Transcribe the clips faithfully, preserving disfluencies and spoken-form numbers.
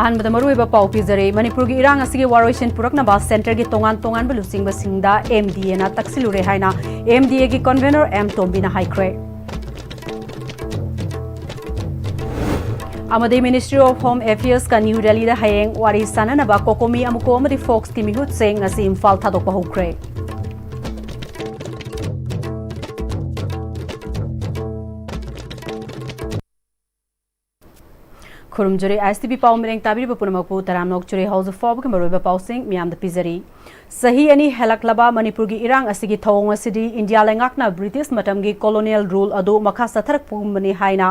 ꯑꯍꯥꯟꯕꯗ ꯃꯔꯨꯑꯣꯏꯕ ꯄꯥꯎ ꯄꯤꯖꯔꯤ꯫ ꯃꯅꯤꯄꯨꯔꯒꯤ ꯏꯔꯥꯡ ꯑꯁꯤꯒꯤ ꯋꯥꯔꯣꯏꯁꯤꯟ ꯄꯨꯔꯛꯅꯕ centreꯒꯤ ꯇꯣꯉꯥꯟ ꯇꯣꯉꯥꯟꯕ ꯂꯨꯆꯤꯡꯕꯁꯤꯡꯗ MDAꯅ ꯇꯛꯁꯤꯜꯂꯨꯔꯦ ꯍꯥꯏꯅ MDAꯒꯤ convener ꯑꯦꯝ ꯇꯣꯝꯕꯤꯅ ꯍꯥꯏꯈ꯭ꯔꯦ꯫ ꯑꯃꯗꯤ Ministry of Home Affairsꯀ ꯅ꯭ꯌꯨ ꯗꯦꯜꯂꯤꯗ ꯍꯌꯦꯡ ꯋꯥꯔꯤ ꯁꯥꯅꯅꯕ COCOMI, AMUCO ꯑꯃꯗꯤ FOCSꯀꯤ ꯃꯤꯍꯨꯠꯁꯤꯡ ꯉꯁꯤ ꯏꯝꯐꯥꯜ ꯊꯥꯗꯣꯛꯄ ꯍꯧꯈ꯭ꯔꯦ꯫ ꯈꯨꯔꯨꯝꯖꯔꯤ ISTV ꯄꯥꯎ ꯃꯤꯔꯦꯡ ꯇꯥꯕꯤꯔꯤꯕ ꯄꯨꯝꯅꯃꯛꯄꯨ ꯇꯔꯥꯝꯅ ꯑꯣꯛꯆꯔꯤ꯫ ꯍꯧꯖꯤꯛ ꯐꯥꯎꯕꯒꯤ ꯃꯔꯨꯑꯣꯏꯕ ꯄꯥꯎꯁꯤꯡ ꯃꯤꯌꯥꯝꯗ ꯄꯤꯖꯔꯤ꯫ ꯆꯍꯤ ꯑꯅꯤ ꯍꯦꯜꯂꯛꯂꯕ ꯃꯅꯤꯄꯨꯔꯒꯤ ꯏꯔꯥꯡ ꯑꯁꯤꯒꯤ ꯊꯧꯑꯣꯡ ꯑꯁꯤꯗꯤ ꯏꯟꯗꯤꯌꯥ ꯂꯩꯉꯥꯛꯅ British ꯃꯇꯝꯒꯤ colonial rule ꯑꯗꯨ ꯃꯈꯥ ꯆꯠꯊꯔꯛꯄꯒꯨꯝꯕꯅꯤ ꯍꯥꯏꯅ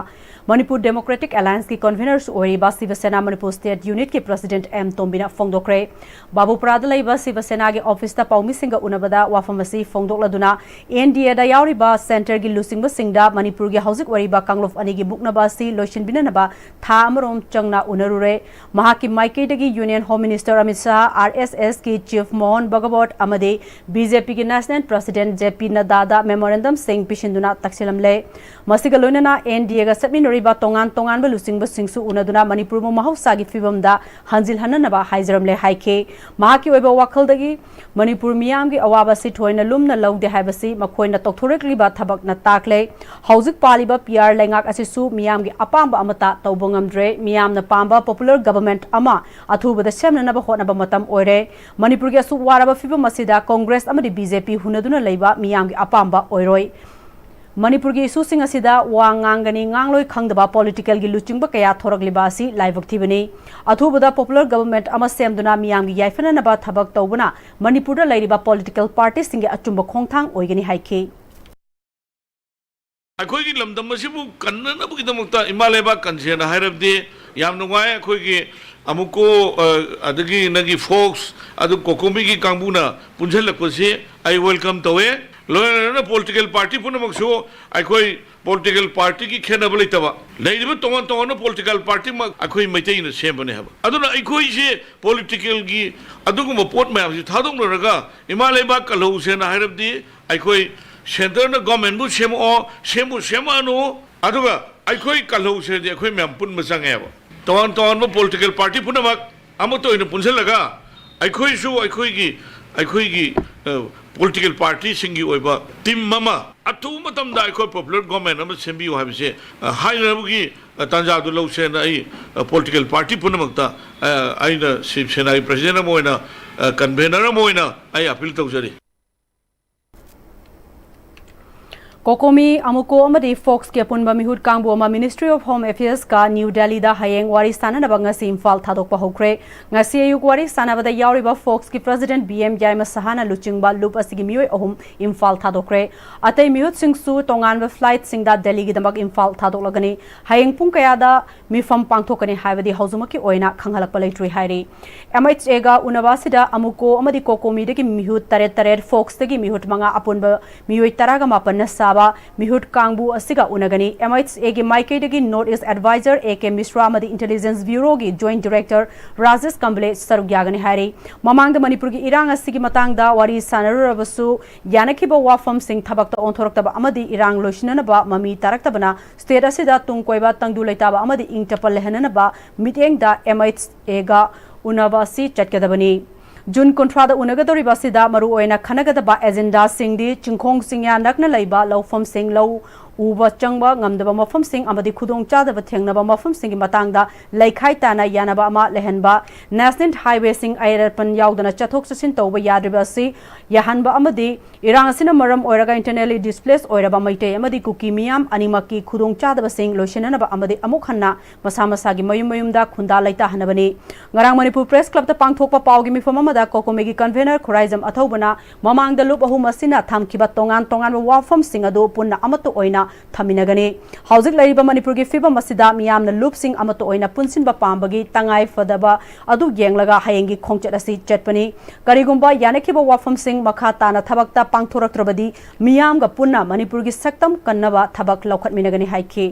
Manipur Democratic Allianceꯀꯤ convenerꯁꯨ ꯑꯣꯏꯔꯤꯕ ꯁꯤꯕ ꯁꯦꯅꯥ ꯃꯅꯤꯄꯨꯔ state unitꯀꯤ president ꯑꯦꯝ ꯇꯣꯝꯕꯤꯅ ꯐꯣꯡꯗꯣꯛꯈ꯭ꯔꯦ꯫ ꯕꯥꯕꯨꯄꯨꯔꯥꯗ ꯂꯩꯕ ꯁꯤꯕ ꯁꯦꯅꯥꯒꯤ officeꯇ ꯄꯥꯎꯃꯤꯁꯤꯡꯒ ꯎꯅꯕꯗ ꯋꯥꯐꯝ ꯑꯁꯤ ꯐꯣꯡꯗꯣꯛꯂꯗꯨꯅ, NDAꯗ ꯌꯥꯎꯔꯤꯕ centreꯒꯤ ꯂꯨꯆꯤꯡꯕꯁꯤꯡꯗ ꯃꯅꯤꯄꯨꯔꯒꯤ ꯍꯧꯖꯤꯛ ꯑꯣꯏꯔꯤꯕ ꯀꯥꯡꯂꯨꯞ ꯑꯅꯤꯒꯤ ꯃꯨꯛꯅꯕ ꯑꯁꯤ ꯂꯣꯏꯁꯤꯟꯕꯤꯅꯅꯕ ꯊꯥ ꯑꯃꯔꯣꯝ ꯆꯪꯅ ꯎꯅꯔꯨꯔꯦ꯫ ꯃꯍꯥꯛꯀꯤ ꯃꯥꯏꯀꯩꯗꯒꯤ Union Home Minister Amit Shah, RSSꯀꯤ chief Mohan Bhagavat ꯑꯃꯗꯤ BJPꯒꯤ national president JP ꯅꯗ꯭ꯗꯥꯗ memorandumꯁꯤꯡ ꯄꯤꯁꯤꯟꯗꯨꯅ ꯇꯛꯁꯤꯜꯂꯝꯂꯦ꯫ ꯃꯁꯤꯒ ꯂꯣꯏꯅꯅ NDAꯒ ꯆꯠꯃꯤꯟꯅꯔꯤꯕ ꯇꯣꯉꯥꯟ ꯇꯣꯉꯥꯟꯕ ꯂꯨꯆꯤꯡꯕꯁꯤꯡꯁꯨ ꯎꯅꯗꯨꯅ ꯃꯅꯤꯄꯨꯔꯕꯨ ꯃꯍꯧꯁꯥꯒꯤ ꯐꯤꯕꯝꯗ ꯍꯟꯖꯤꯜꯍꯟꯅꯅꯕ ꯍꯥꯏꯖꯔꯝꯂꯦ ꯍꯥꯏꯈꯤ꯫ ꯃꯍꯥꯛꯀꯤ ꯑꯣꯏꯕ ꯋꯥꯈꯜꯗꯒꯤ ꯃꯅꯤꯄꯨꯔ ꯃꯤꯌꯥꯝꯒꯤ ꯑꯋꯥꯕ ꯑꯁꯤ ꯊꯣꯏꯅ ꯂꯨꯝꯅ ꯂꯧꯗꯦ ꯍꯥꯏꯕꯁꯤ ꯃꯈꯣꯏꯅ ꯇꯧꯊꯣꯔꯛꯂꯤꯕ ꯊꯕꯛꯅ ꯇꯥꯛꯂꯦ꯫ ꯍꯧꯖꯤꯛ ꯄꯥꯜꯂꯤꯕ PR ꯂꯩꯉꯥꯛ ꯑꯁꯤꯁꯨ ꯃꯤꯌꯥꯝꯒꯤ ꯑꯄꯥꯝꯕ ꯑꯃꯠꯇ ꯇꯧꯕ ꯉꯝꯗ꯭ꯔꯦ꯫ ꯃꯤꯌꯥꯝꯅ ꯄꯥꯝꯕ popular government ꯑꯃ ꯑꯊꯨꯕꯗ ꯁꯦꯝꯅꯅꯕ ꯍꯣꯠꯅꯕ ꯃꯇꯝ ꯑꯣꯏꯔꯦ꯫ ꯃꯅꯤꯄꯨꯔꯒꯤ ꯑꯁꯨꯛ ꯋꯥꯔꯕ ꯐꯤꯕꯝ ꯑꯁꯤꯗ Congress ꯑꯃꯗꯤ BJP ꯍꯨꯟꯅꯗꯨꯅ ꯂꯩꯕ ꯃꯤꯌꯥꯝꯒꯤ ꯑꯄꯥꯝꯕ ꯑꯣꯏꯔꯣꯏ꯫ ꯃꯅꯤꯄꯨꯔꯒꯤ issueꯁꯤꯡ ꯑꯁꯤꯗ ꯋꯥ ꯉꯥꯡꯒꯅꯤ ꯉꯥꯡꯂꯣꯏ ꯈꯪꯗꯕ politicalꯒꯤ ꯂꯨꯆꯤꯡꯕ ꯀꯌꯥ ꯊꯣꯔꯛꯂꯤꯕ ꯑꯁꯤ ꯂꯥꯏꯕꯛ ꯊꯤꯕꯅꯤ꯫ ꯑꯊꯨꯕꯗ popular government ꯑꯃ ꯁꯦꯝꯗꯨꯅ ꯃꯤꯌꯥꯝꯒꯤ ꯌꯥꯏꯐꯅꯅꯕ ꯊꯕꯛ ꯇꯧꯕꯅ ꯃꯅꯤꯄꯨꯔꯗ ꯂꯩꯔꯤꯕ political partyꯁꯤꯡꯒꯤ ꯑꯆꯨꯝꯕ ꯈꯣꯡꯊꯥꯡ ꯑꯣꯏꯒꯅꯤ ꯍꯥꯏꯈꯤ꯫ ꯑꯩꯈꯣꯏꯒꯤ ꯂꯝꯗꯝ ꯑꯁꯤꯕꯨ ꯀꯟꯅꯅꯕꯒꯤꯗꯃꯛꯇ ꯏꯃꯥ ꯂꯩꯕꯥꯛ ꯀꯟꯁꯦꯅ ꯍꯥꯏꯔꯕꯗꯤ ꯌꯥꯝ ꯅꯨꯡꯉꯥꯏ꯫ ꯑꯩꯈꯣꯏꯒꯤ ꯑꯃꯨꯀꯣ, ꯑ, ꯑꯗꯒꯤ ꯅꯪꯒꯤ FOCS, ꯑꯗꯨ COCOMIꯒꯤ ꯀꯥꯡꯕꯨꯅ ꯄꯨꯟꯁꯤꯜꯂꯛꯄꯁꯤ ꯑꯩ welcome ꯇꯧꯋꯦ꯫ ꯂꯣꯏꯅꯅ political party ꯄꯨꯝꯅꯃꯛꯁꯨ ꯑꯩꯈꯣꯏ political partyꯒꯤ ꯈꯦꯠꯅꯕ ꯂꯩꯇꯕ, ꯂꯩꯔꯤꯕ ꯇꯣꯉꯥꯟ ꯇꯣꯉꯥꯟꯕ political partyꯃꯛ ꯑꯩꯈꯣꯏ ꯃꯩꯇꯩꯅ ꯁꯦꯝꯕꯅꯦ ꯍꯥꯏꯕ꯫ ꯑꯗꯨꯅ ꯑꯩꯈꯣꯏꯁꯦ politicalꯒꯤ ꯑꯗꯨꯒꯨꯝꯕ ꯄꯣꯠ ꯃꯌꯥꯝꯁꯤ ꯊꯥꯗꯣꯛꯅꯔꯒ ꯏꯃꯥ ꯂꯩꯕꯥꯛ ꯀꯜꯍꯧꯁꯦꯅ ꯍꯥꯏꯔꯕꯗꯤ ꯑꯩꯈꯣꯏ centreꯅ governmentꯕꯨ ꯁꯦꯝꯃꯛꯑꯣ, ꯁꯦꯝꯕꯨ ꯁꯦꯝꯃꯛꯑꯅꯨ, ꯑꯗꯨꯒ ꯑꯩꯈꯣꯏ ꯀꯜꯍꯧꯁꯦꯗꯤ ꯑꯩꯈꯣꯏ ꯃꯌꯥꯝ ꯄꯨꯟꯕ ꯆꯪꯉꯦꯕ꯫ ꯇꯣꯉꯥꯟ ꯇꯣꯉꯥꯟꯕ political party ꯄꯨꯝꯅꯃꯛ ꯑꯃꯠꯇ ꯑꯣꯏꯅ ꯄꯨꯟꯁꯤꯜꯂꯒ ꯑꯩꯈꯣꯏꯁꯨ ꯑꯩꯈꯣꯏꯒꯤ ꯑꯩꯈꯣꯏꯒꯤ political partyꯁꯤꯡꯒꯤ ꯑꯣꯏꯕ team ꯑꯃ ꯑꯊꯨꯕ ꯃꯇꯝꯗ ꯑꯩꯈꯣꯏ popular government ꯑꯃ ꯁꯦꯝꯕꯤꯌꯨ ꯍꯥꯏꯕꯁꯦ ꯍꯥꯏꯅꯅꯕꯒꯤ ꯇꯥꯟꯖꯥꯗꯨ ꯂꯧꯁꯦꯅ ꯑꯩ political party ꯄꯨꯝꯅꯃꯛꯇ ꯑꯩꯅ ꯁꯤꯕ ꯁꯦꯅꯥꯒꯤ president ꯑꯃ ꯑꯣꯏꯅ, convener ꯑꯃ ꯑꯣꯏꯅ ꯑꯩ appeal ꯇꯧꯖꯔꯤ꯫ ꯀꯣꯀꯣꯃꯤ, ꯑꯃꯨꯀꯣ ꯑꯃꯗꯤ ꯐꯣꯛꯁꯀꯤ ꯑꯄꯨꯟꯕ ꯃꯤꯍꯨꯠ ꯀꯥꯡꯕꯨ ꯑꯃ Ministry of Home Affairsꯀ ꯅ꯭ꯌꯨ ꯗꯦꯜꯂꯤꯗ ꯍꯌꯦꯡ ꯋꯥꯔꯤ ꯁꯥꯅꯅꯕ ꯉꯁꯤ ꯏꯝꯐꯥꯜ ꯊꯥꯗꯣꯛꯄ ꯍꯧꯈ꯭ꯔꯦ꯫ ꯉꯁꯤ ꯑꯌꯨꯛ ꯋꯥꯔꯤ ꯁꯥꯅꯕꯗ ꯌꯥꯎꯔꯤꯕ ꯐꯣꯛꯁꯀꯤ president ꯕꯤ ꯑꯦꯝ ꯌꯥꯏꯃ ꯁꯍꯥꯅ ꯂꯨꯆꯤꯡꯕ ꯂꯨꯞ ꯑꯁꯤꯒꯤ ꯃꯤꯑꯣꯏ ꯑꯍꯨꯝ ꯏꯝꯐꯥꯜ ꯊꯥꯗꯣꯛꯈ꯭ꯔꯦ꯫ ꯑꯇꯩ ꯃꯤꯍꯨꯠꯁꯤꯡꯁꯨ ꯇꯣꯉꯥꯟꯕ flightꯁꯤꯡꯗ ꯗꯦꯜꯂꯤꯒꯤꯗꯃꯛ ꯏꯝꯐꯥꯜ ꯊꯥꯗꯣꯛꯂꯒꯅꯤ꯫ ꯍꯌꯦꯡ ꯄꯨꯡ ꯀꯌꯥꯗ ꯃꯤꯐꯝ ꯄꯥꯡꯊꯣꯛꯀꯅꯤ ꯍꯥꯏꯕꯗꯤ ꯍꯧꯖꯤꯛꯃꯛꯀꯤ ꯑꯣꯏꯅ ꯈꯪꯍꯜꯂꯛꯄ ꯂꯩꯇ꯭ꯔꯤ ꯍꯥꯏꯔꯤ꯫ ꯑꯦꯝ ꯑꯩꯆ ꯑꯦꯒ ꯎꯅꯕ ꯑꯁꯤꯗ ꯑꯃꯨꯀꯣ ꯑꯃꯗꯤ ꯀꯣꯀꯣꯃꯤꯗꯒꯤ ꯃꯤꯍꯨꯠ ꯇꯔꯦꯠ ꯇꯔꯦꯠ, ꯐꯣꯛꯁꯇꯒꯤ ꯃꯤꯍꯨꯠ ꯃꯉꯥ, ꯑꯄꯨꯟꯕ ꯃꯤꯑꯣꯏ ꯇꯔꯥꯒ ꯃꯥꯄꯟꯅ ꯁꯥꯕ ꯃꯤꯍꯨꯠ ꯀꯥꯡꯕꯨ ꯑꯁꯤꯒ ꯎꯅꯒꯅꯤ꯫ ꯑꯦꯝ ꯑꯩꯆ ꯑꯦꯒꯤ ꯃꯥꯏꯀꯩꯗꯒꯤ North East Advisor A K ꯃꯤꯁ꯭ꯔꯥ ꯑꯃꯗꯤ Intelligence Bureauꯒꯤ Joint Director ꯔꯥꯖꯦꯁ ꯀꯝꯕꯂꯦ ꯁꯔꯨꯛ ꯌꯥꯒꯅꯤ ꯍꯥꯏꯔꯤ꯫ ꯃꯃꯥꯡꯗ ꯃꯅꯤꯄꯨꯔꯒꯤ ꯏꯔꯥꯡ ꯑꯁꯤꯒꯤ ꯃꯇꯥꯡꯗ ꯋꯥꯔꯤ ꯁꯥꯟꯅꯔꯨꯔꯕꯁꯨ ꯌꯥꯅꯈꯤꯕ ꯋꯥꯐꯝꯁꯤꯡ ꯊꯕꯛꯇ ꯑꯣꯟꯊꯣꯔꯛꯇꯕ ꯑꯃꯗꯤ ꯏꯔꯥꯡ ꯂꯣꯏꯁꯤꯟꯅꯅꯕ ꯃꯃꯤ ꯇꯥꯔꯛꯇꯕꯅ state ꯑꯁꯤꯗ ꯇꯨꯡ ꯀꯣꯏꯕ, ꯇꯪꯗꯨ ꯂꯩꯇꯥꯕ ꯑꯃꯗꯤ ꯏꯪ ꯇꯞꯄ ꯂꯩꯍꯟꯅꯅꯕ ꯃꯤꯠꯌꯦꯡꯗ ꯑꯦꯝ ꯑꯩꯆ ꯑꯦꯒ ꯎꯅꯕ ꯑꯁꯤ ꯆꯠꯀꯗꯕꯅꯤ꯫ ꯖꯨꯟ ꯀꯨꯟꯊ꯭ꯔꯥꯗ ꯎꯅꯒꯗꯧꯔꯤꯕ ꯑꯁꯤꯗ ꯃꯔꯨꯑꯣꯏꯅ ꯈꯟꯅꯒꯗꯕ ꯑꯦꯖꯦꯟꯗꯥꯁꯤꯡꯗꯤ ꯆꯤꯡꯈꯣꯡ ꯆꯤꯡꯌꯥ ꯅꯛꯅ ꯂꯩꯕ ꯂꯧꯐꯝꯁꯤꯡ, ꯂꯧ ꯎꯕ ꯆꯪꯕ ꯉꯝꯗꯕ ꯃꯐꯝꯁꯤꯡ ꯑꯃꯗꯤ ꯈꯨꯗꯣꯡꯆꯥꯗꯕ ꯊꯦꯡꯅꯕ ꯃꯐꯝꯁꯤꯡꯒꯤ ꯃꯇꯥꯡꯗ ꯂꯩꯈꯥꯏ ꯇꯥꯅ ꯌꯥꯅꯕ ꯑꯃ ꯂꯩꯍꯟꯕ, national highwayꯁꯤꯡ ꯑꯌꯦꯠ ꯑꯄꯟ ꯌꯥꯎꯗꯅ ꯆꯠꯊꯣꯛ ꯆꯠꯁꯤꯟ ꯇꯧꯕ ꯌꯥꯗ꯭ꯔꯤꯕ ꯑꯁꯤ ꯌꯥꯍꯟꯕ ꯑꯃꯗꯤ ꯏꯔꯥꯡ ꯑꯁꯤꯅ ꯃꯔꯝ ꯑꯣꯏꯔꯒ internally displaced ꯑꯣꯏꯔꯕ ꯃꯩꯇꯩ ꯑꯃꯗꯤ ꯀꯨꯀꯤ ꯃꯤꯌꯥꯝ ꯑꯅꯤꯃꯛꯀꯤ ꯈꯨꯗꯣꯡꯆꯥꯗꯕꯁꯤꯡ ꯂꯣꯏꯁꯤꯟꯅꯅꯕ ꯑꯃꯗꯤ ꯑꯃꯨꯛ ꯍꯟꯅ ꯃꯁꯥ ꯃꯁꯥꯒꯤ ꯃꯌꯨꯝ ꯃꯌꯨꯝꯗ ꯈꯨꯟꯗꯥ ꯂꯩꯇꯥꯍꯟꯅꯕꯅꯤ꯫ ꯉꯔꯥꯡ ꯃꯅꯤꯄꯨꯔ Press Clubꯇ ꯄꯥꯡꯊꯣꯛꯄ ꯄꯥꯎꯒꯤ ꯃꯤꯐꯝ ꯑꯃꯗ ꯀꯣꯀꯣꯃꯤꯒꯤ convener ꯈꯨꯔꯥꯏꯖꯝ ꯑꯊꯧꯕꯅ ꯃꯃꯥꯡꯗ ꯂꯨꯞ ꯑꯍꯨꯝ ꯑꯁꯤꯅ ꯊꯝꯈꯤꯕ ꯇꯣꯉꯥꯟ ꯇꯣꯉꯥꯟꯕ ꯋꯥꯐꯝꯁꯤꯡ ꯑꯗꯨ ꯄꯨꯟꯅ ꯑꯃꯠꯇ ꯑꯣꯏꯅ ꯊꯝꯃꯤꯟꯅꯒꯅꯤ꯫ ꯍꯧꯖꯤꯛ ꯂꯩꯔꯤꯕ ꯃꯅꯤꯄꯨꯔꯒꯤ ꯐꯤꯕꯝ ꯑꯁꯤꯗ ꯃꯤꯌꯥꯝꯅ ꯂꯨꯞꯁꯤꯡ ꯑꯃꯠꯇ ꯑꯣꯏꯅ ꯄꯨꯟꯁꯤꯟꯕ ꯄꯥꯝꯕꯒꯤ ꯇꯉꯥꯏ ꯐꯗꯕ ꯑꯗꯨ ꯌꯦꯡꯂꯒ ꯍꯌꯦꯡꯒꯤ ꯈꯣꯡꯆꯠ ꯑꯁꯤ ꯆꯠꯄꯅꯤ꯫ ꯀꯔꯤꯒꯨꯝꯕ ꯌꯥꯅꯈꯤꯕ ꯋꯥꯐꯝꯁꯤꯡ ꯃꯈꯥ ꯇꯥꯅ ꯊꯕꯛꯇ ꯄꯥꯡꯊꯣꯔꯛꯇ꯭ꯔꯕꯗꯤ ꯃꯤꯌꯥꯝꯒ ꯄꯨꯟꯅ ꯃꯅꯤꯄꯨꯔꯒꯤ ꯁꯛꯇꯝ ꯀꯟꯅꯕ ꯊꯕꯛ ꯂꯧꯈꯠꯃꯤꯟꯅꯒꯅꯤ ꯍꯥꯏꯈꯤ꯫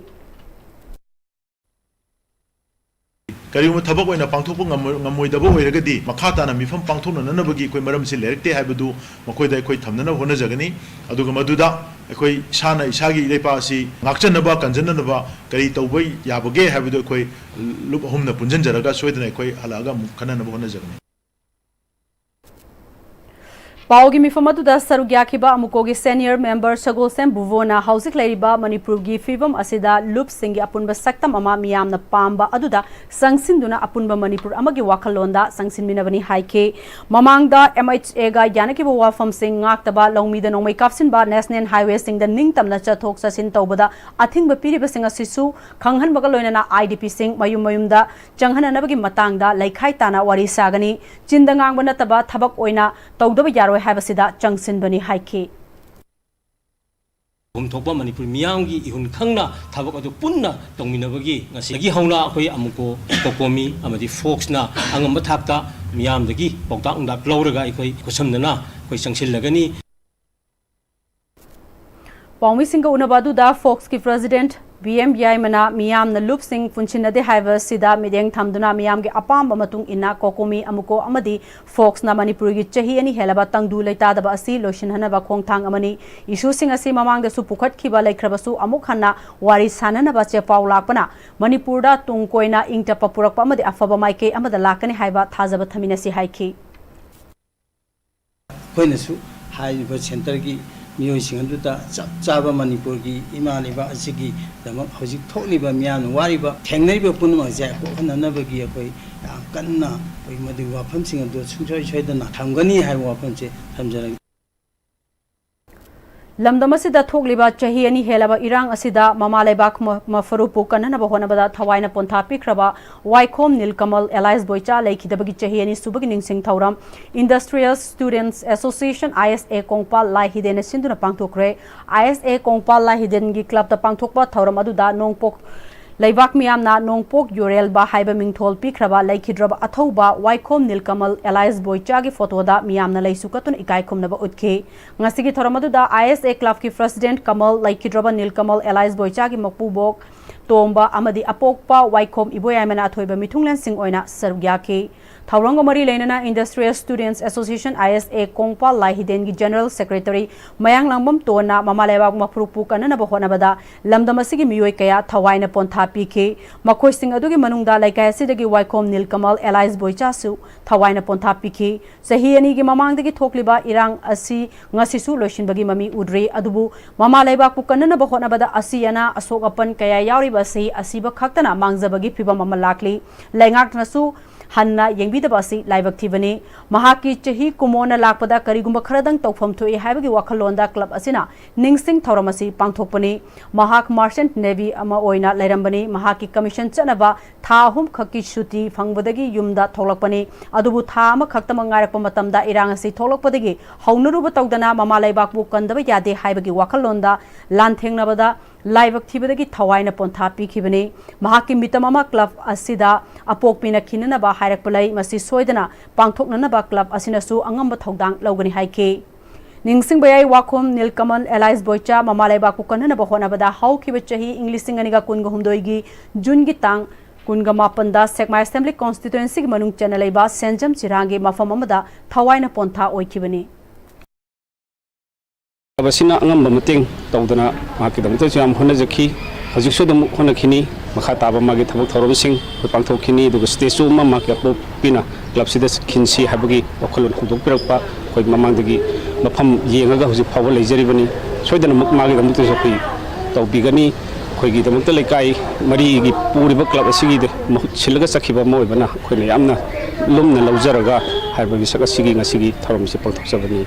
ꯀꯔꯤꯒꯨꯝꯕ ꯊꯕꯛ ꯑꯣꯏꯅ ꯄꯥꯡꯊꯣꯛꯄ ꯉꯝꯃꯣꯏ-, ꯉꯝꯃꯣꯏꯗꯕ ꯑꯣꯏꯔꯒꯗꯤ ꯃꯈꯥ ꯇꯥꯅ ꯃꯤꯐꯝ ꯄꯥꯡꯊꯣꯛꯅꯅꯕꯒꯤ ꯑꯩꯈꯣꯏ ꯃꯔꯝꯁꯤ ꯂꯩꯔꯛꯇꯦ ꯍꯥꯏꯕꯗꯨ ꯃꯈꯣꯏꯗ ꯑꯩꯈꯣꯏ ꯊꯝꯅꯅꯕ ꯍꯣꯠꯅꯖꯒꯅꯤ꯫ ꯑꯗꯨꯒ ꯃꯗꯨꯗ ꯑꯩꯈꯣꯏ ꯏꯁꯥꯅ ꯏꯁꯥꯒꯤ ꯏꯔꯩꯄꯥꯛ ꯑꯁꯤ ꯉꯥꯛꯆꯅꯕ, ꯀꯟꯖꯅꯅꯕ ꯀꯔꯤ ꯇꯧꯕ ꯌꯥꯕꯒꯦ ꯍꯥꯏꯕꯗꯨ ꯑꯩꯈꯣꯏ ꯂꯨꯞ ꯑꯍꯨꯝꯅ ꯄꯨꯟꯁꯤꯟꯖꯔꯒ ꯁꯣꯏꯗꯅ ꯑꯩꯈꯣꯏ ꯍꯜꯂꯛꯑꯒ ꯑꯃꯨꯛ ꯈꯟꯅꯅꯕ ꯍꯣꯠꯅꯖꯒꯅꯤ꯫ ꯄꯥꯎꯒꯤ ꯃꯤꯐꯝ ꯑꯗꯨꯗ ꯁꯔꯨꯛ ꯌꯥꯈꯤꯕ ꯑꯃꯨꯀꯣꯒꯤ senior member ꯁꯒꯣꯜꯁꯦꯝ ꯕꯨꯕꯣꯅ ꯍꯧꯖꯤꯛ ꯂꯩꯔꯤꯕ ꯃꯅꯤꯄꯨꯔꯒꯤ ꯐꯤꯕꯝ ꯑꯁꯤꯗ ꯂꯨꯞꯁꯤꯡꯒꯤ ꯑꯄꯨꯟꯕ ꯁꯛꯇꯝ ꯑꯃ ꯃꯤꯌꯥꯝꯅ ꯄꯥꯝꯕ ꯑꯗꯨꯗ ꯆꯪꯁꯤꯟꯗꯨꯅ ꯑꯄꯨꯟꯕ ꯃꯅꯤꯄꯨꯔ ꯑꯃꯒꯤ ꯋꯥꯈꯜꯂꯣꯟꯗ ꯆꯪꯁꯤꯟꯃꯤꯟꯅꯕꯅꯤ ꯍꯥꯏꯈꯤ꯫ ꯃꯃꯥꯡꯗ MHAꯒ ꯌꯥꯅꯈꯤꯕ ꯋꯥꯐꯝꯁꯤꯡ ꯉꯥꯛꯇꯕ, ꯂꯧꯃꯤꯗ ꯅꯣꯡꯃꯩ ꯀꯥꯞꯁꯤꯟꯕ, national highwayꯁꯤꯡꯗ ꯅꯤꯡꯇꯝꯅ ꯆꯠꯊꯣꯛ ꯆꯠꯁꯤꯟ ꯇꯧꯕꯗ ꯑꯊꯤꯡꯕ ꯄꯤꯔꯤꯕꯁꯤꯡ ꯑꯁꯤꯁꯨ ꯈꯪꯍꯟꯕꯒ ꯂꯣꯏꯅꯅ IDPꯁꯤꯡ ꯃꯌꯨꯝ ꯃꯌꯨꯝꯗ ꯆꯪꯍꯟꯅꯅꯕꯒꯤ ꯃꯇꯥꯡꯗ ꯂꯩꯈꯥꯏ ꯇꯥꯅ ꯋꯥꯔꯤ ꯁꯥꯒꯅꯤ꯫ ꯆꯤꯟꯗ ꯉꯥꯡꯕ ꯅꯠꯇꯕ ꯊꯕꯛ ꯑꯣꯏꯅ ꯇꯧꯗꯕ ꯌꯥꯔꯣꯏ ꯍꯥꯏꯕꯁꯤꯗ ꯆꯪꯁꯤꯟꯕꯅꯤ ꯍꯥꯏꯈꯤ꯫ ꯇꯧꯐꯝ ꯊꯣꯛꯄ ꯃꯅꯤꯄꯨꯔ ꯃꯤꯌꯥꯝꯒꯤ ꯏꯍꯨꯟ ꯈꯪꯅ ꯊꯕꯛ ꯑꯗꯨ ꯄꯨꯟꯅ ꯇꯧꯃꯤꯟꯅꯕꯒꯤ ꯉꯁꯤꯗꯒꯤ ꯍꯧꯅ ꯑꯩꯈꯣꯏ ꯑꯃꯨꯀꯣ, ꯀꯣꯀꯣꯃꯤ ꯑꯃꯗꯤ ꯐꯣꯛꯁꯅ ꯑꯉꯝꯕ ꯊꯥꯛꯇ ꯃꯤꯌꯥꯝꯗꯒꯤ ꯄꯥꯎꯇꯥꯛ ꯅꯨꯡꯗꯥꯛ ꯂꯧꯔꯒ ꯑꯩꯈꯣꯏ ꯈꯨꯠꯁꯝꯅꯅ ꯑꯩꯈꯣꯏ ꯆꯪꯁꯤꯜꯂꯒꯅꯤ꯫ ꯄꯥꯎꯃꯤꯁꯤꯡꯒ ꯎꯅꯕ ꯑꯗꯨꯗ ꯐꯣꯛꯁꯀꯤ president ꯕꯤ ꯑꯦꯝ ꯌꯥꯏꯃꯅ ꯃꯤꯌꯥꯝꯅ ꯂꯨꯞꯁꯤꯡ ꯄꯨꯟꯁꯤꯟꯅꯗꯦ ꯍꯥꯏꯕꯁꯤꯗ ꯃꯤꯠꯌꯦꯡ ꯊꯝꯗꯨꯅ ꯃꯤꯌꯥꯝꯒꯤ ꯑꯄꯥꯝꯕ ꯃꯇꯨꯡ ꯏꯟꯅ ꯀꯣꯀꯣꯃꯤ, ꯑꯃꯨꯀꯣ ꯑꯃꯗꯤ ꯐꯣꯛꯁꯅ ꯃꯅꯤꯄꯨꯔꯒꯤ ꯆꯍꯤ ꯑꯅꯤ ꯍꯦꯜꯂꯕ ꯇꯪꯗꯨ ꯂꯩꯇꯥꯗꯕ ꯑꯁꯤ ꯂꯣꯏꯁꯤꯟꯍꯟꯅꯕ ꯈꯣꯡꯊꯥꯡ ꯑꯃꯅꯤ꯫ Issueꯁꯤꯡ ꯑꯁꯤ ꯃꯃꯥꯡꯗꯁꯨ ꯄꯨꯈꯠꯈꯤꯕ ꯂꯩꯈ꯭ꯔꯕꯁꯨ ꯑꯃꯨꯛ ꯍꯟꯅ ꯋꯥꯔꯤ ꯁꯥꯅꯅꯕ ꯆꯦꯄꯥꯎ ꯂꯥꯛꯄꯅ ꯃꯅꯤꯄꯨꯔꯗ ꯇꯨꯡ ꯀꯣꯏꯅ ꯏꯪ ꯇꯞꯄ ꯄꯨꯔꯛꯄ ꯑꯃꯗꯤ ꯑꯐꯕ ꯃꯥꯏꯀꯩ ꯑꯃꯗ ꯂꯥꯛꯀꯅꯤ ꯍꯥꯏꯕ ꯊꯥꯖꯕ ꯊꯝꯃꯤꯟꯅꯁꯤ ꯍꯥꯏꯈꯤ꯫ ꯑꯩꯈꯣꯏꯅꯁꯨ ꯍꯥꯏꯔꯤꯕ centreꯒꯤ ꯃꯤꯑꯣꯏꯁꯤꯡ ꯑꯗꯨꯗ ꯆꯞ ꯆꯥꯕ ꯃꯅꯤꯄꯨꯔꯒꯤ ꯏꯃꯥ ꯂꯩꯕꯥꯛ ꯑꯁꯤꯒꯤꯗꯃꯛ ꯍꯧꯖꯤꯛ ꯊꯣꯛꯂꯤꯕ ꯃꯤꯌꯥꯝꯅ ꯋꯥꯔꯤꯕ ꯊꯦꯡꯅꯔꯤꯕ ꯄꯨꯝꯅꯃꯛꯁꯦ ꯀꯣꯛꯍꯟꯅꯅꯕꯒꯤ ꯑꯩꯈꯣꯏ ꯌꯥꯝ ꯀꯟꯅ ꯑꯩꯈꯣꯏ ꯃꯗꯨꯒꯤ ꯋꯥꯐꯝꯁꯤꯡ ꯑꯗꯨ ꯁꯨꯡꯁꯣꯏ ꯁꯣꯏꯗꯅ ꯊꯝꯒꯅꯤ ꯍꯥꯏꯕ ꯋꯥꯐꯝꯁꯦ ꯊꯝꯖꯔꯒꯦ꯫ ꯂꯝꯗꯝ ꯑꯁꯤꯗ ꯊꯣꯛꯂꯤꯕ ꯆꯍꯤ ꯑꯅꯤ ꯍꯦꯜꯂꯕ ꯏꯔꯥꯡ ꯑꯁꯤꯗ ꯃꯃꯥ ꯂꯩꯕꯥꯛ ꯃ-, ꯃꯐꯔꯨꯞꯄꯨ ꯀꯟꯅꯅꯕ ꯍꯣꯠꯅꯕꯗ ꯊꯋꯥꯏꯅ ꯄꯣꯟꯊꯥ ꯄꯤꯈ꯭ꯔꯕ ꯋꯥꯏꯈꯣꯝ ꯅꯤꯜꯀꯃꯜ alias ꯕꯣꯏꯆꯥ ꯂꯩꯈꯤꯗꯕꯒꯤ ꯆꯍꯤ ꯑꯅꯤ ꯁꯨꯕꯒꯤ ꯅꯤꯡꯁꯤꯡ ꯊꯧꯔꯝ Industrial Students Association, ISA, Kongpal ꯂꯥꯏꯍꯤꯗꯦꯟꯅ ꯁꯤꯟꯗꯨꯅ ꯄꯥꯡꯊꯣꯛꯈ꯭ꯔꯦ꯫ ISA ꯀꯣꯡꯄꯥꯜ ꯂꯥꯏꯍꯤꯗꯦꯟꯒꯤ clubꯇ ꯄꯥꯡꯊꯣꯛꯄ ꯊꯧꯔꯝ ꯑꯗꯨꯗ ꯅꯣꯡꯄꯣꯛ ꯂꯩꯕꯥꯛ ꯃꯤꯌꯥꯝꯅ ꯅꯣꯡꯄꯣꯛ ꯌꯨꯔꯦꯜꯕ ꯍꯥꯏꯕ ꯃꯤꯡꯊꯣꯜ ꯄꯤꯈ꯭ꯔꯕ ꯂꯩꯈꯤꯗ꯭ꯔꯕ ꯑꯊꯧꯕ ꯋꯥꯏꯈꯣꯝ ꯅꯤꯜꯀꯃꯜ alias ꯕꯣꯏꯆꯥꯒꯤ photoꯗ ꯃꯤꯌꯥꯝꯅ ꯂꯩꯁꯨ ꯀꯠꯇꯨꯅ ꯏꯀꯥꯏ ꯈꯨꯝꯅꯕ ꯎꯠꯈꯤ꯫ ꯉꯁꯤꯒꯤ ꯊꯧꯔꯝ ꯑꯗꯨꯗ ISA clubꯀꯤ president ꯀꯃꯜ, ꯂꯩꯈꯤꯗ꯭ꯔꯕ ꯅꯤꯜꯀꯃꯜ alias ꯕꯣꯏꯆꯥꯒꯤ ꯃꯀꯨꯕꯣꯛ ꯇꯣꯝꯕ ꯑꯃꯗꯤ ꯑꯄꯣꯛꯄ ꯋꯥꯏꯈꯣꯝ ꯏꯕꯣꯌꯥꯏꯃꯅ ꯑꯊꯣꯏꯕ ꯃꯤꯊꯨꯡꯂꯦꯟꯁꯤꯡ ꯑꯣꯏꯅ ꯁꯔꯨꯛ ꯌꯥꯈꯤ꯫ ꯊꯧꯔꯝꯒ ꯃꯔꯤ ꯂꯩꯅꯅ Industrial Students Association, I S A, Kongpal ꯂꯥꯏꯍꯤꯗꯦꯟꯒꯤ General Secretary ꯃꯌꯥꯡꯂꯥꯡꯕꯝ ꯇꯣꯟꯅ ꯃꯃꯥ ꯂꯩꯕꯥꯛ ꯃꯐꯨꯔꯨꯞꯄꯨ ꯀꯟꯅꯅꯕ ꯍꯣꯠꯅꯕꯗ ꯂꯝꯗꯝ ꯑꯁꯤꯒꯤ ꯃꯤꯑꯣꯏ ꯀꯌꯥ ꯊꯋꯥꯏꯅ ꯄꯣꯟꯊꯥ ꯄꯤꯈꯤ꯫ ꯃꯈꯣꯏꯁꯤꯡ ꯑꯗꯨꯒꯤ ꯃꯅꯨꯡꯗ ꯂꯩꯀꯥꯏ ꯑꯁꯤꯗꯒꯤ ꯋꯥꯏꯈꯣꯝ ꯅꯤꯜꯀꯃꯜ alias ꯕꯣꯏꯆꯥꯁꯨ ꯊꯋꯥꯏꯅ ꯄꯣꯟꯊꯥ ꯄꯤꯈꯤ꯫ ꯆꯍꯤ ꯑꯅꯤꯒꯤ ꯃꯃꯥꯡꯗꯒꯤ ꯊꯣꯛꯂꯤꯕ ꯏꯔꯥꯡ ꯑꯁꯤ ꯉꯁꯤꯁꯨ ꯂꯣꯏꯁꯤꯟꯕꯒꯤ ꯃꯃꯤ ꯎꯗ꯭ꯔꯤ꯫ ꯑꯗꯨꯕꯨ ꯃꯃꯥ ꯂꯩꯕꯥꯛꯄꯨ ꯀꯟꯅꯅꯕ ꯍꯣꯠꯅꯕꯗ ꯑꯁꯤ ꯑꯅꯥ, ꯑꯁꯣꯛ ꯑꯄꯟ ꯀꯌꯥ ꯌꯥꯎꯔꯤꯕ ꯑꯁꯤ ꯑꯁꯤꯕ ꯈꯛꯇꯅ ꯃꯥꯡꯖꯕꯒꯤ ꯐꯤꯕꯝ ꯑꯃ ꯂꯥꯛꯂꯤ꯫ ꯂꯩꯉꯥꯛꯅꯁꯨ ꯍꯟꯅ ꯌꯦꯡꯕꯤꯗꯕ ꯑꯁꯤ ꯂꯥꯏꯕꯛ ꯊꯤꯕꯅꯤ꯫ ꯃꯍꯥꯛꯀꯤ ꯆꯍꯤ ꯀꯨꯃꯣꯟꯅ ꯂꯥꯛꯄꯗ ꯀꯔꯤꯒꯨꯝꯕ ꯈꯔꯗꯪ ꯇꯧꯐꯝ ꯊꯣꯛꯏ ꯍꯥꯏꯕꯒꯤ ꯋꯥꯈꯜꯂꯣꯟꯗ club ꯑꯁꯤꯅ ꯅꯤꯡꯁꯤꯡ ꯊꯧꯔꯝ ꯑꯁꯤ ꯄꯥꯡꯊꯣꯛꯄꯅꯤ꯫ ꯃꯍꯥꯛ Merchant Navy ꯑꯃ ꯑꯣꯏꯅ ꯂꯩꯔꯝꯕꯅꯤ꯫ ꯃꯍꯥꯛꯀꯤ commission ꯆꯠꯅꯕ ꯊꯥ ꯑꯍꯨꯝ ꯈꯛꯀꯤ ꯁꯨꯇꯤ ꯐꯪꯕꯗꯒꯤ ꯌꯨꯝꯗ ꯊꯣꯛꯂꯛꯄꯅꯤ꯫ ꯑꯗꯨꯕꯨ ꯊꯥ ꯑꯃꯈꯛꯇꯃꯛ ꯉꯥꯏꯔꯛꯄ ꯃꯇꯝꯗ ꯏꯔꯥꯡ ꯑꯁꯤ ꯊꯣꯛꯂꯛꯄꯗꯒꯤ ꯍꯧꯅꯔꯨꯕ ꯇꯧꯗꯅ ꯃꯃꯥ ꯂꯩꯕꯥꯛꯄꯨ ꯀꯟꯗꯕ ꯌꯥꯗꯦ ꯍꯥꯏꯕꯒꯤ ꯋꯥꯈꯜꯂꯣꯟꯗ ꯂꯥꯟꯊꯦꯡꯅꯕꯗ ꯂꯥꯏꯕꯛ ꯊꯤꯕꯗꯒꯤ ꯊꯋꯥꯏꯅ ꯄꯣꯟꯊꯥ ꯄꯤꯈꯤꯕꯅꯤ꯫ ꯃꯍꯥꯛꯀꯤ ꯃꯤꯇꯝ ꯑꯃ club ꯑꯁꯤꯗ ꯑꯄꯣꯛꯄꯤꯅ ꯈꯤꯅꯅꯕ ꯍꯥꯏꯔꯛꯄ ꯂꯩ꯫ ꯃꯁꯤ ꯁꯣꯏꯗꯅ ꯄꯥꯡꯊꯣꯛꯅꯅꯕ club ꯑꯁꯤꯅꯁꯨ ꯑꯉꯝꯕ ꯊꯧꯗꯥꯡ ꯂꯧꯒꯅꯤ ꯍꯥꯏꯈꯤ꯫ ꯅꯤꯡꯁꯤꯡꯕ ꯌꯥꯏ, ꯋꯥꯈꯣꯝ ꯅꯤꯜꯀꯃꯜ alias ꯕꯣꯏꯆꯥ ꯃꯃꯥ ꯂꯩꯕꯥꯛꯄꯨ ꯀꯟꯅꯅꯕ ꯍꯣꯠꯅꯕꯗ ꯍꯧꯈꯤꯕ ꯆꯍꯤ ꯏꯪ ꯂꯤꯁꯤꯡ ꯑꯅꯤꯒ ꯀꯨꯟꯒ ꯍꯨꯝꯗꯣꯏꯒꯤ ꯖꯨꯟꯒꯤ ꯇꯥꯡ ꯀꯨꯟꯒ ꯃꯥꯄꯟꯗ ꯁꯦꯛꯃꯥꯏ Assembly Constituencyꯒꯤ ꯃꯅꯨꯡ ꯆꯟꯅ ꯂꯩꯕ ꯁꯦꯟꯖꯝ ꯆꯤꯔꯥꯡꯒꯤ ꯃꯐꯝ ꯑꯃꯗ ꯊꯋꯥꯏꯅ ꯄꯣꯟꯊꯥ ꯑꯣꯏꯈꯤꯕꯅꯤ꯫ ꯑꯁꯤꯅ ꯑꯉꯝꯕ ꯃꯇꯦꯡ ꯇꯧꯗꯅ ꯃꯍꯥꯛꯀꯤꯗꯃꯛꯇꯁꯨ ꯌꯥꯝ ꯍꯣꯠꯅꯖꯈꯤ꯫ ꯍꯧꯖꯤꯛꯁꯨ ꯑꯗꯨꯝ ꯍꯣꯠꯅꯈꯤꯅꯤ꯫ ꯃꯈꯥ ꯇꯥꯕ ꯃꯥꯒꯤ ꯊꯕꯛ ꯊꯧꯔꯝꯁꯤꯡ ꯑꯩꯈꯣꯏ ꯄꯥꯡꯊꯣꯛꯈꯤꯅꯤ꯫ ꯑꯗꯨꯒ statue ꯑꯃ ꯃꯍꯥꯛꯀꯤ ꯑꯄꯣꯛꯄꯤꯅ clubꯁꯤꯗ ꯈꯤꯟꯁꯤ ꯍꯥꯏꯕꯒꯤ ꯋꯥꯈꯜꯂꯣꯟ ꯍꯧꯗꯣꯛꯄꯤꯔꯛꯄ ꯑꯩꯈꯣꯏ ꯃꯃꯥꯡꯗꯒꯤ ꯃꯐꯝ ꯌꯦꯡꯉꯒ ꯍꯧꯖꯤꯛ ꯐꯥꯎꯕ ꯂꯩꯖꯔꯤꯕꯅꯤ꯫ ꯁꯣꯏꯗꯅꯃꯛ ꯃꯥꯒꯤꯗꯃꯛꯇꯁꯨ ꯑꯩꯈꯣꯏ ꯇꯧꯕꯤꯒꯅꯤ꯫ ꯑꯩꯈꯣꯏꯒꯤꯗꯃꯛꯇ ꯂꯩꯀꯥꯏ ꯃꯔꯤꯒꯤ ꯄꯨꯔꯤꯕ club ꯑꯁꯤꯒꯤ ꯃꯍꯨꯠ ꯁꯤꯜꯂꯒ ꯆꯠꯈꯤꯕ ꯑꯃ ꯑꯣꯏꯕꯅ ꯑꯩꯈꯣꯏꯅ ꯌꯥꯝꯅ ꯂꯨꯝꯅ ꯂꯧꯖꯔꯒ ꯍꯥꯏꯕ ꯃꯤꯁꯛ ꯑꯁꯤꯒꯤ ꯉꯁꯤꯒꯤ ꯊꯧꯔꯝꯁꯤ ꯄꯥꯡꯊꯣꯛꯆꯕꯅꯤ꯫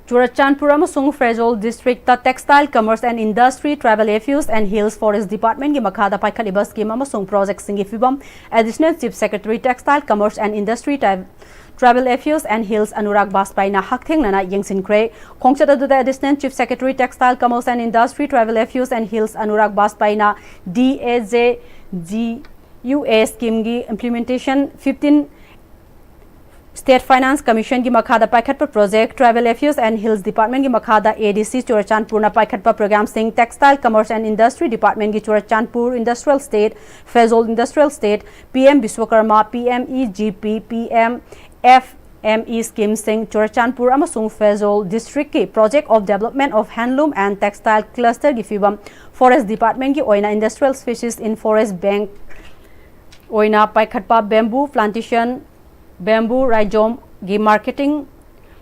ꯆꯨꯔꯆꯥꯟꯄꯨꯔ ꯑꯃꯁꯨꯡ Pherzawl districtꯇ Textile Commerce and Industry, Tribal Affairs and Hills Forest Departmentꯀꯤ ꯃꯈꯥꯗ ꯄꯥꯏꯈꯠꯂꯤꯕ scheme ꯑꯃꯁꯨꯡ projectꯁꯤꯡꯒꯤ ꯐꯤꯕꯝ Additional Chief Secretary, Textile Commerce and Industry, Tri-, Tribal Affairs and Hills Anurag ꯕꯥꯖꯄꯥꯏꯅ ꯍꯛꯊꯦꯡꯅꯅ ꯌꯦꯡꯁꯤꯟꯈ꯭ꯔꯦ꯫ ꯈꯣꯡꯆꯠ ꯑꯗꯨꯗ Additional Chief Secretary, Textile Commerce and Industry, Tribal Affairs and Hills Anurag ꯕꯥꯖꯄꯥꯏꯅ D A J G U A schemeꯒꯤ implementation fifteen State Finance Commission ꯒꯤ ꯃꯈꯥꯗ ꯄꯥꯏꯈꯠꯄ project, Tribal Affairs and Hills Department ꯒꯤ ꯃꯈꯥꯗ A D C ꯆꯨꯔꯆꯥꯟꯄꯨꯔꯅ ꯄꯥꯏꯈꯠꯄ program ꯁꯤꯡ, Textile, Commerce and Industry Department ꯒꯤ Churachandpur Industrial Estate, Pherzawl Industrial Estate, P M ꯕꯤꯁ꯭ꯋꯀꯔꯃ, P M E G P, P M F M E scheme ꯁꯤꯡ, ꯆꯨꯔꯆꯥꯟꯄꯨꯔ ꯑꯃꯁꯨꯡ Pherzawl district ꯀꯤ Project of Development of Handloom and Textile Cluster ꯒꯤ ꯐꯤꯕꯝ, Forest Department ꯒꯤ ꯑꯣꯏꯅ Industrial Species in Forest Bank ꯑꯣꯏꯅ ꯄꯥꯏꯈꯠꯄ, bamboo plantation, bamboo rhizome ꯒꯤ marketing,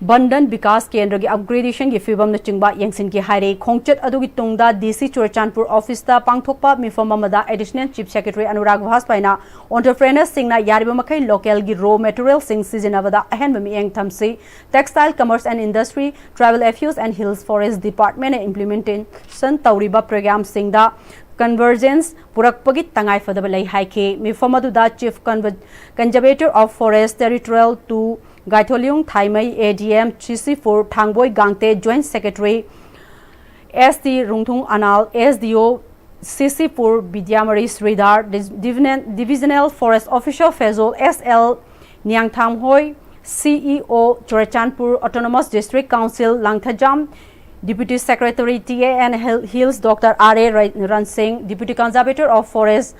ꯕꯟꯙꯟ ꯕꯤꯀꯥꯁ ꯀꯦꯟꯗ꯭ꯔꯒꯤ upgradation ꯒꯤ ꯐꯤꯕꯝꯅꯆꯤꯡꯕ ꯌꯦꯡꯁꯤꯟꯈꯤ ꯍꯥꯏꯔꯤ꯫ ꯈꯣꯡꯆꯠ ꯑꯗꯨꯒꯤ ꯇꯨꯡꯗ D C ꯆꯨꯔꯆꯥꯟꯄꯨꯔ office ꯇ ꯄꯥꯡꯊꯣꯛꯄ ꯃꯤꯐꯝ ꯑꯃꯗ Additional Chief Secretary Anurag ꯚꯥꯖꯄꯥꯏꯅ entrepreneurs ꯁꯤꯡꯅ ꯌꯥꯔꯤꯕ ꯃꯈꯩ local ꯒꯤ raw material ꯁꯤꯡ ꯁꯤꯖꯤꯟꯅꯕꯗ ꯑꯍꯦꯟꯕ ꯃꯤꯠꯌꯦꯡ ꯊꯝꯁꯤ, Textile, Commerce and Industry, Tribal Affairs and Hills Forest Department ꯅ implementation ꯇꯧꯔꯤꯕ program ꯁꯤꯡꯗ convergence ꯄꯨꯔꯛꯄꯒꯤ ꯇꯉꯥꯏꯐꯗꯕ ꯂꯩ ꯍꯥꯏꯈꯤ꯫ ꯃꯤꯐꯝ ꯑꯗꯨꯗ Chief Conver-, Conservator of Forest Territorial two ꯒꯥꯏꯊꯣꯂꯤꯌꯨꯡ ꯊꯥꯏꯃꯩ, A D M C C four ꯊꯥꯡꯕꯣꯏ ꯒꯥꯡꯇꯦ, Joint Secretary S T ꯔꯨꯡꯊꯨꯡ Anal, S D O C C four ꯕꯤꯗ꯭ꯌꯥꯃꯔꯤ ꯁ꯭ꯔꯤꯙꯥꯔ, Dis-, Divisional, Divisional Forest Officer Pherzawl S L ꯅꯤꯌꯥꯡꯊꯥꯝꯍꯣꯏ, C E O Churachandpur Autonomous District Council ꯂꯥꯡꯊꯖꯥꯝ, Deputy Secretary T A and Hill-, Hills Doctor R A Rai-, Ransing, Deputy Conservator of Forest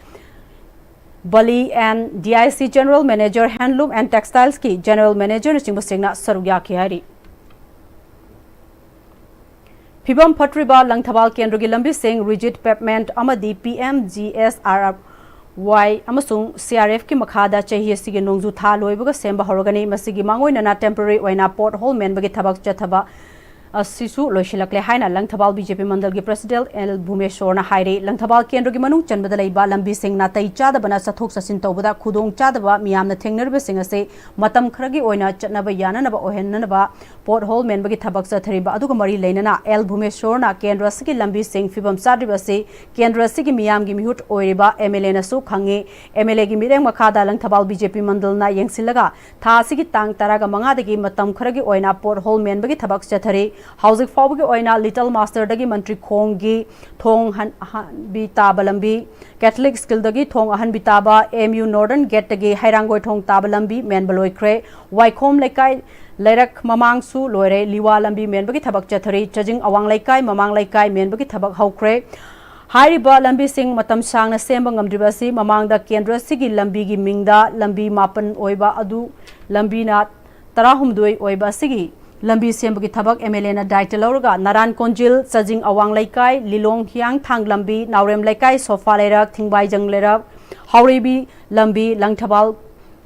Bali and D I C General Manager Handloom and Textiles ꯀꯤ General Manager ꯅꯆꯤꯡꯕꯁꯤꯡꯅ ꯁꯔꯨꯛ ꯌꯥꯈꯤ ꯍꯥꯏꯔꯤ꯫ ꯐꯤꯕꯝ ꯐꯠꯇ꯭ꯔꯤꯕ ꯂꯪꯊꯕꯥꯜ ꯀꯦꯟꯗ꯭ꯔꯒꯤ ꯂꯝꯕꯤꯁꯤꯡ, rigid pavement ꯑꯃꯗꯤ P M G S R Y ꯑꯃꯁꯨꯡ C R F ꯀꯤ ꯃꯈꯥꯗ ꯆꯍꯤ ꯑꯁꯤꯒꯤ ꯅꯣꯡꯖꯨ ꯊꯥ ꯂꯣꯏꯕꯒ ꯁꯦꯝꯕ ꯍꯧꯔꯒꯅꯤ꯫ ꯃꯁꯤꯒꯤ ꯃꯥꯡꯑꯣꯏꯅꯅ temporary ꯑꯣꯏꯅ pothole ꯃꯦꯟꯕꯒꯤ ꯊꯕꯛ ꯆꯠꯊꯕ ꯑꯁꯤꯁꯨ ꯂꯣꯏꯁꯤꯜꯂꯛꯂꯦ ꯍꯥꯏꯅ Langthabal B J P ꯃꯟꯗꯜꯒꯤ President L ꯚꯨꯃꯦꯁꯣꯔꯅ ꯍꯥꯏꯔꯤ꯫ ꯂꯪꯊꯕꯥꯜ ꯀꯦꯟꯗ꯭ꯔꯒꯤ ꯃꯅꯨꯡ ꯆꯟꯕꯗ ꯂꯩꯕ ꯂꯝꯕꯤꯁꯤꯡ ꯅꯥꯇꯩ ꯆꯥꯗꯕꯅ ꯆꯠꯊꯣꯛ ꯆꯠꯁꯤꯟ ꯇꯧꯕꯗ ꯈꯨꯗꯣꯡ ꯆꯥꯗꯕ ꯃꯤꯌꯥꯝꯅ ꯊꯦꯡꯅꯔꯤꯕꯁꯤꯡ ꯑꯁꯤ ꯃꯇꯝ ꯈꯔꯒꯤ ꯑꯣꯏꯅ ꯆꯠꯅꯕ ꯌꯥꯅꯅꯕ ꯑꯣꯏꯍꯟꯅꯅꯕ pothole ꯃꯦꯟꯕꯒꯤ ꯊꯕꯛ ꯆꯠꯊꯔꯤꯕ ꯑꯗꯨꯒ ꯃꯔꯤ ꯂꯩꯅꯅ L ꯚꯨꯃꯦꯁꯣꯔꯅ ꯀꯦꯟꯗ꯭ꯔ ꯑꯁꯤꯒꯤ ꯂꯝꯕꯤꯁꯤꯡ ꯐꯤꯕꯝ ꯆꯥꯗ꯭ꯔꯤꯕ ꯑꯁꯤ ꯀꯦꯟꯗ꯭ꯔ ꯑꯁꯤꯒꯤ ꯃꯤꯌꯥꯝꯒꯤ ꯃꯤꯍꯨꯠ ꯑꯣꯏꯔꯤꯕ M L A ꯅꯁꯨ ꯈꯪꯉꯤ꯫ M L A ꯒꯤ ꯃꯤꯠꯌꯦꯡ ꯃꯈꯥꯗ ꯂꯪꯊꯕꯥꯜ B J P ꯃꯟꯗꯜꯅ ꯌꯦꯡꯁꯤꯜꯂꯒ ꯊꯥ ꯑꯁꯤꯒꯤ ꯇꯥꯡ ꯇꯔꯥꯒ ꯃꯉꯥꯗꯒꯤ ꯃꯇꯝ ꯈꯔꯒꯤ ꯑꯣꯏꯅ pothole ꯃꯦꯟꯕꯒꯤ ꯊꯕꯛ ꯆꯠꯊꯔꯤ꯫ ꯍꯧꯖꯤꯛ ꯐꯥꯎꯕꯒꯤ ꯑꯣꯏꯅ ꯂꯤꯇꯜ ꯃꯥꯁꯇꯔꯗꯒꯤ ꯃꯟꯇ꯭ꯔꯤ ꯈꯣꯡꯒꯤ ꯊꯣꯡ ꯍꯟ-, ꯑꯍꯟꯕꯤ ꯇꯥꯕ ꯂꯝꯕꯤ, ꯀꯦꯊꯂꯤꯛ ꯁ꯭ꯀꯨꯜꯗꯒꯤ ꯊꯣꯡ ꯑꯍꯟꯕꯤ ꯇꯥꯕ, ꯑꯦꯝ ꯌꯨ ꯅꯣꯔꯗꯔꯟ ꯒꯦꯠꯇꯒꯤ ꯍꯩꯔꯥꯡꯒꯣꯏ ꯊꯣꯡ ꯇꯥꯕ ꯂꯝꯕꯤ ꯃꯦꯟꯕ ꯂꯣꯏꯈ꯭ꯔꯦ꯫ ꯋꯥꯏꯈꯣꯝ ꯂꯩꯀꯥꯏ ꯂꯩꯔꯛ ꯃꯃꯥꯡꯁꯨ ꯂꯣꯏꯔꯦ꯫ ꯂꯤꯋꯥ ꯂꯝꯕꯤ ꯃꯦꯟꯕꯒꯤ ꯊꯕꯛ ꯆꯠꯊꯔꯤ꯫ ꯆꯥꯖꯤꯡ ꯑꯋꯥꯡ ꯂꯩꯀꯥꯏ, ꯃꯃꯥꯡ ꯂꯩꯀꯥꯏ ꯃꯦꯟꯕꯒꯤ ꯊꯕꯛ ꯍꯧꯈ꯭ꯔꯦ꯫ ꯍꯥꯏꯔꯤꯕ ꯂꯝꯕꯤꯁꯤꯡ ꯃꯇꯝ ꯁꯥꯡꯅ ꯁꯦꯝꯕ ꯉꯝꯗ꯭ꯔꯤꯕ ꯑꯁꯤ ꯃꯃꯥꯡꯗ ꯀꯦꯟꯗ꯭ꯔ ꯑꯁꯤꯒꯤ ꯂꯝꯕꯤꯒꯤ ꯃꯤꯡꯗ ꯂꯝꯕꯤ ꯃꯥꯄꯟ ꯑꯣꯏꯕ ꯑꯗꯨ ꯂꯝꯕꯤꯅ ꯇꯔꯥꯍꯨꯝꯗꯣꯏ ꯑꯣꯏꯕ ꯑꯁꯤꯒꯤ ꯂꯝꯕꯤ ꯁꯦꯝꯕꯒꯤ ꯊꯕꯛ ꯑꯦꯝ ꯑꯦꯜ ꯑꯦꯅ ꯗꯥꯏꯇ ꯂꯧꯔꯒ ꯅꯔꯥꯟ ꯀꯣꯟꯖꯤꯜ, ꯆꯥꯖꯤꯡ ꯑꯋꯥꯡ ꯂꯩꯀꯥꯏ, ꯂꯤꯂꯣꯡ ꯍꯤꯌꯥꯡꯊꯥꯡ ꯂꯝꯕꯤ, ꯅꯥꯎꯔꯦꯝ ꯂꯩꯀꯥꯏ, ꯁꯣꯐꯥ ꯂꯩꯔꯛ, ꯊꯤꯡꯕꯥꯏꯖꯪ ꯂꯩꯔꯛ, ꯍꯥꯎꯔꯩꯕꯤ ꯂꯝꯕꯤ, ꯂꯪꯊꯕꯥꯜ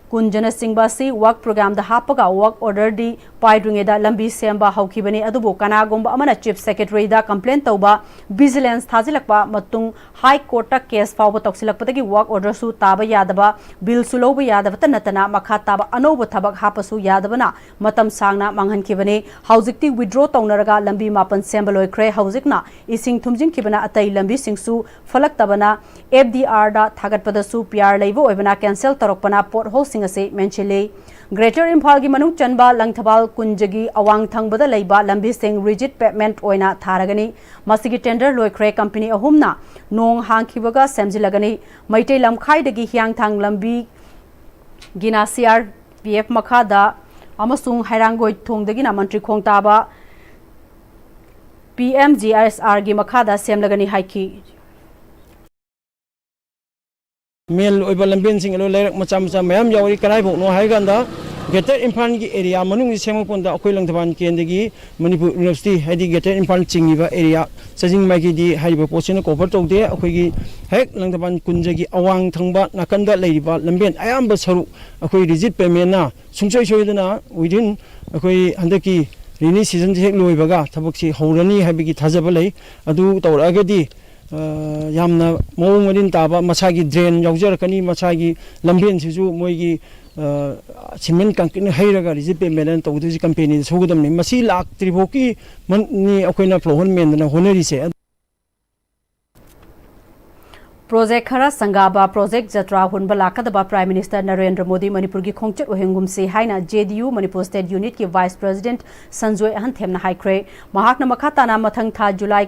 ꯀꯨꯟꯖꯅꯆꯤꯡꯕ ꯑꯁꯤ ꯋꯥꯔꯛ ꯄ꯭ꯔꯣꯒ꯭ꯔꯥꯝꯗ ꯍꯥꯞꯄꯒ ꯋꯥꯔꯛ ꯑꯣꯔꯗꯔꯗꯤ ꯄꯥꯏꯗ꯭ꯔꯤꯉꯩꯗ ꯂꯝꯕꯤ ꯁꯦꯝꯕ ꯍꯧꯈꯤꯕꯅꯤ꯫ ꯑꯗꯨꯕꯨ ꯀꯅꯥꯒꯨꯝꯕ ꯑꯃꯅ ꯆꯤꯐ ꯁꯦꯀ꯭ꯔꯦꯇꯔꯤꯗ ꯀꯝꯄ꯭ꯂꯦꯟ ꯇꯧꯕ, ꯚꯤꯖꯤꯂꯦꯟꯁ ꯊꯥꯖꯤꯜꯂꯛꯄ ꯃꯇꯨꯡ ꯍꯥꯏ ꯀꯣꯔꯠꯇ ꯀꯦꯁ ꯐꯥꯎꯕ ꯇꯧꯁꯤꯜꯂꯛꯄꯗꯒꯤ ꯋꯥꯔꯛ ꯑꯣꯔꯗꯔꯁꯨ ꯇꯥꯕ ꯌꯥꯗꯕ, ꯕꯤꯜꯁꯨ ꯂꯧꯕ ꯌꯥꯗꯕꯇ ꯅꯠꯇꯅ ꯃꯈꯥ ꯇꯥꯕ ꯑꯅꯧꯕ ꯊꯕꯛ ꯍꯥꯞꯄꯁꯨ ꯌꯥꯗꯕꯅ ꯃꯇꯝ ꯁꯥꯡꯅ ꯃꯥꯡꯍꯟꯈꯤꯕꯅꯤ꯫ ꯍꯧꯖꯤꯛꯇꯤ ꯋꯤꯗ꯭ꯔꯣ ꯇꯧꯅꯔꯒ ꯂꯝꯕꯤ ꯃꯥꯄꯟ ꯁꯦꯝꯕ ꯂꯣꯏꯈ꯭ꯔꯦ꯫ ꯍꯧꯖꯤꯛꯅ ꯏꯁꯤꯡ ꯊꯨꯝꯖꯤꯟꯈꯤꯕꯅ ꯑꯇꯩ ꯂꯝꯕꯤꯁꯤꯡꯁꯨ ꯐꯠꯂꯛꯇꯕꯅ, ꯑꯦꯐ ꯗꯤ ꯑꯥꯔꯗ ꯊꯥꯒꯠꯄꯗꯁꯨ ꯄꯤ ꯑꯥꯔ ꯂꯩꯕ ꯑꯣꯏꯕꯅ ꯀꯦꯟꯁꯦꯜ ꯇꯧꯔꯛꯄꯅ ꯄꯣꯠ ꯍꯣꯜꯁꯤꯡ ꯑꯁꯤ ꯃꯦꯟꯁꯤꯜꯂꯤ꯫ ꯒ꯭ꯔꯦꯇꯔ ꯏꯝꯐꯥꯜꯒꯤ ꯃꯅꯨꯡ ꯆꯟꯕ ꯂꯪꯊꯕꯥꯜ ꯀꯨꯟꯖꯒꯤ ꯑꯋꯥꯡ ꯊꯪꯕꯗ ꯂꯩꯕ ꯂꯝꯕꯤꯁꯤꯡ ꯔꯤꯖꯤꯠ ꯄꯦꯚꯃꯦꯟꯠ ꯑꯣꯏꯅ ꯊꯥꯔꯒꯅꯤ꯫ ꯃꯁꯤꯒꯤ ꯇꯦꯟꯗꯔ ꯂꯣꯏꯈ꯭ꯔꯦ꯫ ꯀꯝꯄꯅꯤ ꯑꯍꯨꯝꯅ ꯅꯣꯡ ꯍꯥꯡꯈꯤꯕꯒ ꯁꯦꯝꯖꯤꯜꯂꯒꯅꯤ꯫ ꯃꯩꯇꯩ ꯂꯝꯈꯥꯏꯗꯒꯤ ꯍꯤꯌꯥꯡꯊꯥꯡ ꯂꯝꯕꯤ ꯒꯤꯅ ꯁꯤ ꯑꯥꯔ ꯄꯤ ꯑꯦꯐ ꯃꯈꯥꯗ ꯑꯃꯁꯨꯡ ꯍꯩꯔꯥꯡꯒꯣꯏ ꯊꯣꯡꯗꯒꯤꯅ ꯃꯟꯇ꯭ꯔꯤ ꯈꯣꯡ ꯇꯥꯕ ꯄꯤ ꯑꯦꯝ ꯖꯤ ꯑꯦꯁ ꯑꯥꯔꯒꯤ ꯃꯈꯥꯗ ꯁꯦꯝꯂꯒꯅꯤ ꯍꯥꯏꯈꯤ꯫ ꯃꯦꯟ ꯑꯣꯏꯕ ꯂꯝꯕꯦꯟꯁꯤꯡ ꯑꯗꯨ ꯂꯩꯔꯛ ꯃꯆꯥ ꯃꯆꯥ ꯃꯌꯥꯝ ꯌꯥꯎꯔꯤ꯫ ꯀꯗꯥꯏꯐꯥꯎꯅꯣ ꯍꯥꯏꯔꯀꯥꯟꯗ, ꯒ꯭ꯔꯦꯇꯔ ꯏꯝꯐꯥꯜꯒꯤ ꯑꯦꯔꯤꯌꯥ ꯃꯅꯨꯡꯁꯤ ꯁꯦꯝꯃꯛꯄꯗ ꯑꯩꯈꯣꯏ ꯂꯪꯊꯕꯥꯜ ꯀꯦꯟꯗ꯭ꯔꯒꯤ ꯃꯅꯤꯄꯨꯔ ꯌꯨꯅꯤꯚꯔꯁꯤꯇꯤ, ꯍꯥꯏꯗꯤ ꯒ꯭ꯔꯦꯇꯔ ꯏꯝꯐꯥꯜ ꯆꯤꯡꯉꯤꯕ ꯑꯦꯔꯤꯌꯥ ꯆꯥꯖꯤꯡ ꯃꯥꯏꯀꯩꯗꯤ ꯍꯥꯏꯔꯤꯕ ꯄꯣꯠꯁꯤꯅ ꯀꯣꯚꯔ ꯇꯧꯗꯦ꯫ ꯑꯩꯈꯣꯏꯒꯤ ꯍꯦꯛ ꯂꯪꯊꯕꯥꯜ ꯀꯨꯟꯖꯒꯤ ꯑꯋꯥꯡ ꯊꯪꯕ ꯅꯥꯀꯟꯗ ꯂꯩꯔꯤꯕ ꯂꯝꯕꯦꯟ ꯑꯌꯥꯝꯕ ꯁꯔꯨꯛ ꯑꯩꯈꯣꯏ ꯔꯤꯖꯤꯠ ꯄꯦꯚꯃꯦꯟꯠꯅ ꯁꯨꯡꯁꯣꯏ ꯁꯣꯏꯗꯅ within ꯑꯩꯈꯣꯏ ꯍꯟꯗꯛꯀꯤ ꯔꯦꯅꯤ ꯁꯤꯖꯟꯁꯤ ꯍꯦꯛ ꯂꯣꯏꯕꯒ ꯊꯕꯛꯁꯤ ꯍꯧꯔꯅꯤ ꯍꯥꯏꯕꯒꯤ ꯊꯥꯖꯕ ꯂꯩ꯫ ꯑꯗꯨ ꯇꯧꯔꯛꯑꯒꯗꯤ, ꯑ, ꯌꯥꯝꯅ ꯃꯑꯣꯡ ꯃꯔꯤꯟ ꯇꯥꯕ, ꯃꯁꯥꯒꯤ ꯗ꯭ꯔꯦꯟ ꯌꯥꯎꯖꯔꯛꯀꯅꯤ, ꯃꯁꯥꯒꯤ ꯂꯝꯕꯦꯟꯁꯤꯁꯨ ꯃꯣꯏꯒꯤ, ꯑ, ꯁꯤꯃꯦꯟ ꯀꯪꯀ꯭ꯔꯤꯠꯅ ꯍꯩꯔꯒ ꯔꯤꯖꯤꯠ ꯄꯦꯚꯃꯦꯟꯠ ꯇꯧꯗꯣꯏꯁꯤ ꯀꯝꯄꯦꯅꯤꯗ ꯁꯨꯒꯗꯕꯅꯤ꯫ ꯃꯁꯤ ꯂꯥꯛꯇ꯭ꯔꯤ ꯐꯥꯎꯒꯤ ꯃꯟ-, ꯅꯤ ꯑꯩꯈꯣꯏꯅ ꯐ꯭ꯂꯣꯔ ꯍꯣꯜ ꯃꯦꯟꯗꯅ ꯍꯣꯠꯅꯔꯤꯁꯦ꯫ ꯄ꯭ꯔꯣꯖꯦꯛ ꯈꯔ ꯁꯪꯒꯥꯕ, ꯄ꯭ꯔꯣꯖꯦꯛ ꯖꯇ꯭ꯔꯥ ꯍꯨꯟꯕ ꯂꯥꯛꯀꯗꯕ ꯄ꯭ꯔꯥꯏꯝ ꯃꯤꯅꯤꯁꯇꯔ ꯅꯔꯦꯟꯗ꯭ꯔ ꯃꯣꯗꯤ ꯃꯅꯤꯄꯨꯔꯒꯤ ꯈꯣꯡꯆꯠ ꯑꯣꯏꯍꯟꯒꯨꯝꯁꯤ ꯍꯥꯏꯅ J D U Manipur state ꯌꯨꯅꯤꯠꯀꯤ ꯚꯥꯏꯁ ꯄ꯭ꯔꯦꯁꯤꯗꯦꯟꯠ ꯁꯟꯖꯣꯏ ꯑꯍꯟꯊꯦꯝꯅ ꯍꯥꯏꯈ꯭ꯔꯦ꯫ ꯃꯍꯥꯛꯅ ꯃꯈꯥ ꯇꯥꯅ ꯃꯊꯪ ꯊꯥ ꯖꯨꯂꯥꯏ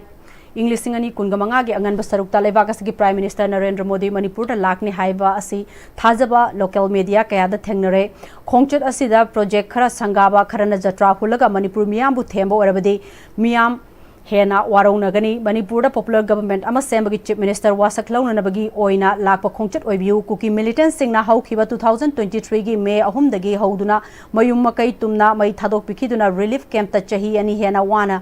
ꯏꯪ ꯂꯤꯁꯤꯡ ꯑꯅꯤ ꯀꯨꯟꯒ ꯃꯉꯥꯒꯤ ꯑꯉꯟꯕ ꯁꯔꯨꯛꯇ ꯂꯩꯕꯥꯛ ꯑꯁꯤꯒꯤ ꯄ꯭ꯔꯥꯏꯝ ꯃꯤꯅꯤꯁꯇꯔ ꯅꯔꯦꯟꯗ꯭ꯔ ꯃꯣꯗꯤ ꯃꯅꯤꯄꯨꯔꯗ ꯂꯥꯛꯅꯤ ꯍꯥꯏꯕ ꯑꯁꯤ ꯊꯥꯖꯕ ꯂꯣꯀꯦꯜ ꯃꯦꯗꯤꯌꯥ ꯀꯌꯥꯗ ꯊꯦꯡꯅꯔꯦ꯫ ꯈꯣꯡꯆꯠ ꯑꯁꯤꯗ ꯄ꯭ꯔꯣꯖꯦꯛ ꯈꯔ ꯁꯪꯒꯥꯕ, ꯈꯔꯅ ꯖꯇ꯭ꯔꯥ ꯍꯨꯜꯂꯒ ꯃꯅꯤꯄꯨꯔ ꯃꯤꯌꯥꯝꯕꯨ ꯊꯦꯝꯕ ꯑꯣꯏꯔꯕꯗꯤ ꯃꯤꯌꯥꯝ ꯍꯦꯟꯅ ꯋꯥꯔꯧꯅꯒꯅꯤ꯫ ꯃꯅꯤꯄꯨꯔꯗ ꯄꯣꯄꯨꯂꯔ ꯒꯚꯔꯟꯃꯦꯟꯠ ꯑꯃ ꯁꯦꯝꯕꯒꯤ ꯆꯤꯐ ꯃꯤꯅꯤꯁꯇꯔ ꯋꯥꯁꯛ ꯂꯧꯅꯅꯕꯒꯤ ꯑꯣꯏꯅ ꯂꯥꯛꯄ ꯈꯣꯡꯆꯠ ꯑꯣꯏꯕꯤꯌꯨ꯫ ꯀꯨꯀꯤ ꯃꯤꯂꯤꯇꯦꯟꯠꯁꯤꯡꯅ ꯍꯧꯈꯤꯕ ꯇꯨ ꯊꯥꯎꯖꯟ ꯇ꯭ꯋꯦꯟꯇꯤ ꯊ꯭ꯔꯤꯒꯤ ꯃꯦ ꯑꯍꯨꯝꯗꯒꯤ ꯍꯧꯗꯨꯅ ꯃꯌꯨꯝ ꯃꯀꯩ ꯇꯨꯝꯅ ꯃꯩ ꯊꯥꯗꯣꯛꯄꯤꯈꯤꯗꯨꯅ ꯔꯤꯂꯤꯐ ꯀꯦꯝꯞꯇ ꯆꯍꯤ ꯑꯅꯤ ꯍꯦꯟꯅ ꯋꯥꯅ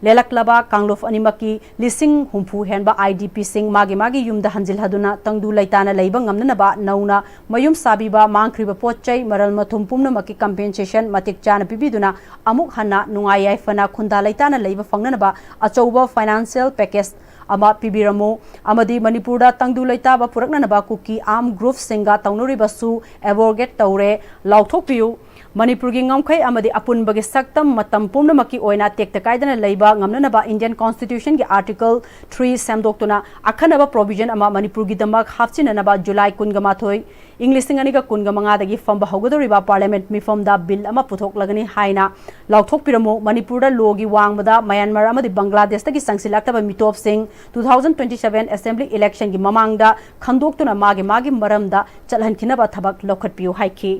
ꯂꯦꯜꯂꯛꯂꯕ ꯀꯥꯡꯂꯨꯞ ꯑꯅꯤꯃꯛꯀꯤ ꯂꯤꯁꯤꯡ ꯍꯨꯝꯐꯨ ꯍꯦꯟꯕ ꯑꯥꯏ ꯗꯤ ꯄꯤꯁꯤꯡ ꯃꯥꯒꯤ ꯃꯥꯒꯤ ꯌꯨꯝꯗ ꯍꯟꯖꯤꯜꯍꯗꯨꯅ ꯇꯪꯗꯨ ꯂꯩꯇꯥꯅ ꯂꯩꯕ ꯉꯝꯅꯅꯕ ꯅꯧꯅ ꯃꯌꯨꯝ ꯁꯥꯕꯤꯕ, ꯃꯥꯡꯈ꯭ꯔꯤꯕ ꯄꯣꯠ ꯆꯩ, ꯃꯔꯜ ꯃꯊꯨꯝ ꯄꯨꯝꯅꯃꯛꯀꯤ ꯀꯝꯄꯦꯟꯁꯦꯁꯟ ꯃꯇꯤꯛ ꯆꯥꯅ ꯄꯤꯕꯤꯗꯨꯅ ꯑꯃꯨꯛ ꯍꯟꯅ ꯅꯨꯡꯉꯥꯏ ꯌꯥꯏꯐꯅ ꯈꯨꯟꯗꯥ ꯂꯩꯇꯥꯅ ꯂꯩꯕ ꯐꯪꯅꯅꯕ ꯑꯆꯧꯕ ꯐꯥꯏꯅꯥꯟꯁꯤꯌꯦꯜ ꯄꯦꯀꯦꯖ ꯑꯃ ꯄꯤꯕꯤꯔꯝꯃꯨ ꯑꯃꯗꯤ ꯃꯅꯤꯄꯨꯔꯗ ꯇꯪꯗꯨ ꯂꯩꯇꯥꯕ ꯄꯨꯔꯛꯅꯅꯕ ꯀꯨꯀꯤ ꯑꯥꯔꯝ ꯒ꯭ꯔꯨꯞꯁꯤꯡꯒ ꯇꯧꯅꯔꯤꯕꯁꯨ ꯑꯦꯕ꯭ꯔꯣꯒꯦꯠ ꯇꯧꯔꯦ, ꯂꯥꯎꯊꯣꯛꯄꯤꯌꯨ꯫ ꯃꯅꯤꯄꯨꯔꯒꯤ ꯉꯝꯈꯩ ꯑꯃꯗꯤ ꯑꯄꯨꯟꯕꯒꯤ ꯁꯛꯇꯝ ꯃꯇꯝ ꯄꯨꯝꯅꯃꯛꯀꯤ ꯑꯣꯏꯅ ꯇꯦꯛꯇ ꯀꯥꯏꯗꯅ ꯂꯩꯕ ꯉꯝꯅꯅꯕ ꯏꯟꯗꯤꯌꯟ ꯀꯣꯟꯁꯇꯤꯇ꯭ꯌꯨꯁꯟꯒꯤ ꯑꯥꯔꯇꯤꯀꯜ ꯊ꯭ꯔꯤ ꯁꯦꯝꯗꯣꯛꯇꯨꯅ ꯑꯈꯟꯅꯕ ꯄ꯭ꯔꯣꯚꯤꯖꯟ ꯑꯃ ꯃꯅꯤꯄꯨꯔꯒꯤꯗꯃꯛ ꯍꯥꯞꯆꯤꯟꯅꯅꯕ ꯖꯨꯂꯥꯏ ꯀꯨꯟꯒ ꯃꯥꯊꯣꯏ, ꯏꯪ ꯂꯤꯁꯤꯡ ꯑꯅꯤꯒ ꯀꯨꯟꯒ ꯃꯉꯥꯗꯒꯤ ꯐꯝꯕ ꯍꯧꯒꯗꯧꯔꯤꯕ ꯄꯥꯔꯂꯤꯌꯥꯃꯦꯟꯠ ꯃꯤꯐꯝꯗ ꯕꯤꯜ ꯑꯃ ꯄꯨꯊꯣꯛꯂꯒꯅꯤ ꯍꯥꯏꯅ ꯂꯥꯎꯊꯣꯛꯄꯤꯔꯝꯃꯨ꯫ ꯃꯅꯤꯄꯨꯔꯗ ꯂꯣꯒꯤ ꯋꯥꯡꯃꯗ ꯃ꯭ꯌꯥꯟꯃꯥꯔ ꯑꯃꯗꯤ ꯕꯪꯒ꯭ꯂꯥꯗꯦꯁꯇꯒꯤ ꯆꯪꯁꯤꯜꯂꯛꯇꯕ ꯃꯤꯇꯣꯞꯁꯤꯡ two thousand twenty seven assembly ꯏꯂꯦꯛꯁꯟꯒꯤ ꯃꯃꯥꯡꯗ ꯈꯟꯗꯣꯛꯇꯨꯅ ꯃꯥꯒꯤ ꯃꯥꯒꯤ ꯃꯔꯝꯗ ꯆꯠꯍꯟꯈꯤꯅꯕ ꯊꯕꯛ ꯂꯧꯈꯠꯄꯤꯌꯨ ꯍꯥꯏꯈꯤ꯫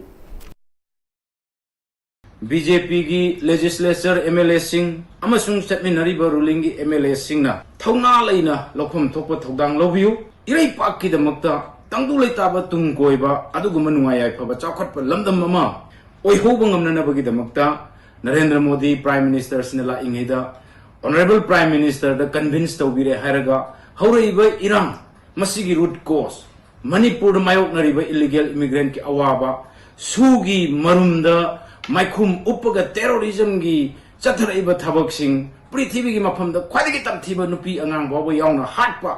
ꯕꯤ ꯖꯦ ꯄꯤꯒꯤ ꯂꯦꯖꯤꯁꯂꯦꯆꯔ, ꯑꯦꯝ ꯑꯦꯜ ꯑꯦꯁꯤꯡ ꯑꯃꯁꯨꯡ ꯆꯠꯃꯤꯟꯅꯔꯤꯕ ꯔꯨꯂꯤꯡꯒꯤ ꯑꯦꯝ ꯑꯦꯜ ꯑꯦꯁꯤꯡꯅ ꯊꯧꯅꯥ ꯂꯩꯅ ꯂꯧꯐꯝ ꯊꯣꯛꯄ ꯊꯧꯗꯥꯡ ꯂꯧꯕꯤꯌꯨ꯫ ꯏꯔꯩꯄꯥꯛꯀꯤꯗꯃꯛꯇ ꯇꯪꯗꯨ ꯂꯩꯇꯥꯕ ꯇꯨꯡ ꯀꯣꯏꯕ ꯑꯗꯨꯒꯨꯝꯕ ꯅꯨꯡꯉꯥꯏ ꯌꯥꯏꯐꯕ ꯆꯥꯎꯈꯠꯄ ꯂꯝꯗꯝ ꯑꯃ ꯑꯣꯏꯍꯧꯕ ꯉꯝꯅꯅꯕꯒꯤꯗꯃꯛꯇ ꯅꯔꯦꯟꯗ꯭ꯔ ꯃꯣꯗꯤ ꯄ꯭ꯔꯥꯏꯝ ꯃꯤꯅꯤꯁꯇꯔꯁꯤꯅ ꯂꯥꯛꯏꯉꯩꯗ ꯑꯣꯅꯔꯦꯕꯜ ꯄ꯭ꯔꯥꯏꯝ ꯃꯤꯅꯤꯁꯇꯔꯗ ꯀꯟꯚꯤꯟꯁ ꯇꯧꯕꯤꯔꯦ ꯍꯥꯏꯔꯒ ꯍꯧꯔꯛꯏꯕ ꯏꯔꯥꯡ ꯃꯁꯤꯒꯤ ꯔꯨꯠ ꯀꯣꯁ ꯃꯅꯤꯄꯨꯔꯗ ꯃꯥꯌꯣꯛꯅꯔꯤꯕ ꯏꯂꯤꯒꯦꯜ ꯏꯃꯤꯒ꯭ꯔꯦꯟꯠꯀꯤ ꯑꯋꯥꯕ, ꯁꯨꯒꯤ ꯃꯔꯨꯝꯗ ꯃꯥꯏꯈꯨꯝ ꯎꯞꯄꯒ ꯇꯦꯔꯣꯔꯤꯖꯝꯒꯤ ꯆꯠꯊꯔꯛꯏꯕ ꯊꯕꯛꯁꯤꯡ, ꯄ꯭ꯔꯤꯊꯤꯕꯤꯒꯤ ꯃꯐꯝꯗ ꯈ꯭ꯋꯥꯏꯗꯒꯤ ꯇꯝꯊꯤꯕ ꯅꯨꯄꯤ ꯑꯉꯥꯡ ꯐꯥꯎꯕ ꯌꯥꯎꯅ ꯍꯥꯠꯄ,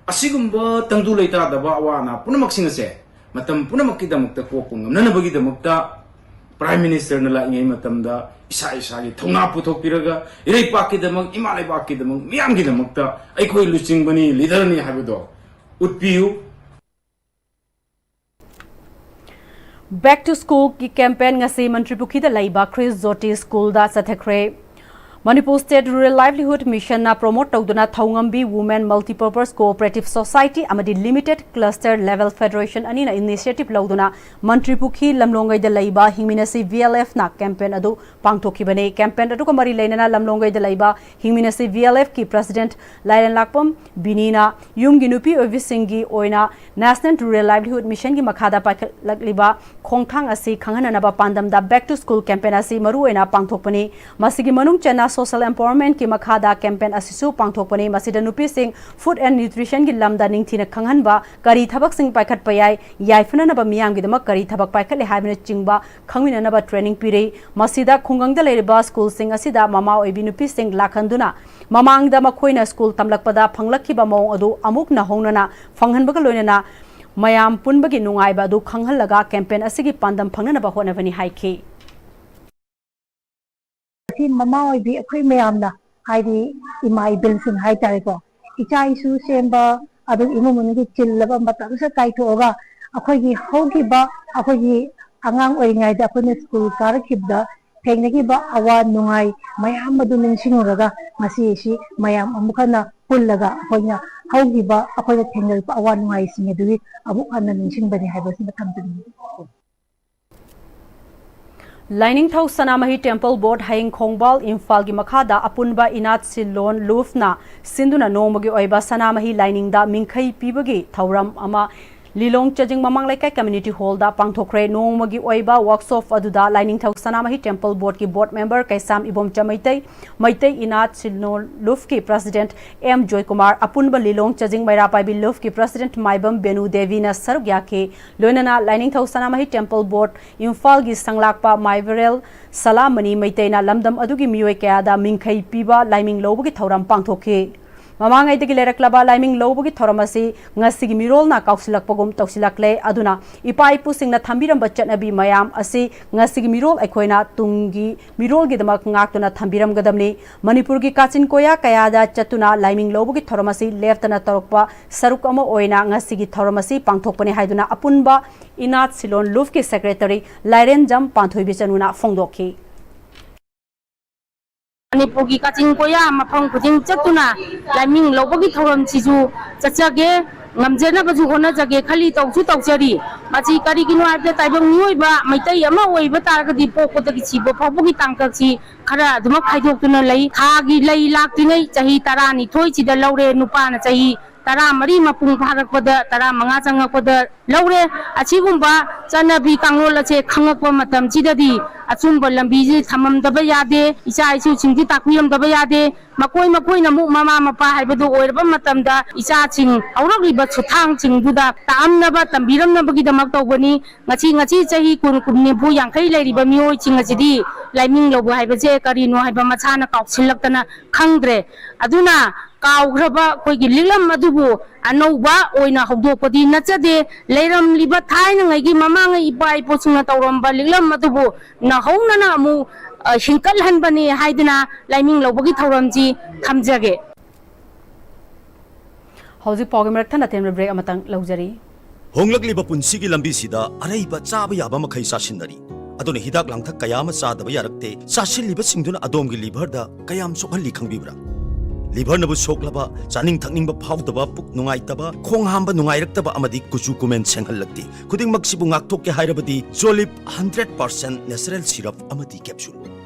ꯑꯁꯤꯒꯨꯝꯕ ꯇꯪꯗꯨ ꯂꯩꯇꯥꯗꯕ ꯑꯋꯥ ꯑꯅꯥ ꯄꯨꯝꯅꯃꯛꯁꯤꯡ ꯑꯁꯦ ꯃꯇꯝ ꯄꯨꯝꯅꯃꯛꯀꯤꯗꯃꯛꯇ ꯀꯣꯛꯄ ꯉꯝꯅꯅꯕꯒꯤꯗꯃꯛꯇ ꯄ꯭ꯔꯥꯏꯝ ꯃꯤꯅꯤꯁꯇꯔꯅ ꯂꯥꯛꯏꯉꯩ ꯃꯇꯝꯗ ꯏꯁꯥ ꯏꯁꯥꯒꯤ ꯊꯧꯅꯥ ꯄꯨꯊꯣꯛꯄꯤꯔꯒ ꯏꯔꯩꯄꯥꯛꯀꯤꯗꯃꯛ, ꯏꯃꯥ ꯂꯩꯕꯥꯛꯀꯤꯗꯃꯛ, ꯃꯤꯌꯥꯝꯒꯤꯗꯃꯛꯇ ꯑꯩꯈꯣꯏ ꯂꯨꯆꯤꯡꯕꯅꯤ, ꯂꯤꯗꯔꯅꯤ ꯍꯥꯏꯕꯗꯣ ꯎꯠꯄꯤꯌꯨ꯫ Back to School ꯒꯤ campaign ꯉꯁꯤ ꯃꯟꯇ꯭ꯔꯤꯄꯨꯈ꯭ꯔꯤꯗ ꯂꯩꯕ ꯈ꯭ꯔꯤꯁ ꯖꯣꯇꯤ ꯁ꯭ꯀꯨꯜꯗ ꯆꯠꯊꯈ꯭ꯔꯦ꯫ Manipur State Rural Livelihood Mission ꯅ promote ꯇꯧꯗꯨꯅ ꯊꯧꯉꯝꯕꯤ Women Multipurpose Cooperative Society ꯑꯃꯗꯤ Limited Cluster Level Federation ꯑꯅꯤꯅ initiative ꯂꯧꯗꯨꯅ ꯃꯟꯇ꯭ꯔꯤꯄꯨꯈ꯭ꯔꯤ ꯂꯝꯂꯣꯡꯒꯩꯗ ꯂꯩꯕ ꯍꯤꯡꯃꯤꯟꯅꯁꯤ V L F ꯅ campaign ꯑꯗꯨ ꯄꯥꯡꯊꯣꯛꯈꯤꯕꯅꯤ꯫ Campaign ꯑꯗꯨꯒ ꯃꯔꯤ ꯂꯩꯅꯅ ꯂꯝꯂꯣꯡꯒꯩꯗ ꯂꯩꯕ ꯍꯤꯡꯃꯤꯟꯅꯁꯤ V L F ꯀꯤ President ꯂꯥꯏꯔꯦꯟꯂꯥꯛꯄꯝ ꯕꯤꯅꯤꯅ ꯌꯨꯝꯒꯤ ꯅꯨꯄꯤ ꯑꯣꯏꯕꯤꯁꯤꯡꯒꯤ ꯑꯣꯏꯅ National Rural Livelihood Mission ꯒꯤ ꯃꯈꯥꯗ ꯄꯥꯏꯈꯠꯂꯛꯂꯤꯕ ꯈꯣꯡꯊꯥꯡ ꯑꯁꯤ ꯈꯪꯍꯟꯅꯅꯕ ꯄꯥꯟꯗꯝꯗ Back to School campaign ꯑꯁꯤ ꯃꯔꯨꯑꯣꯏꯅ ꯄꯥꯡꯊꯣꯛꯄꯅꯤ꯫ ꯃꯁꯤꯒꯤ ꯃꯅꯨꯡ ꯆꯟꯅ social empowerment ꯀꯤ ꯃꯈꯥꯗ campaign ꯑꯁꯤꯁꯨ ꯄꯥꯡꯊꯣꯛꯄꯅꯤ꯫ ꯃꯁꯤꯗ ꯅꯨꯄꯤꯁꯤꯡ food and nutrition ꯒꯤ ꯂꯝꯗ ꯅꯤꯡꯊꯤꯅ ꯈꯪꯍꯟꯕ, ꯀꯔꯤ ꯊꯕꯛꯁꯤꯡ ꯄꯥꯏꯈꯠꯄ ꯌꯥꯏ, ꯌꯥꯏꯐꯅꯅꯕ ꯃꯤꯌꯥꯝꯒꯤꯗꯃꯛ ꯀꯔꯤ ꯊꯕꯛ ꯄꯥꯏꯈꯠꯂꯤ ꯍꯥꯏꯕꯅꯆꯤꯡꯕ ꯈꯪꯃꯤꯟꯅꯅꯕ training ꯄꯤꯔꯤ꯫ ꯃꯁꯤꯗ ꯈꯨꯡꯒꯪꯗ ꯂꯩꯔꯤꯕ ꯁ꯭ꯀꯨꯜꯁꯤꯡ ꯑꯁꯤꯗ ꯃꯃꯥ ꯑꯣꯏꯕꯤ ꯅꯨꯄꯤꯁꯤꯡ ꯂꯥꯛꯍꯟꯗꯨꯅ ꯃꯃꯥꯡꯗ ꯃꯈꯣꯏꯅ ꯁ꯭ꯀꯨꯜ ꯇꯝꯂꯛꯄꯗ ꯐꯪꯂꯛꯈꯤꯕ ꯃꯑꯣꯡ ꯑꯗꯨ ꯑꯃꯨꯛ ꯅꯧꯍꯧꯅꯅ ꯐꯪꯍꯟꯕꯒ ꯂꯣꯏꯅꯅ ꯃꯌꯥꯝ ꯄꯨꯟꯕꯒꯤ ꯅꯨꯡꯉꯥꯏꯕ ꯑꯗꯨ ꯈꯪꯍꯜꯂꯒ campaign ꯑꯁꯤꯒꯤ ꯄꯥꯟꯗꯝ ꯐꯪꯅꯅꯕ ꯍꯣꯠꯅꯕꯅꯤ ꯍꯥꯏꯈꯤ꯫ ꯑꯁꯤ ꯃꯃꯥ ꯑꯣꯏꯕꯤ ꯑꯩꯈꯣꯏ ꯃꯌꯥꯝꯅ, ꯍꯥꯏꯗꯤ ꯏꯃꯥ ꯏꯕꯦꯜꯁꯤꯡ ꯍꯥꯏꯇꯥꯔꯦꯀꯣ, ꯏꯆꯥ ꯏꯁꯨ ꯁꯦꯝꯕ, ꯑꯗꯨꯒ ꯏꯃꯨꯡ ꯃꯅꯨꯡꯒꯤ ꯆꯤꯜꯂꯕ ꯃꯇꯝꯁꯤꯗ ꯀꯥꯏꯊꯣꯛꯑꯒ ꯑꯩꯈꯣꯏꯒꯤ ꯍꯧꯈꯤꯕ, ꯑꯩꯈꯣꯏꯒꯤ ꯑꯉꯥꯡ ꯑꯣꯏꯔꯤꯉꯩꯗ ꯑꯩꯈꯣꯏꯅ ꯁ꯭ꯀꯨꯜ ꯀꯥꯔꯛꯈꯤꯕꯗ ꯊꯦꯡꯅꯈꯤꯕ ꯑꯋꯥ ꯅꯨꯡꯉꯥꯏ ꯃꯌꯥꯝ ꯑꯗꯨ ꯅꯤꯡꯁꯤꯡꯉꯨꯔꯒ ꯉꯁꯤ ꯑꯁꯤ ꯃꯌꯥꯝ ꯑꯃꯨꯛ ꯍꯟꯅ ꯄꯨꯜꯂꯒ ꯑꯩꯈꯣꯏꯅ ꯍꯧꯈꯤꯕ, ꯑꯩꯈꯣꯏꯅ ꯊꯦꯡꯅꯔꯛꯄ ꯑꯋꯥ ꯅꯨꯡꯉꯥꯏꯁꯤꯡ ꯑꯗꯨꯒꯤ ꯑꯃꯨꯛ ꯍꯟꯅ ꯅꯤꯡꯁꯤꯡꯕꯅꯤ ꯍꯥꯏꯕꯁꯤꯃ ꯊꯝꯖꯅꯤꯡꯏ꯫ ꯂꯥꯏꯅꯤꯡꯊꯧ ꯁꯅꯥꯃꯍꯤ Temple Board ꯍꯌꯦꯡ ꯈꯣꯡꯕꯥꯜ ꯏꯝꯐꯥꯜꯒꯤ ꯃꯈꯥꯗ ꯑꯄꯨꯟꯕ ꯏꯅꯥꯠ ꯁꯤꯜꯂꯣꯟ ꯂꯨꯞꯅ ꯁꯤꯟꯗꯨꯅ ꯅꯣꯡꯃꯒꯤ ꯑꯣꯏꯕ ꯁꯅꯥꯃꯍꯤ ꯂꯥꯏꯅꯤꯡꯗ ꯃꯤꯡꯈꯩ ꯄꯤꯕꯒꯤ ꯊꯧꯔꯝ ꯑꯃ ꯂꯤꯂꯣꯡ ꯆꯥꯖꯤꯡ ꯃꯃꯥꯡ ꯂꯩꯀꯥꯏ community hall ꯗ ꯄꯥꯡꯊꯣꯛꯈ꯭ꯔꯦ꯫ ꯅꯣꯡꯃꯒꯤ ꯑꯣꯏꯕ workshop ꯑꯗꯨꯗ ꯂꯥꯏꯅꯤꯡꯊꯧ ꯁꯅꯥꯃꯍꯤ Temple Board ꯀꯤ board member ꯀꯩꯁꯥꯝ ꯏꯕꯣꯝꯆ ꯃꯩꯇꯩ, ꯃꯩꯇꯩ ꯏꯅꯥꯠ ꯁꯤꯜꯂꯣꯟ ꯂꯨꯞꯀꯤ President ꯑꯦꯝ ꯖꯣꯏꯀꯨꯃꯥꯔ, ꯑꯄꯨꯟꯕ ꯂꯤꯂꯣꯡ ꯆꯥꯖꯤꯡ ꯃꯩꯔꯥ ꯄꯥꯏꯕꯤ ꯂꯨꯞꯀꯤ President ꯃꯥꯏꯕꯝ ꯕꯦꯅꯨ ꯗꯦꯕꯤꯅ ꯁꯔꯨꯛ ꯌꯥꯈꯤ꯫ ꯂꯣꯏꯅꯅ ꯂꯥꯏꯅꯤꯡꯊꯧ ꯁꯅꯥꯃꯍꯤ Temple Board ꯏꯝꯐꯥꯜꯒꯤ ꯁꯪꯂꯥꯛꯄ ꯃꯥꯏꯕꯔꯦꯜ ꯁꯂꯥꯃꯅꯤ ꯃꯩꯇꯩꯅ ꯂꯝꯗꯝ ꯑꯗꯨꯒꯤ ꯃꯤꯑꯣꯏ ꯀꯌꯥꯗ ꯃꯤꯡꯈꯩ ꯄꯤꯕ ꯂꯥꯏꯃꯤꯡ ꯂꯧꯕꯒꯤ ꯊꯧꯔꯝ ꯄꯥꯡꯊꯣꯛꯈꯤ꯫ ꯃꯃꯥꯡꯉꯩꯗꯒꯤ ꯂꯩꯔꯛꯂꯕ ꯂꯥꯏꯃꯤꯡ ꯂꯧꯕꯒꯤ ꯊꯧꯔꯝ ꯑꯁꯤ ꯉꯁꯤꯒꯤ ꯃꯤꯔꯣꯜꯅ ꯀꯥꯎꯁꯤꯜꯂꯛꯄꯒꯨꯝ ꯇꯧꯁꯤꯜꯂꯛꯂꯦ꯫ ꯑꯗꯨꯅ ꯏꯄꯥ ꯏꯄꯨꯁꯤꯡꯅ ꯊꯝꯕꯤꯔꯝꯕ ꯆꯠꯅꯕꯤ ꯃꯌꯥꯝ ꯑꯁꯤ ꯉꯁꯤꯒꯤ ꯃꯤꯔꯣꯜ ꯑꯩꯈꯣꯏꯅ ꯇꯨꯡꯒꯤ ꯃꯤꯔꯣꯜꯒꯤꯗꯃꯛ ꯉꯥꯛꯇꯨꯅ ꯊꯝꯕꯤꯔꯝꯒꯗꯕꯅꯤ꯫ ꯃꯅꯤꯄꯨꯔꯒꯤ ꯀꯥꯆꯤꯟ ꯀꯣꯌꯥ ꯀꯌꯥꯗ ꯆꯠꯇꯨꯅ ꯂꯥꯏꯃꯤꯡ ꯂꯧꯕꯒꯤ ꯊꯧꯔꯝ ꯑꯁꯤ ꯂꯦꯞꯇꯅ ꯇꯧꯔꯛꯄ ꯁꯔꯨꯛ ꯑꯃ ꯑꯣꯏꯅ ꯉꯁꯤꯒꯤ ꯊꯧꯔꯝ ꯑꯁꯤ ꯄꯥꯡꯊꯣꯛꯄꯅꯤ ꯍꯥꯏꯗꯨꯅ ꯑꯄꯨꯟꯕ ꯏꯅꯥꯠ ꯁꯤꯂꯣꯟ ꯂꯨꯞꯀꯤ ꯁꯦꯀ꯭ꯔꯦꯇꯔꯤ ꯂꯥꯏꯔꯦꯟꯖꯝ ꯄꯥꯟꯊꯣꯏꯕꯤꯆꯅꯨꯅ ꯐꯣꯡꯗꯣꯛꯈꯤ꯫ ꯃꯅꯤꯄꯨꯔꯒꯤ ꯀꯥꯆꯤꯟ ꯀꯣꯌꯥ ꯃꯐꯝ ꯈꯨꯗꯤꯡ ꯆꯠꯇꯨꯅ ꯂꯥꯏꯃꯤꯡ ꯂꯧꯕꯒꯤ ꯊꯧꯔꯝꯁꯤꯁꯨ ꯆꯠꯆꯒꯦ, ꯉꯝꯖꯅꯕꯁꯨ ꯍꯣꯠꯅꯖꯒꯦ ꯈꯜꯂꯤ, ꯇꯧꯁꯨ ꯇꯧꯖꯔꯤ꯫ ꯃꯁꯤ ꯀꯔꯤꯒꯤꯅꯣ ꯍꯥꯏꯕꯗ ꯇꯥꯏꯕꯪ ꯃꯤꯑꯣꯏꯕ ꯃꯩꯇꯩ ꯑꯃ ꯑꯣꯏꯕ ꯇꯥꯔꯒꯗꯤ ꯄꯣꯛꯄꯗꯒꯤ ꯁꯤꯕ ꯐꯥꯎꯕꯒꯤ ꯇꯥꯡꯀꯛꯁꯤ ꯈꯔ ꯑꯗꯨꯃꯛ ꯈꯥꯏꯗꯣꯛꯇꯨꯅ ꯂꯩ꯫ ꯊꯥꯒꯤ ꯂꯩ ꯂꯥꯛꯇ꯭ꯔꯤꯉꯩ ꯆꯍꯤ ꯇꯔꯥꯅꯤꯊꯣꯏꯁꯤꯗ ꯂꯧꯔꯦ, ꯅꯨꯄꯥꯅ ꯆꯍꯤ ꯇꯔꯥꯃꯔꯤ ꯃꯄꯨꯡ ꯐꯥꯔꯛꯄꯗ, ꯇꯔꯥꯃꯉꯥ ꯆꯪꯉꯛꯄꯗ ꯂꯧꯔꯦ꯫ ꯑꯁꯤꯒꯨꯝꯕ ꯆꯠꯅꯕꯤ ꯀꯥꯡꯂꯣꯟ ꯑꯁꯦ ꯈꯪꯉꯛꯄ ꯃꯇꯝꯁꯤꯗꯗꯤ ꯑꯆꯨꯝꯕ ꯂꯝꯕꯤꯁꯤ ꯊꯝꯃꯝꯗꯕ ꯌꯥꯗꯦ, ꯏꯆꯥ ꯏꯁꯨꯁꯤꯡꯁꯤ ꯇꯥꯛꯄꯤꯔꯝꯗꯕ ꯌꯥꯗꯦ꯫ ꯃꯈꯣꯏ ꯃꯈꯣꯏꯅ ꯑꯃꯨꯛ ꯃꯃꯥ ꯃꯄꯥ ꯍꯥꯏꯕꯗꯨ ꯑꯣꯏꯔꯕ ꯃꯇꯝꯗ ꯏꯆꯥꯁꯤꯡ ꯍꯧꯔꯛꯂꯤꯕ ꯁꯨꯊꯥꯡꯁꯤꯡꯗꯨꯗ ꯇꯥꯛꯑꯝꯅꯕ ꯇꯝꯕꯤꯔꯝꯅꯕꯒꯤꯗꯃꯛ ꯇꯧꯕꯅꯤ꯫ ꯉꯁꯤ, ꯉꯁꯤ ꯆꯍꯤ ꯀꯨꯟ, ꯀꯨꯟ, ꯅꯤꯐꯨ, ꯌꯥꯡꯈꯩ ꯂꯩꯔꯤꯕ ꯃꯤꯑꯣꯏꯁꯤꯡ ꯑꯁꯤꯗꯤ ꯂꯥꯏꯃꯤꯡ ꯂꯧꯕ ꯍꯥꯏꯕꯁꯦ ꯀꯔꯤꯅꯣ ꯍꯥꯏꯕ ꯃꯁꯥꯅ ꯀꯥꯎꯁꯤꯜꯂꯛꯇꯅ ꯈꯪꯗ꯭ꯔꯦ꯫ ꯑꯗꯨꯅ ꯀꯥꯎꯈ꯭ꯔꯕ ꯑꯩꯈꯣꯏꯒꯤ ꯂꯤꯛꯂꯝ ꯑꯗꯨꯕꯨ ꯑꯅꯧꯕ ꯑꯣꯏꯅ ꯍꯧꯗꯣꯛꯄꯗꯤ ꯅꯠꯆꯗꯦ꯫ ꯂꯩꯔꯝꯂꯤꯕ ꯊꯥꯏꯅꯉꯩꯒꯤ ꯃꯃꯥꯡꯉꯩ ꯏꯄꯥ ꯏꯄꯨꯁꯤꯡꯅ ꯇꯧꯔꯝꯕ ꯂꯤꯛꯂꯝ ꯑꯗꯨꯕꯨ ꯅꯧꯍꯧꯅꯅ ꯑꯃꯨꯛ, ꯑ, ꯍꯤꯡꯀꯠꯍꯟꯕꯅꯤ ꯍꯥꯏꯗꯨꯅ ꯂꯥꯏꯃꯤꯡ ꯂꯧꯕꯒꯤ ꯊꯧꯔꯝꯁꯤ ꯊꯝꯖꯒꯦ꯫ ꯍꯧꯖꯤꯛ ꯄꯥꯎꯒꯤ ꯃꯔꯛ ꯊꯠꯅ ꯊꯦꯟꯕ ꯕ꯭ꯔꯦꯛ ꯑꯃꯇꯪ ꯂꯧꯖꯔꯤ꯫ ꯍꯣꯡꯂꯛꯂꯤꯕ ꯄꯨꯟꯁꯤꯒꯤ ꯂꯝꯕꯤꯁꯤꯗ ꯑꯔꯩꯕ ꯆꯥꯕ ꯌꯥꯕ ꯃꯈꯩ ꯆꯥꯁꯤꯟꯅꯔꯤ꯫ ꯑꯗꯨꯅ ꯍꯤꯗꯥꯛ ꯂꯥꯡꯊꯛ ꯀꯌꯥ ꯑꯃ ꯆꯥꯗꯕ ꯌꯥꯔꯛꯇꯦ꯫ ꯆꯥꯁꯤꯜꯂꯤꯕꯁꯤꯡꯗꯨꯅ ꯑꯗꯣꯝꯒꯤ ꯂꯤꯚꯔꯗ ꯀꯌꯥꯝ ꯁꯣꯛꯍꯜꯂꯤ ꯈꯪꯕꯤꯕ꯭ꯔꯥ? ꯂꯤꯚꯔꯅꯕꯨ ꯁꯣꯛꯂꯕ, ꯆꯥꯅꯤꯡ ꯊꯛꯅꯤꯡꯕ ꯐꯥꯎꯗꯕ, ꯄꯨꯛ ꯅꯨꯡꯉꯥꯏꯇꯕ, ꯈꯣꯡ ꯍꯥꯝꯕ ꯅꯨꯡꯉꯥꯏꯔꯛꯇꯕ ꯑꯃꯗꯤ ꯀꯨꯆꯨ ꯀꯨꯃꯦꯟ ꯁꯦꯡꯍꯜꯂꯛꯇꯦ꯫ ꯈꯨꯗꯤꯡꯃꯛꯁꯤꯕꯨ ꯉꯥꯛꯊꯣꯛꯀꯦ ꯍꯥꯏꯔꯕꯗꯤ ꯖꯣꯂꯤꯞ ꯍꯟꯗ꯭ꯔꯦꯠ ꯄꯥꯔꯁꯦꯟ ꯅꯦꯆꯔꯦꯜ ꯁꯤꯔꯞ ꯑꯃꯗꯤ capsule.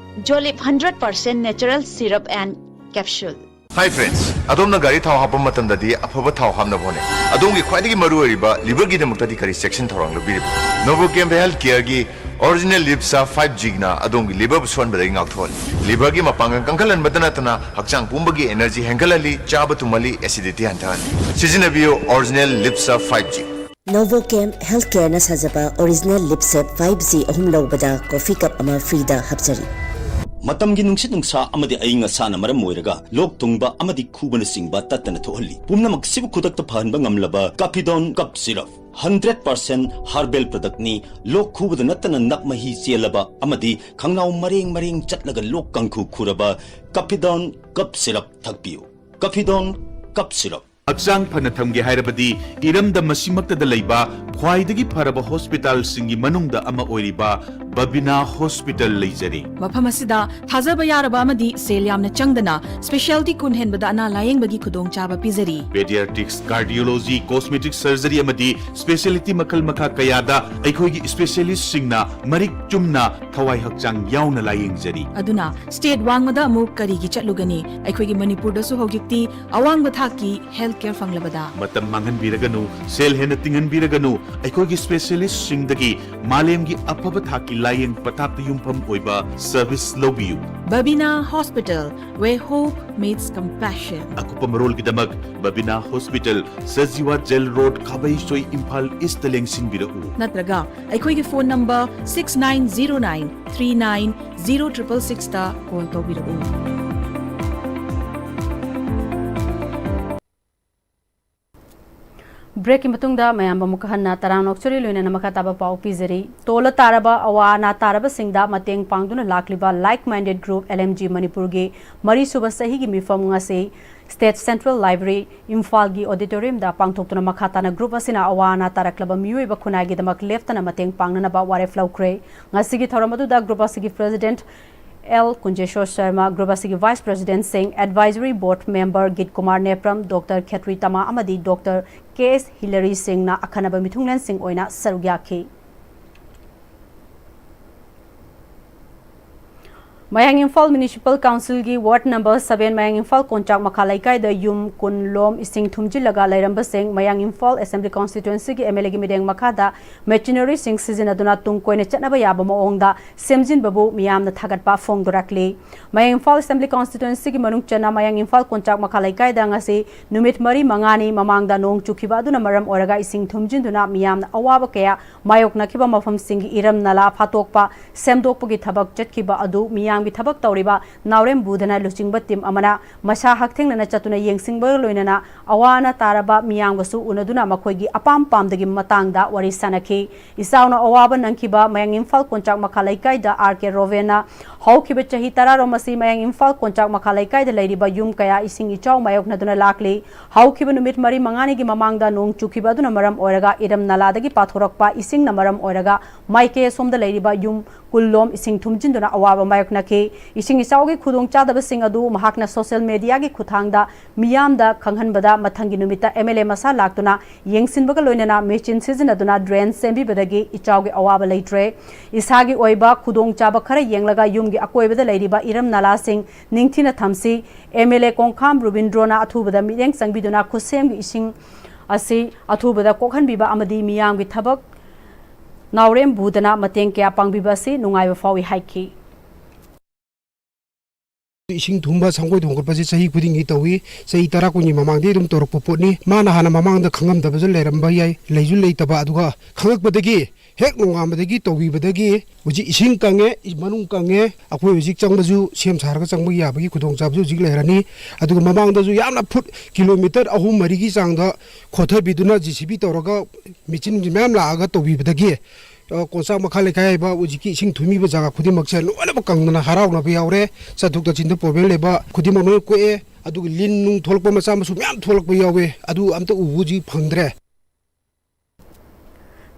Jolip hundred percent natural syrup and capsule. Hi friends, ꯑꯗꯣꯝꯅ ꯒꯥꯔꯤ ꯊꯥꯎ ꯍꯥꯞꯄ ꯃꯇꯝꯗꯗꯤ ꯑꯐꯕ ꯊꯥꯎ ꯍꯥꯞꯅꯕ ꯍꯣꯠꯅꯩ꯫ ꯑꯗꯣꯝꯒꯤ ꯈ꯭ꯋꯥꯏꯗꯒꯤ ꯃꯔꯨ ꯑꯣꯏꯔꯤꯕ ꯂꯤꯚꯔꯒꯤꯗꯃꯛꯇꯗꯤ ꯀꯔꯤ ꯆꯦꯛꯁꯤꯟ ꯊꯧꯔꯥꯡ ꯂꯧꯕꯤꯔꯤꯕ? Novochem Health Careꯒꯤ Original Lipsa five Gꯅ ꯑꯗꯣꯝꯒꯤ ꯂꯤꯚꯔꯕꯨ ꯁꯣꯛꯍꯟꯕꯗꯒꯤ ꯉꯥꯛꯊꯣꯛꯍꯜꯂꯤ꯫ ꯂꯤꯚꯔꯒꯤ ꯃꯄꯥꯡꯒꯜ ꯀꯟꯈꯠꯍꯟꯕꯇ ꯅꯠꯇꯅ ꯍꯛꯆꯥꯡ ꯄꯨꯝꯕꯒꯤ energy ꯍꯦꯟꯒꯠꯍꯜꯂꯤ, ꯆꯥꯕ ꯇꯨꯝꯍꯜꯂꯤ, acidity ꯍꯟꯊꯍꯜꯂꯤ꯫ ꯁꯤꯖꯤꯟꯅꯕꯤꯌꯨ Original Lipsa five G꯫ Novochem Health Careꯅ ꯁꯥꯖꯕ Original Lipsa five G ꯑꯍꯨꯝ ꯂꯧꯕꯗ coffee cup ꯑꯃ freeꯗ ꯍꯥꯞꯆꯔꯤ꯫ ꯃꯇꯝꯒꯤ ꯅꯨꯡꯁꯤꯠ ꯅꯨꯡꯁꯥ ꯑꯃꯗꯤ ꯑꯏꯪ ꯑꯁꯥꯅ ꯃꯔꯝ ꯑꯣꯏꯔꯒ ꯂꯣꯛ ꯊꯨꯡꯕ ꯑꯃꯗꯤ ꯈꯨꯕꯅꯆꯤꯡꯕ ꯇꯠꯇꯅ ꯊꯣꯛꯍꯜꯂꯤ꯫ ꯄꯨꯝꯅꯃꯛꯁꯤꯕꯨ ꯈꯨꯗꯛꯇ ꯐꯍꯟꯕ ꯉꯝꯂꯕ ꯀꯥꯐꯤꯗꯣꯟ ꯀꯞ ꯁꯤꯔꯞ, ꯍꯟꯗ꯭ꯔꯦꯠ ꯄꯥꯔꯁꯦꯟ ꯍꯥꯔꯕꯦꯜ ꯄ꯭ꯔꯗꯛꯅꯤ꯫ ꯂꯣꯛ ꯈꯨꯕꯗ ꯅꯠꯇꯅ ꯅꯞ ꯃꯍꯤ ꯆꯦꯜꯂꯕ ꯑꯃꯗꯤ ꯈꯪꯅꯥꯎ ꯃꯔꯦꯡ ꯃꯔꯦꯡ ꯆꯠꯂꯒ ꯂꯣꯛ ꯀꯥꯡꯈꯨ ꯈꯨꯔꯕ ꯀꯥꯐꯤꯗꯣꯟ ꯀꯞ ꯁꯤꯔꯞ ꯊꯛꯄꯤꯌꯨ꯫ ꯀꯥꯐꯤꯗꯣꯟ ꯀꯞ ꯁꯤꯔꯞ꯫ ꯍꯛꯆꯥꯡ ꯐꯅ ꯊꯝꯒꯦ ꯍꯥꯏꯔꯕꯗꯤ ꯏꯔꯝꯗꯝ ꯑꯁꯤꯃꯛꯇꯗ ꯂꯩꯕ ꯈ꯭ꯋꯥꯏꯗꯒꯤ ꯐꯔꯕ ꯍꯣꯁꯄꯤꯇꯥꯜꯁꯤꯡꯒꯤ ꯃꯅꯨꯡꯗ ꯑꯃ ꯑꯣꯏꯔꯤꯕ ꯕꯕꯤꯅꯥ ꯍꯣꯁꯄꯤꯇꯥꯜ ꯂꯩꯖꯔꯤ꯫ ꯃꯐꯝ ꯑꯁꯤꯗ ꯊꯥꯖꯕ ꯌꯥꯔꯕ ꯑꯃꯗꯤ ꯁꯦꯜ ꯌꯥꯝꯅ ꯆꯪꯗꯅ ꯁ꯭ꯄꯦꯁꯤꯌꯥꯂꯤꯇꯤ ꯀꯨꯟ ꯍꯦꯟꯕꯗ ꯑꯅꯥ ꯂꯥꯌꯦꯡꯕꯒꯤ ꯈꯨꯗꯣꯡꯆꯥꯕ ꯄꯤꯖꯔꯤ꯫ ꯄꯦꯗꯤꯌꯥꯇ꯭ꯔꯤꯛꯁ, ꯀꯥꯔꯗꯤꯑꯣꯂꯣꯖꯤ, ꯀꯣꯁꯃꯦꯇꯤꯛ ꯁꯔꯖꯔꯤ ꯑꯃꯗꯤ ꯁ꯭ꯄꯦꯁꯤꯌꯦꯂꯤꯇꯤ ꯃꯈꯜ ꯃꯈꯥ ꯀꯌꯥꯗ ꯑꯩꯈꯣꯏꯒꯤ ꯁ꯭ꯄꯦꯁꯤꯌꯦꯂꯤꯁꯁꯤꯡꯅ ꯃꯔꯤꯛ ꯆꯨꯝꯅ ꯊꯋꯥꯏ ꯍꯛꯆꯥꯡ ꯌꯥꯎꯅ ꯂꯥꯌꯦꯡꯖꯔꯤ꯫ ꯑꯗꯨꯅ ꯁ꯭ꯇꯦꯠ ꯋꯥꯡꯃꯗ ꯑꯃꯨꯛ ꯀꯔꯤꯒꯤ ꯆꯠꯂꯨꯒꯅꯤ? ꯑꯩꯈꯣꯏꯒꯤ ꯃꯅꯤꯄꯨꯔꯗꯁꯨ ꯍꯧꯖꯤꯛꯇꯤ ꯑꯋꯥꯡꯕ ꯊꯥꯛꯀꯤ ꯍꯦꯜꯊ ꯀꯦꯌꯔ ꯐꯪꯂꯕꯗ꯫ ꯃꯇꯝ ꯃꯥꯡꯍꯟꯕꯤꯔꯒꯅꯨ, ꯁꯦꯜ ꯍꯦꯟꯅ ꯇꯤꯡꯍꯟꯕꯤꯔꯒꯅꯨ, ꯑꯩꯈꯣꯏꯒꯤ ꯁ꯭ꯄꯦꯁꯤꯌꯦꯂꯤꯁꯁꯤꯡꯗꯒꯤ ꯃꯥꯂꯦꯝꯒꯤ ꯑꯐꯕ ꯊꯥꯛꯀꯤ ꯂꯥꯌꯦꯡ ꯄꯊꯥꯞꯇ ꯌꯨꯝꯐꯝ ꯑꯣꯏꯕ ꯁꯔꯚꯤꯁ ꯂꯧꯕꯤꯌꯨ꯫ Babina hospital, where hope meets compassion. ꯑꯀꯨꯞꯄ ꯃꯔꯣꯜꯒꯤꯗꯃꯛ Babina hospital, Sajiwa jail road, Khabeisoi, Imphal east ꯂꯦꯡꯁꯤꯟꯕꯤꯔꯛꯎ꯫ ꯅꯠꯇ꯭ꯔꯒ ꯑꯩꯈꯣꯏꯒꯤ phone number six nine zero nine three nine zero triple six ꯇ ꯀꯣꯜ ꯇꯧꯕꯤꯔꯛꯎ꯫ ꯕ꯭ꯔꯦꯛꯀꯤ ꯃꯇꯨꯡꯗ ꯃꯌꯥꯝꯕꯨ ꯑꯃꯨꯛꯀ ꯍꯟꯅ ꯇꯔꯥꯝꯅ ꯑꯣꯛꯆꯔꯤ, ꯂꯣꯏꯅꯅ ꯃꯈꯥ ꯇꯥꯕ ꯄꯥꯎ ꯄꯤꯖꯔꯤ꯫ ꯇꯣꯜꯂ ꯇꯥꯔꯕ ꯑꯋꯥ ꯑꯅꯥ ꯇꯥꯔꯕꯁꯤꯡꯗ ꯃꯇꯦꯡ ꯄꯥꯡꯗꯨꯅ ꯂꯥꯛꯂꯤꯕ Like Minded Group, L M G, ꯃꯅꯤꯄꯨꯔꯒꯤ ꯃꯔꯤꯁꯨꯕ ꯆꯍꯤꯒꯤ ꯃꯤꯐꯝ ꯉꯁꯤ ꯁ꯭ꯇꯦꯠ ꯁꯦꯟꯇ꯭ꯔꯦꯜ ꯂꯥꯏꯕ꯭ꯔꯦꯔꯤ, ꯏꯝꯐꯥꯜꯒꯤ ꯑꯣꯗꯤꯇꯣꯔꯤꯌꯝꯗ ꯄꯥꯡꯊꯣꯛꯇꯨꯅ ꯃꯈꯥ ꯇꯥꯅ ꯒ꯭ꯔꯨꯞ ꯑꯁꯤꯅ ꯑꯋꯥ ꯑꯅꯥ ꯇꯥꯔꯛꯂꯕ ꯃꯤꯑꯣꯏꯕ ꯈꯨꯟꯅꯥꯏꯒꯤꯗꯃꯛ ꯂꯦꯞꯇꯅ ꯃꯇꯦꯡ ꯄꯥꯡꯅꯅꯕ ꯋꯥꯔꯦꯞ ꯂꯧꯈ꯭ꯔꯦ꯫ ꯉꯁꯤꯒꯤ ꯊꯧꯔꯝ ꯑꯗꯨꯗ ꯒ꯭ꯔꯨꯞ ꯑꯁꯤꯒꯤ ꯄ꯭ꯔꯦꯁꯤꯗꯦꯟꯠ ꯑꯦꯜ ꯀꯨꯟꯖꯦꯁꯣꯔ ꯁꯔꯃ, ꯒ꯭ꯔꯨꯞ ꯑꯁꯤꯒꯤ ꯚꯥꯏꯁ ꯄ꯭ꯔꯦꯁꯤꯗꯦꯟꯠꯁꯤꯡ, ꯑꯦꯗꯚꯥꯏꯖꯔꯤ ꯕꯣꯔꯗ ꯃꯦꯝꯕꯔ ꯒꯤꯠ ꯀꯨꯃꯥꯔ ꯅꯦꯄ꯭ꯔꯝ, ꯗꯣꯛꯇꯔ ꯈꯦꯇ꯭ꯔꯤ ꯇꯃꯥ ꯑꯃꯗꯤ ꯗꯣꯛꯇꯔ ꯀꯦ ꯑꯦꯁ ꯍꯤꯂꯔꯤ ꯁꯤꯡꯅ ꯑꯈꯟꯅꯕ ꯃꯤꯊꯨꯡꯂꯦꯟꯁꯤꯡ ꯑꯣꯏꯅ ꯁꯔꯨꯛ ꯌꯥꯈꯤ꯫ ꯃꯌꯥꯡ ꯏꯝꯐꯥꯜ ꯃ꯭ꯌꯨꯅꯤꯁꯤꯄꯥꯜ ꯀꯥꯎꯟꯁꯤꯜꯒꯤ ꯋꯥꯔꯗ ꯅꯝꯕꯔ seven ꯃꯌꯥꯡ ꯏꯝꯐꯥꯜ ꯀꯣꯟꯆꯥꯛ ꯃꯈꯥ ꯂꯩꯀꯥꯏꯗ ꯌꯨꯝ ꯀꯨꯟ ꯂꯣꯝ ꯏꯁꯤꯡ ꯊꯨꯝꯖꯤꯜꯂꯒ ꯂꯩꯔꯝꯕꯁꯤꯡ ꯃꯌꯥꯡ ꯏꯝꯐꯥꯜ ꯑꯦꯁꯦꯝꯕ꯭ꯂꯤ ꯀꯣꯟꯁꯇꯤꯇ꯭ꯋꯦꯟꯁꯤꯒꯤ ꯑꯦꯝ ꯑꯦꯜ ꯑꯦꯒꯤ ꯃꯤꯠꯌꯦꯡ ꯃꯈꯥꯗ ꯃꯦꯆꯤꯅꯔꯤꯁꯤꯡ ꯁꯤꯖꯤꯟꯅꯗꯨꯅ ꯇꯨꯡ ꯀꯣꯏꯅ ꯆꯠꯅꯕ ꯌꯥꯕ ꯃꯑꯣꯡꯗ ꯁꯦꯝꯖꯤꯟꯕꯕꯨ ꯃꯤꯌꯥꯝꯅ ꯊꯥꯒꯠꯄ ꯐꯣꯡꯗꯣꯔꯛꯂꯤ꯫ ꯃꯌꯥꯡ ꯏꯝꯐꯥꯜ ꯑꯦꯁꯦꯝꯕ꯭ꯂꯤ ꯀꯣꯟꯁꯇꯤꯇ꯭ꯋꯦꯟꯁꯤꯒꯤ ꯃꯅꯨꯡ ꯆꯟꯅ ꯃꯌꯥꯡ ꯏꯝꯐꯥꯜ ꯀꯣꯟꯆꯥꯛ ꯃꯈꯥ ꯂꯩꯀꯥꯏꯗ ꯉꯁꯤ ꯅꯨꯃꯤꯠ ꯃꯔꯤ ꯃꯉꯥꯅꯤ ꯃꯃꯥꯡꯗ ꯅꯣꯡ ꯆꯨꯈꯤꯕ ꯑꯗꯨꯅ ꯃꯔꯝ ꯑꯣꯏꯔꯒ ꯏꯁꯤꯡ ꯊꯨꯝꯖꯤꯟꯗꯨꯅ ꯃꯤꯌꯥꯝꯅ ꯑꯋꯥꯕ ꯀꯌꯥ ꯃꯥꯌꯣꯛꯅꯈꯤꯕ ꯃꯐꯝꯁꯤꯡꯒꯤ ꯏꯔꯝ ꯅꯂꯥ ꯐꯥꯠꯇꯣꯛꯄ, ꯁꯦꯝꯗꯣꯛꯄꯒꯤ ꯊꯕꯛ ꯆꯠꯈꯤꯕ ꯑꯗꯨ ꯃꯤꯌꯥꯝ ꯃꯌꯥꯝꯒꯤ ꯊꯕꯛ ꯇꯧꯔꯤꯕ ꯅꯥꯎꯔꯦꯝ ꯕꯨꯙꯅ ꯂꯨꯆꯤꯡꯕ ꯇꯤꯝ ꯑꯃꯅ ꯃꯁꯥ ꯍꯛꯊꯦꯡꯅꯅ ꯆꯠꯇꯨꯅ ꯌꯦꯡꯁꯤꯟꯕꯒ ꯂꯣꯏꯅꯅ ꯑꯋꯥ ꯑꯅꯥ ꯇꯥꯔꯕ ꯃꯤꯌꯥꯝꯒꯁꯨ ꯎꯅꯗꯨꯅ ꯃꯈꯣꯏꯒꯤ ꯑꯄꯥꯝ ꯄꯥꯝꯗꯒꯤ ꯃꯇꯥꯡꯗ ꯋꯥꯔꯤ ꯁꯥꯅꯈꯤ꯫ ꯏꯆꯥꯎꯅ ꯑꯋꯥꯕ ꯅꯪꯈꯤꯕ ꯃꯌꯥꯡ ꯏꯝꯐꯥꯜ ꯀꯣꯟꯆꯥꯛ ꯃꯈꯥ ꯂꯩꯀꯥꯏꯗ ꯑꯥꯔ ꯀꯦ ꯔꯣꯕꯦꯟꯅ ꯍꯧꯈꯤꯕ ꯆꯍꯤ ꯇꯔꯥꯔꯣꯝ ꯑꯁꯤ ꯃꯌꯥꯡ ꯏꯝꯐꯥꯜ ꯀꯣꯟꯆꯥꯛ ꯃꯈꯥ ꯂꯩꯀꯥꯏꯗ ꯂꯩꯔꯤꯕ ꯌꯨꯝ ꯀꯌꯥ ꯏꯁꯤꯡ ꯏꯆꯥꯎ ꯃꯥꯌꯣꯛꯅꯗꯨꯅ ꯂꯥꯛꯂꯤ꯫ ꯍꯧꯈꯤꯕ ꯅꯨꯃꯤꯠ ꯃꯔꯤ ꯃꯉꯥꯅꯤꯒꯤ ꯃꯃꯥꯡꯗ ꯅꯣꯡ ꯆꯨꯈꯤꯕ ꯑꯗꯨꯅ ꯃꯔꯝ ꯑꯣꯏꯔꯒ ꯏꯔꯝ ꯅꯂꯥꯗꯒꯤ ꯄꯥꯊꯣꯔꯛꯄ ꯏꯁꯤꯡꯅ ꯃꯔꯝ ꯑꯣꯏꯔꯒ ꯃꯥꯏꯀꯩ ꯑꯁꯣꯝꯗ ꯂꯩꯔꯤꯕ ꯌꯨꯝ ꯀꯨꯜꯂꯣꯝ ꯏꯁꯤꯡ ꯊꯨꯝꯖꯤꯟꯗꯨꯅ ꯑꯋꯥꯕ ꯃꯥꯌꯣꯛꯅꯈꯤ꯫ ꯏꯁꯤꯡ ꯏꯆꯥꯎꯒꯤ ꯈꯨꯗꯣꯡꯆꯥꯗꯕꯁꯤꯡ ꯑꯗꯨ ꯃꯍꯥꯛꯅ ꯁꯣꯁꯤꯌꯦꯜ ꯃꯦꯗꯤꯌꯥꯒꯤ ꯈꯨꯠꯊꯥꯡꯗ ꯃꯤꯌꯥꯝꯗ ꯈꯪꯍꯟꯕꯗ ꯃꯊꯪꯒꯤ ꯅꯨꯃꯤꯠꯇ ꯑꯦꯝ ꯑꯦꯜ ꯑꯦ ꯃꯁꯥ ꯂꯥꯛꯇꯨꯅ ꯌꯦꯡꯁꯤꯟꯕꯒ ꯂꯣꯏꯅꯅ ꯃꯦꯆꯤꯟ ꯁꯤꯖꯤꯟꯅꯗꯨꯅ ꯗ꯭ꯔꯦꯟ ꯁꯦꯝꯕꯤꯕꯗꯒꯤ ꯏꯆꯥꯎꯒꯤ ꯑꯋꯥꯕ ꯂꯩꯇ꯭ꯔꯦ꯫ ꯏꯁꯥꯒꯤ ꯑꯣꯏꯕ ꯈꯨꯗꯣꯡꯆꯥꯕ ꯈꯔ ꯌꯦꯡꯂꯒ ꯌꯨꯝꯒꯤ ꯑꯀꯣꯏꯕꯗ ꯂꯩꯔꯤꯕ ꯏꯔꯝ ꯅꯂꯥꯁꯤꯡ ꯅꯤꯡꯊꯤꯅ ꯊꯝꯁꯤ꯫ ꯑꯦꯝ ꯑꯦꯜ ꯑꯦ ꯀꯣꯡꯈꯥꯝ ꯔꯨꯕꯤꯟꯗ꯭ꯔꯣꯅ ꯑꯊꯨꯕꯗ ꯃꯤꯠꯌꯦꯡ ꯆꯪꯕꯤꯗꯨꯅ ꯈꯨꯠꯁꯦꯝꯒꯤ ꯏꯁꯤꯡ ꯑꯁꯤ ꯑꯊꯨꯕꯗ ꯀꯣꯛꯍꯟꯕꯤꯕ ꯑꯃꯗꯤ ꯃꯤꯌꯥꯝꯒꯤ ꯊꯕꯛ ꯅꯥꯎꯔꯦꯝ ꯕꯨꯙꯅ ꯃꯇꯦꯡ ꯀꯌꯥ ꯄꯥꯡꯕꯤꯕ ꯑꯁꯤ ꯅꯨꯡꯉꯥꯏꯕ ꯐꯥꯎꯏ ꯍꯥꯏꯈꯤ꯫ ꯏꯁꯤꯡ ꯊꯨꯝꯕ, ꯁꯪꯒꯣꯏ ꯊꯣꯡꯒꯠꯄꯁꯦ ꯆꯍꯤ ꯈꯨꯗꯤꯡꯒꯤ ꯇꯧꯏ꯫ ꯆꯍꯤ ꯇꯔꯥ ꯀꯨꯟꯒꯤ ꯃꯃꯥꯡꯗꯒꯤ ꯑꯗꯨꯝ ꯇꯧꯔꯛꯄ ꯄꯣꯠꯅꯤ꯫ ꯃꯥꯅ ꯍꯥꯟꯅ ꯃꯃꯥꯡꯗ ꯈꯪꯉꯝꯗꯕꯁꯨ ꯂꯩꯔꯝꯕ ꯌꯥꯏ, ꯂꯩꯁꯨ ꯂꯩꯇꯕ, ꯑꯗꯨꯒ ꯈꯪꯉꯛꯄꯗꯒꯤ, ꯍꯦꯛ ꯅꯣꯡꯉꯥꯟꯕꯗꯒꯤ ꯇꯧꯕꯤꯕꯗꯒꯤ ꯍꯧꯖꯤꯛ ꯏꯁꯤꯡ ꯀꯪꯉꯦ, ꯃꯅꯨꯡ ꯀꯪꯉꯦ꯫ ꯑꯩꯈꯣꯏ ꯍꯧꯖꯤꯛ ꯆꯪꯕꯁꯨ, ꯁꯦꯝ ꯁꯥꯔꯒ ꯆꯪꯕ ꯌꯥꯕꯒꯤ ꯈꯨꯗꯣꯡꯆꯥꯕꯁꯨ ꯍꯧꯖꯤꯛ ꯂꯩꯔꯅꯤ꯫ ꯑꯗꯨꯒ ꯃꯃꯥꯡꯗꯁꯨ ꯌꯥꯝꯅ ꯐꯨꯠ ꯀꯤꯂꯣꯃꯤꯇꯔ ꯑꯍꯨꯝ ꯃꯔꯤꯒꯤ ꯆꯥꯡꯗ ꯈꯣꯊꯕꯤꯗꯨꯅ ꯖꯦ ꯁꯤ ꯕꯤ ꯇꯧꯔꯒ ꯃꯦꯆꯤꯟ ꯃꯌꯥꯝ ꯂꯥꯛꯑꯒ ꯇꯧꯕꯤꯕꯗꯒꯤ, ꯑ, ꯀꯣꯟꯆꯥꯛ ꯃꯈꯥ ꯂꯩꯀꯥꯏ ꯍꯥꯏꯕ ꯍꯧꯖꯤꯛꯀꯤ ꯏꯁꯤꯡ ꯊꯨꯝꯃꯤꯕ ꯖꯒꯥ ꯈꯨꯗꯤꯡꯃꯛꯁꯦ ꯂꯣꯏꯅꯃꯛ ꯀꯪꯗꯅ ꯍꯔꯥꯎꯅꯕ ꯌꯥꯎꯔꯦ꯫ ꯆꯠꯊꯣꯛ ꯆꯠꯁꯤꯟꯗ ꯄ꯭ꯔꯣꯕ꯭ꯂꯦꯝ ꯂꯩꯕ ꯈꯨꯗꯤꯡꯃꯛ ꯂꯣꯏ ꯀꯣꯛꯑꯦ꯫ ꯑꯗꯨꯒ ꯂꯤꯟ ꯅꯨꯡ ꯊꯣꯛꯂꯛꯄ ꯃꯆꯥ ꯃꯁꯨ ꯃꯌꯥꯝ ꯊꯣꯛꯂꯛꯄ ꯌꯥꯎꯋꯦ꯫ ꯑꯗꯨ ꯑꯝꯇ ꯎꯕ ꯍꯧꯖꯤꯛ ꯐꯪꯗ꯭ꯔꯦ꯫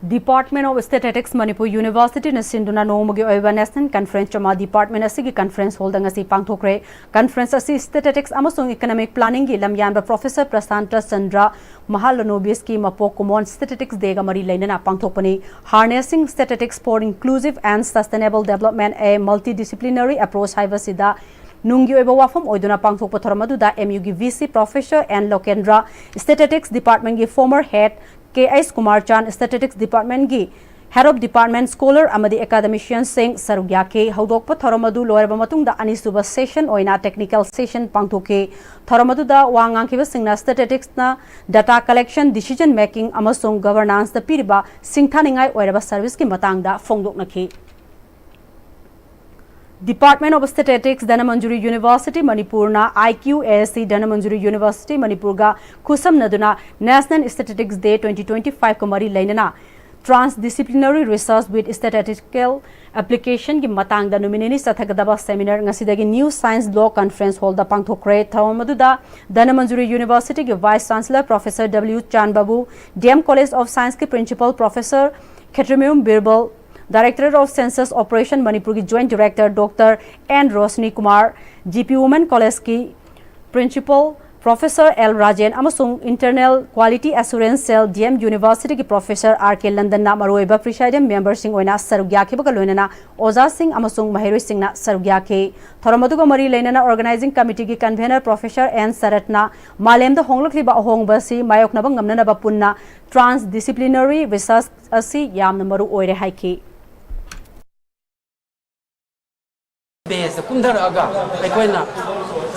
Department of Statistics Manipur University ꯅ ꯁꯤꯟꯗꯨꯅ ꯅꯣꯡꯃꯒꯤ ꯑꯣꯏꯕ National Conference ꯑꯃ department ꯑꯁꯤꯒꯤ conference hall ꯗ ꯉꯁꯤ ꯄꯥꯡꯊꯣꯛꯈ꯭ꯔꯦ꯫ Conference ꯑꯁꯤ Statistics ꯑꯃꯁꯨꯡ Economic Planning ꯒꯤ ꯂꯝꯌꯥꯟꯕ Professor ꯄ꯭ꯔꯁꯥꯟꯇ ꯆꯟꯗ꯭ꯔ ꯃꯍꯥꯂꯅꯣꯕꯤꯁꯀꯤ ꯃꯄꯣꯛ ꯀꯨꯝꯑꯣꯟ Statistics Day ꯒ ꯃꯔꯤ ꯂꯩꯅꯅ ꯄꯥꯡꯊꯣꯛꯄꯅꯤ꯫ Harnessing Statistics for Inclusive and Sustainable Development, a Multidisciplinary Approach ꯍꯥꯏꯕꯁꯤꯗ ꯅꯨꯡꯒꯤ ꯑꯣꯏꯕ ꯋꯥꯐꯝ ꯑꯣꯏꯗꯨꯅ ꯄꯥꯡꯊꯣꯛꯄ ꯊꯧꯔꯝ ꯑꯗꯨꯗ ꯑꯦꯝ ꯌꯨ ꯒꯤ V C Professor and ꯂꯣꯀꯦꯟꯗ꯭ꯔ, Statistics Department ꯒꯤ former head ꯀꯦ ꯑꯩꯆ ꯀꯨꯃꯥꯔ ꯆꯥꯟ, Statistics Department ꯒꯤ Head of Department, Scholar ꯑꯃꯗꯤ Academician ꯁꯤꯡ ꯁꯔꯨꯛ ꯌꯥꯈꯤ꯫ ꯍꯧꯗꯣꯛꯄ ꯊꯧꯔꯝ ꯑꯗꯨ ꯂꯣꯏꯔꯕ ꯃꯇꯨꯡꯗ ꯑꯅꯤꯁꯨꯕ session ꯑꯣꯏꯅ technical session ꯄꯥꯡꯊꯣꯛꯈꯤ꯫ ꯊꯧꯔꯝ ꯑꯗꯨꯗ ꯋꯥ ꯉꯥꯡꯈꯤꯕꯁꯤꯡꯅ Statistics ꯅ data collection, decision making ꯑꯃꯁꯨꯡ governance ꯇ ꯄꯤꯔꯤꯕ ꯁꯤꯡꯊꯥꯅꯤꯡꯉꯥꯏ ꯑꯣꯏꯔꯕ service ꯀꯤ ꯃꯇꯥꯡꯗ ꯐꯣꯡꯗꯣꯛꯅꯈꯤ꯫ Department of Statistics, Dhanamanjuri University, ꯃꯅꯤꯄꯨꯔꯅ I Q A S C Dhanamanjuri University, ꯃꯅꯤꯄꯨꯔꯒ ꯈꯨꯠꯁꯝꯅꯗꯨꯅ National Statistics Day twenty twenty-five ꯀ ꯃꯔꯤ ꯂꯩꯅꯅ Transdisciplinary Research with Statistical Application ꯒꯤ ꯃꯇꯥꯡꯗ ꯅꯨꯃꯤꯠ ꯅꯤꯅꯤ ꯆꯠꯊꯒꯗꯕ seminar ꯉꯁꯤꯗꯒꯤ New Science Block Conference Hall ꯗ ꯄꯥꯡꯊꯣꯛꯈ꯭ꯔꯦ꯫ ꯊꯧꯔꯝ ꯑꯗꯨꯗ Dhanamanjuri University ꯒꯤ Vice Chancellor Professor W ꯆꯥꯟꯕꯥꯕꯨ, D M College of Science ꯀꯤ Principal Professor Khetrimayum ꯕꯤꯔꯕꯜ, Directorate of Census Operation ꯃꯅꯤꯄꯨꯔꯒꯤ Joint Director Doctor N Roshni Kumar, G P Women College ꯀꯤ Principal Professor L Rajen ꯑꯃꯁꯨꯡ Internal Quality Assurance Cell, D M University ꯒꯤ Professor R K ꯂꯟꯗꯟꯅ ꯃꯔꯨꯑꯣꯏꯕ presiding member ꯁꯤꯡ ꯑꯣꯏꯅ ꯁꯔꯨꯛ ꯌꯥꯈꯤꯕꯒ ꯂꯣꯏꯅꯅ ꯑꯣꯖꯥꯁꯤꯡ ꯑꯃꯁꯨꯡ ꯃꯍꯩꯔꯣꯏꯁꯤꯡꯅ ꯁꯔꯨꯛ ꯌꯥꯈꯤ꯫ ꯊꯧꯔꯝ ꯑꯗꯨꯒ ꯃꯔꯤ ꯂꯩꯅꯅ Organizing Committee ꯒꯤ Convener Professor N ꯁꯔꯠꯅ ꯃꯥꯂꯦꯝꯗ ꯍꯣꯡꯂꯛꯂꯤꯕ ꯑꯍꯣꯡꯕ ꯑꯁꯤ ꯃꯥꯌꯣꯛꯅꯕ ꯉꯝꯅꯅꯕ ꯄꯨꯟꯅ Transdisciplinary Research ꯑꯁꯤ ꯌꯥꯝꯅ ꯃꯔꯨ ꯑꯣꯏꯔꯦ ꯍꯥꯏꯈꯤ꯫ Base ꯇ ꯀꯨꯝꯊꯔꯛꯑꯒ ꯑꯩꯈꯣꯏꯅ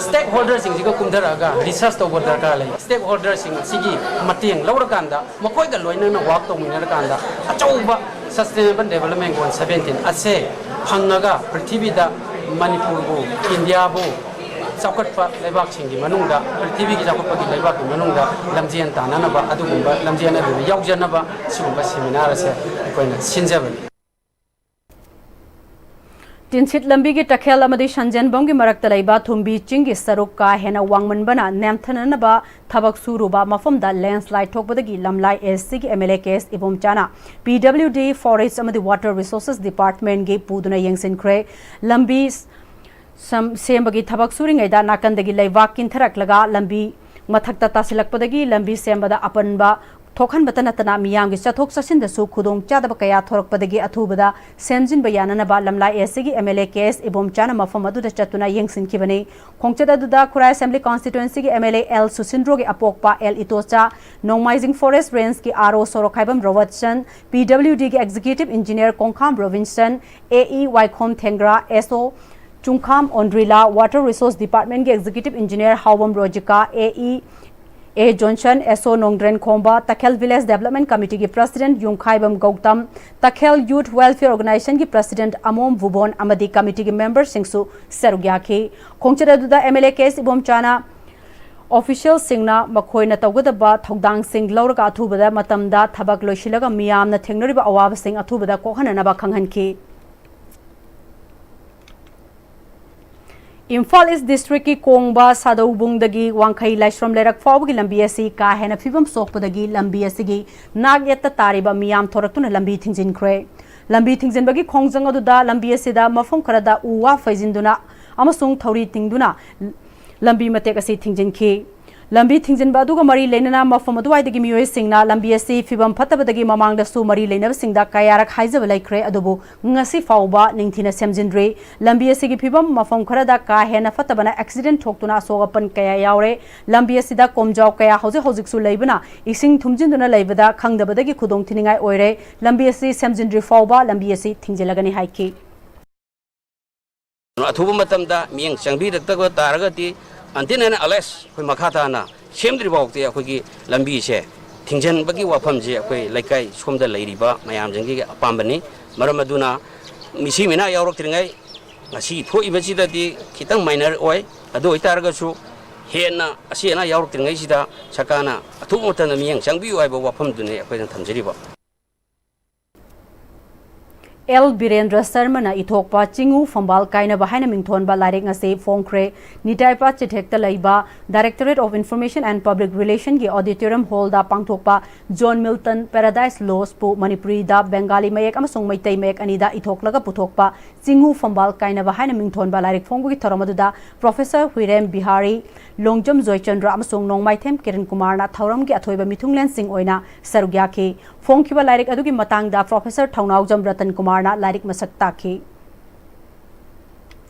stakeholder ꯁꯤꯡꯁꯤꯒ ꯀꯨꯝꯊꯔꯛꯑꯒ research ꯇꯧꯕ ꯗꯔꯀꯥꯔ ꯂꯩ꯫ Stakeholder ꯁꯤꯡ ꯑꯁꯤꯒꯤ ꯃꯇꯦꯡ ꯂꯧꯔꯀꯥꯟꯗ ꯃꯈꯣꯏꯒ ꯂꯣꯏꯅꯅ work ꯇꯧꯃꯤꯟꯅꯔꯀꯥꯟꯗ ꯑꯆꯧꯕ sustainable development goal seventeen ꯑꯁꯦ ꯐꯪꯉꯒ ꯄ꯭ꯔꯤꯊꯤꯕꯤꯗ ꯃꯅꯤꯄꯨꯔꯕꯨ, ꯏꯟꯗꯤꯌꯥꯕꯨ ꯆꯥꯎꯈꯠꯄ ꯂꯩꯕꯥꯛꯁꯤꯡꯒꯤ ꯃꯅꯨꯡꯗ, ꯄ꯭ꯔꯤꯊꯤꯕꯤꯒꯤ ꯆꯥꯎꯈꯠꯄꯒꯤ ꯂꯩꯕꯥꯛꯀꯤ ꯃꯅꯨꯡꯗ ꯂꯝꯖꯦꯟ ꯇꯥꯟꯅꯅꯕ ꯑꯗꯨꯒꯨꯝꯕ ꯂꯝꯖꯦꯟ ꯑꯗꯨꯗ ꯌꯥꯎꯖꯅꯕ ꯁꯤꯒꯨꯝꯕ seminar ꯑꯁꯦ ꯑꯩꯈꯣꯏꯅ ꯁꯤꯟꯖꯕꯅꯤ꯫ ꯇꯤꯟꯁꯤꯠ ꯂꯝꯕꯤꯒꯤ ꯇꯈꯦꯜ ꯑꯃꯗꯤ ꯁꯟꯖꯦꯟꯕꯝꯒꯤ ꯃꯔꯛꯇ ꯂꯩꯕ ꯊꯨꯝꯕꯤ ꯆꯤꯡꯒꯤ ꯁꯔꯨꯛ ꯀꯥ ꯍꯦꯟꯅ ꯋꯥꯡꯃꯟꯕꯅ ꯅꯦꯝꯊꯅꯅꯕ ꯊꯕꯛ ꯁꯨꯔꯨꯕ ꯃꯐꯝꯗ landslide ꯊꯣꯛꯄꯗꯒꯤ ꯂꯝꯂꯥꯏ S C ꯒꯤ M L A K S ꯏꯕꯣꯝꯆꯥꯅ P W D, Forest ꯑꯃꯗꯤ Water Resources Department ꯀꯤ ꯄꯨꯗꯨꯅ ꯌꯦꯡꯁꯤꯟꯈ꯭ꯔꯦ꯫ ꯂꯝꯕꯤ ꯁꯝ-, ꯁꯦꯝꯕꯒꯤ ꯊꯕꯛ ꯁꯨꯔꯤꯉꯩꯗ ꯅꯥꯀꯟꯗꯒꯤ ꯂꯩꯕꯥꯛ ꯀꯤꯟꯊꯔꯛꯂꯒ ꯂꯝꯕꯤ ꯃꯊꯛꯇ ꯇꯥꯁꯤꯜꯂꯛꯄꯗꯒꯤ ꯂꯝꯕꯤ ꯁꯦꯝꯕꯗ ꯑꯄꯟꯕ ꯊꯣꯛꯍꯟꯕꯇ ꯅꯠꯇꯅ ꯃꯤꯌꯥꯝꯒꯤ ꯆꯠꯊꯣꯛ ꯆꯠꯁꯤꯟꯗꯁꯨ ꯈꯨꯗꯣꯡ ꯆꯥꯗꯕ ꯀꯌꯥ ꯊꯣꯔꯛꯄꯗꯒꯤ ꯑꯊꯨꯕꯗ ꯁꯦꯝꯖꯤꯟꯕ ꯌꯥꯅꯅꯕ ꯂꯝꯂꯥꯏ S C ꯒꯤ M L A K S ꯏꯕꯣꯝꯆꯥꯅ ꯃꯐꯝ ꯑꯗꯨꯗ ꯆꯠꯇꯨꯅ ꯌꯦꯡꯁꯤꯟꯈꯤꯕꯅꯤ꯫ ꯈꯣꯡꯆꯠ ꯑꯗꯨꯗ ꯈꯨꯔꯥꯏ Assembly Constituency ꯒꯤ M L A L ꯁꯨꯁꯤꯟꯗ꯭ꯔꯣꯒꯤ ꯑꯄꯣꯛꯄ L ꯏꯇꯣꯆꯥ, ꯅꯣꯡꯃꯥꯏꯖꯤꯡ Forest Range ꯀꯤ R O Sorokhaibam Robertson, P W D ꯒꯤ Executive Engineer Kongkham Robinson, A E Waikhom Thengra, S O Chungkham Ondrila, Water Resource Department ꯀꯤ Executive Engineer Haobam Rojika, A E A Johnson, S O Nongdren Khomba, Takhel village development ꯀꯃꯤꯇꯤꯒꯤ president Yumkhaibam Gautam, Takhel youth welfare ꯑꯣꯔꯒꯅꯥꯏꯖꯦꯁꯟꯒꯤ president Amom Bhubon ꯑꯃꯗꯤ ꯀꯃꯤꯇꯤꯒꯤ ꯃꯦꯝꯕꯔꯁꯤꯡꯁꯨ ꯁꯔꯨꯛ ꯌꯥꯈꯤ꯫ ꯈꯣꯡꯆꯠ ꯑꯗꯨꯗ ꯑꯦꯝ ꯑꯦꯜ ꯑꯦ ꯀꯦ ꯑꯦꯁ ꯏꯕꯣꯝꯆꯥꯅ ꯑꯣꯐꯤꯁꯤꯌꯦꯜꯁꯤꯡꯅ ꯃꯈꯣꯏꯅ ꯇꯧꯒꯗꯕ ꯊꯧꯗꯥꯡꯁꯤꯡ ꯂꯧꯔꯒ ꯑꯊꯨꯕꯗ ꯃꯇꯝꯗ ꯊꯕꯛ ꯂꯣꯏꯁꯤꯜꯂꯒ ꯃꯤꯌꯥꯝꯅ ꯊꯦꯡꯅꯔꯤꯕ ꯑꯋꯥꯕꯁꯤꯡ ꯑꯊꯨꯕꯗ ꯀꯣꯛꯍꯟꯅꯅꯕ ꯈꯪꯍꯟꯈꯤ꯫ ꯏꯝꯐꯥꯜ ꯏꯁ ꯗꯤꯁꯇ꯭ꯔꯤꯛꯀꯤ ꯀꯣꯡꯕ ꯁꯥꯗꯧꯕꯨꯡꯗꯒꯤ ꯋꯥꯡꯈꯩ ꯂꯥꯏꯁ꯭ꯔꯝ ꯂꯩꯔꯛ ꯐꯥꯎꯕꯒꯤ ꯂꯝꯕꯤ ꯑꯁꯤ ꯀꯥ ꯍꯦꯟꯅ ꯐꯤꯕꯝ ꯁꯣꯛꯄꯗꯒꯤ ꯂꯝꯕꯤ ꯑꯁꯤꯒꯤ ꯅꯥꯛ ꯌꯦꯠꯇ ꯇꯥꯔꯤꯕ ꯃꯤꯌꯥꯝ ꯊꯣꯔꯛꯇꯨꯅ ꯂꯝꯕꯤ ꯊꯤꯡꯖꯤꯟꯈ꯭ꯔꯦ꯫ ꯂꯝꯕꯤ ꯊꯤꯡꯖꯤꯟꯕꯒꯤ ꯈꯣꯡꯖꯪ ꯑꯗꯨꯗ ꯂꯝꯕꯤ ꯑꯁꯤꯗ ꯃꯐꯝ ꯈꯔꯗ ꯎ ꯋꯥ ꯐꯩꯖꯤꯟꯗꯨꯅ ꯑꯃꯁꯨꯡ ꯊꯧꯔꯤ ꯇꯤꯡꯗꯨꯅ ꯂꯝꯕꯤ ꯃꯇꯦꯛ ꯑꯁꯤ ꯊꯤꯡꯖꯤꯟꯈꯤ꯫ ꯂꯝꯕꯤ ꯊꯤꯡꯖꯤꯟꯕ ꯑꯗꯨꯒ ꯃꯔꯤ ꯂꯩꯅꯅ ꯃꯐꯝ ꯑꯗꯨꯋꯥꯏꯗꯒꯤ ꯃꯤꯑꯣꯏꯁꯤꯡꯅ ꯂꯝꯕꯤ ꯑꯁꯤ ꯐꯤꯕꯝ ꯐꯠꯇꯕꯗꯒꯤ ꯃꯃꯥꯡꯗꯁꯨ ꯃꯔꯤ ꯂꯩꯅꯕꯁꯤꯡꯗ ꯀꯌꯥꯔꯛ ꯍꯥꯏꯖꯕ ꯂꯩꯈ꯭ꯔꯦ, ꯑꯗꯨꯕꯨ ꯉꯁꯤ ꯐꯥꯎꯕ ꯅꯤꯡꯊꯤꯅ ꯁꯦꯝꯖꯤꯟꯗ꯭ꯔꯤ꯫ ꯂꯝꯕꯤ ꯑꯁꯤꯒꯤ ꯐꯤꯕꯝ ꯃꯐꯝ ꯈꯔꯗ ꯀꯥ ꯍꯦꯟꯅ ꯐꯠꯇꯕꯅ ꯑꯦꯛꯁꯤꯗꯦꯟꯠ ꯊꯣꯛꯇꯨꯅ ꯑꯁꯣꯛ ꯑꯄꯟ ꯀꯌꯥ ꯌꯥꯎꯔꯦ꯫ ꯂꯝꯕꯤ ꯑꯁꯤꯗ ꯀꯣꯝꯖꯥꯎ ꯀꯌꯥ ꯍꯧꯖꯤꯛ ꯍꯧꯖꯤꯛꯁꯨ ꯂꯩꯕꯅ ꯏꯁꯤꯡ ꯊꯨꯝꯖꯤꯟꯗꯨꯅ ꯂꯩꯕꯗ ꯈꯪꯗꯕꯗꯒꯤ ꯈꯨꯗꯣꯡ ꯊꯤꯅꯤꯡꯉꯥꯏ ꯑꯣꯏꯔꯦ꯫ ꯂꯝꯕꯤ ꯑꯁꯤ ꯁꯦꯝꯖꯤꯟꯗ꯭ꯔꯤ ꯐꯥꯎꯕ ꯂꯝꯕꯤ ꯑꯁꯤ ꯊꯤꯡꯖꯤꯜꯂꯒꯅꯤ ꯍꯥꯏꯈꯤ꯫ ꯑꯊꯨꯕ ꯃꯇꯝꯗ ꯃꯤꯠꯌꯦꯡ ꯆꯪꯕꯤꯔꯛꯇꯕ ꯇꯥꯔꯒꯗꯤ, until and unless ꯑꯩꯈꯣꯏ ꯃꯈꯥ ꯇꯥꯅ ꯁꯦꯝꯗ꯭ꯔꯤ ꯐꯥꯎꯗꯤ ꯑꯩꯈꯣꯏꯒꯤ ꯂꯝꯕꯤꯁꯦ ꯊꯤꯡꯖꯤꯟꯕꯒꯤ ꯋꯥꯐꯝꯁꯦ ꯑꯩꯈꯣꯏ ꯂꯩꯀꯥꯏ ꯁꯣꯝꯗ ꯂꯩꯔꯤꯕ ꯃꯌꯥꯝꯁꯤꯡꯒꯤ ꯑꯄꯥꯝꯕꯅꯤ꯫ ꯃꯔꯝ ꯑꯗꯨꯅ ꯃꯤꯁꯤ ꯃꯤꯅꯥ ꯌꯥꯎꯔꯛꯇ꯭ꯔꯤꯉꯩ, ꯉꯁꯤ ꯊꯣꯛꯏꯕꯁꯤꯗꯗꯤ ꯈꯤꯇꯪ ꯃꯥꯏꯅꯔ ꯑꯣꯏ, ꯑꯗꯨ ꯑꯣꯏꯇꯥꯔꯒꯁꯨ ꯍꯦꯟꯅ ꯑꯁꯤ ꯑꯅꯥ ꯌꯥꯎꯔꯛꯇ꯭ꯔꯤꯉꯩꯁꯤꯗ ꯁꯔꯀꯥꯔꯅ ꯑꯊꯨꯕ ꯃꯇꯝꯗ ꯃꯤꯠꯌꯦꯡ ꯆꯪꯕꯤꯌꯨ ꯍꯥꯏꯕ ꯋꯥꯐꯝꯗꯨꯅꯤ ꯑꯩꯈꯣꯏꯅ ꯊꯝꯖꯔꯤꯕ꯫ ꯑꯦꯜ ꯕꯤꯔꯦꯟꯗ꯭ꯔ ꯁꯔꯃꯅ ꯏꯊꯣꯛꯄ ꯆꯤꯡꯉꯨ ꯐꯝꯕꯥꯜ ꯀꯥꯏꯅꯕ ꯍꯥꯏꯅ ꯃꯤꯡꯊꯣꯟꯕ ꯂꯥꯏꯔꯤꯛ ꯑꯁꯤ ꯐꯣꯡꯈ꯭ꯔꯦ꯫ ꯅꯤꯇꯥꯏꯄꯥ ꯆꯤꯊꯦꯛꯇ ꯂꯩꯕ Directorate of Information and Public Relationꯒꯤ auditorium hallꯗ ꯄꯥꯡꯊꯣꯛꯄ ꯖꯣꯟ ꯃꯤꯜꯇꯟ Paradise Lostꯄꯨ ꯃꯅꯤꯄꯨꯔꯤꯗ ꯕꯦꯡꯒꯥꯂꯤ ꯃꯌꯦꯛ ꯑꯃꯁꯨꯡ ꯃꯩꯇꯩ ꯃꯌꯦꯛ ꯑꯅꯤꯗ ꯏꯊꯣꯛꯂꯒ ꯄꯨꯊꯣꯛꯄ ꯆꯤꯡꯉꯨ ꯐꯝꯕꯥꯜ ꯀꯥꯏꯅꯕ ꯍꯥꯏꯅ ꯃꯤꯡꯊꯣꯟꯕ ꯂꯥꯏꯔꯤꯛ ꯐꯣꯡꯕꯒꯤ ꯊꯧꯔꯝ ꯑꯗꯨꯗ ꯄ꯭ꯔꯣꯐꯦꯁꯔ ꯍꯨꯏꯔꯦꯝ ꯕꯤꯍꯥꯔꯤ, ꯂꯣꯡꯖꯝ ꯖꯣꯏꯆꯟꯗ꯭ꯔ ꯑꯃꯁꯨꯡ ꯅꯣꯡꯃꯥꯏꯊꯦꯝ ꯀꯤꯔꯟ ꯀꯨꯃꯥꯔꯅ ꯊꯧꯔꯝꯒꯤ ꯑꯊꯣꯏꯕ ꯃꯤꯊꯨꯡꯂꯦꯟꯁꯤꯡ ꯑꯣꯏꯅ ꯁꯔꯨꯛ ꯌꯥꯈꯤ꯫ ꯐꯣꯡꯈꯤꯕ ꯂꯥꯏꯔꯤꯛ ꯑꯗꯨꯒꯤ ꯃꯇꯥꯡꯗ ꯄ꯭ꯔꯣꯐꯦꯁꯔ ꯊꯧꯅꯥꯎꯖꯝ ꯔꯇꯟ ꯀꯨꯃꯥꯔꯅ ꯂꯥꯏꯔꯤꯛ ꯃꯁꯛ ꯇꯥꯛꯈꯤ꯫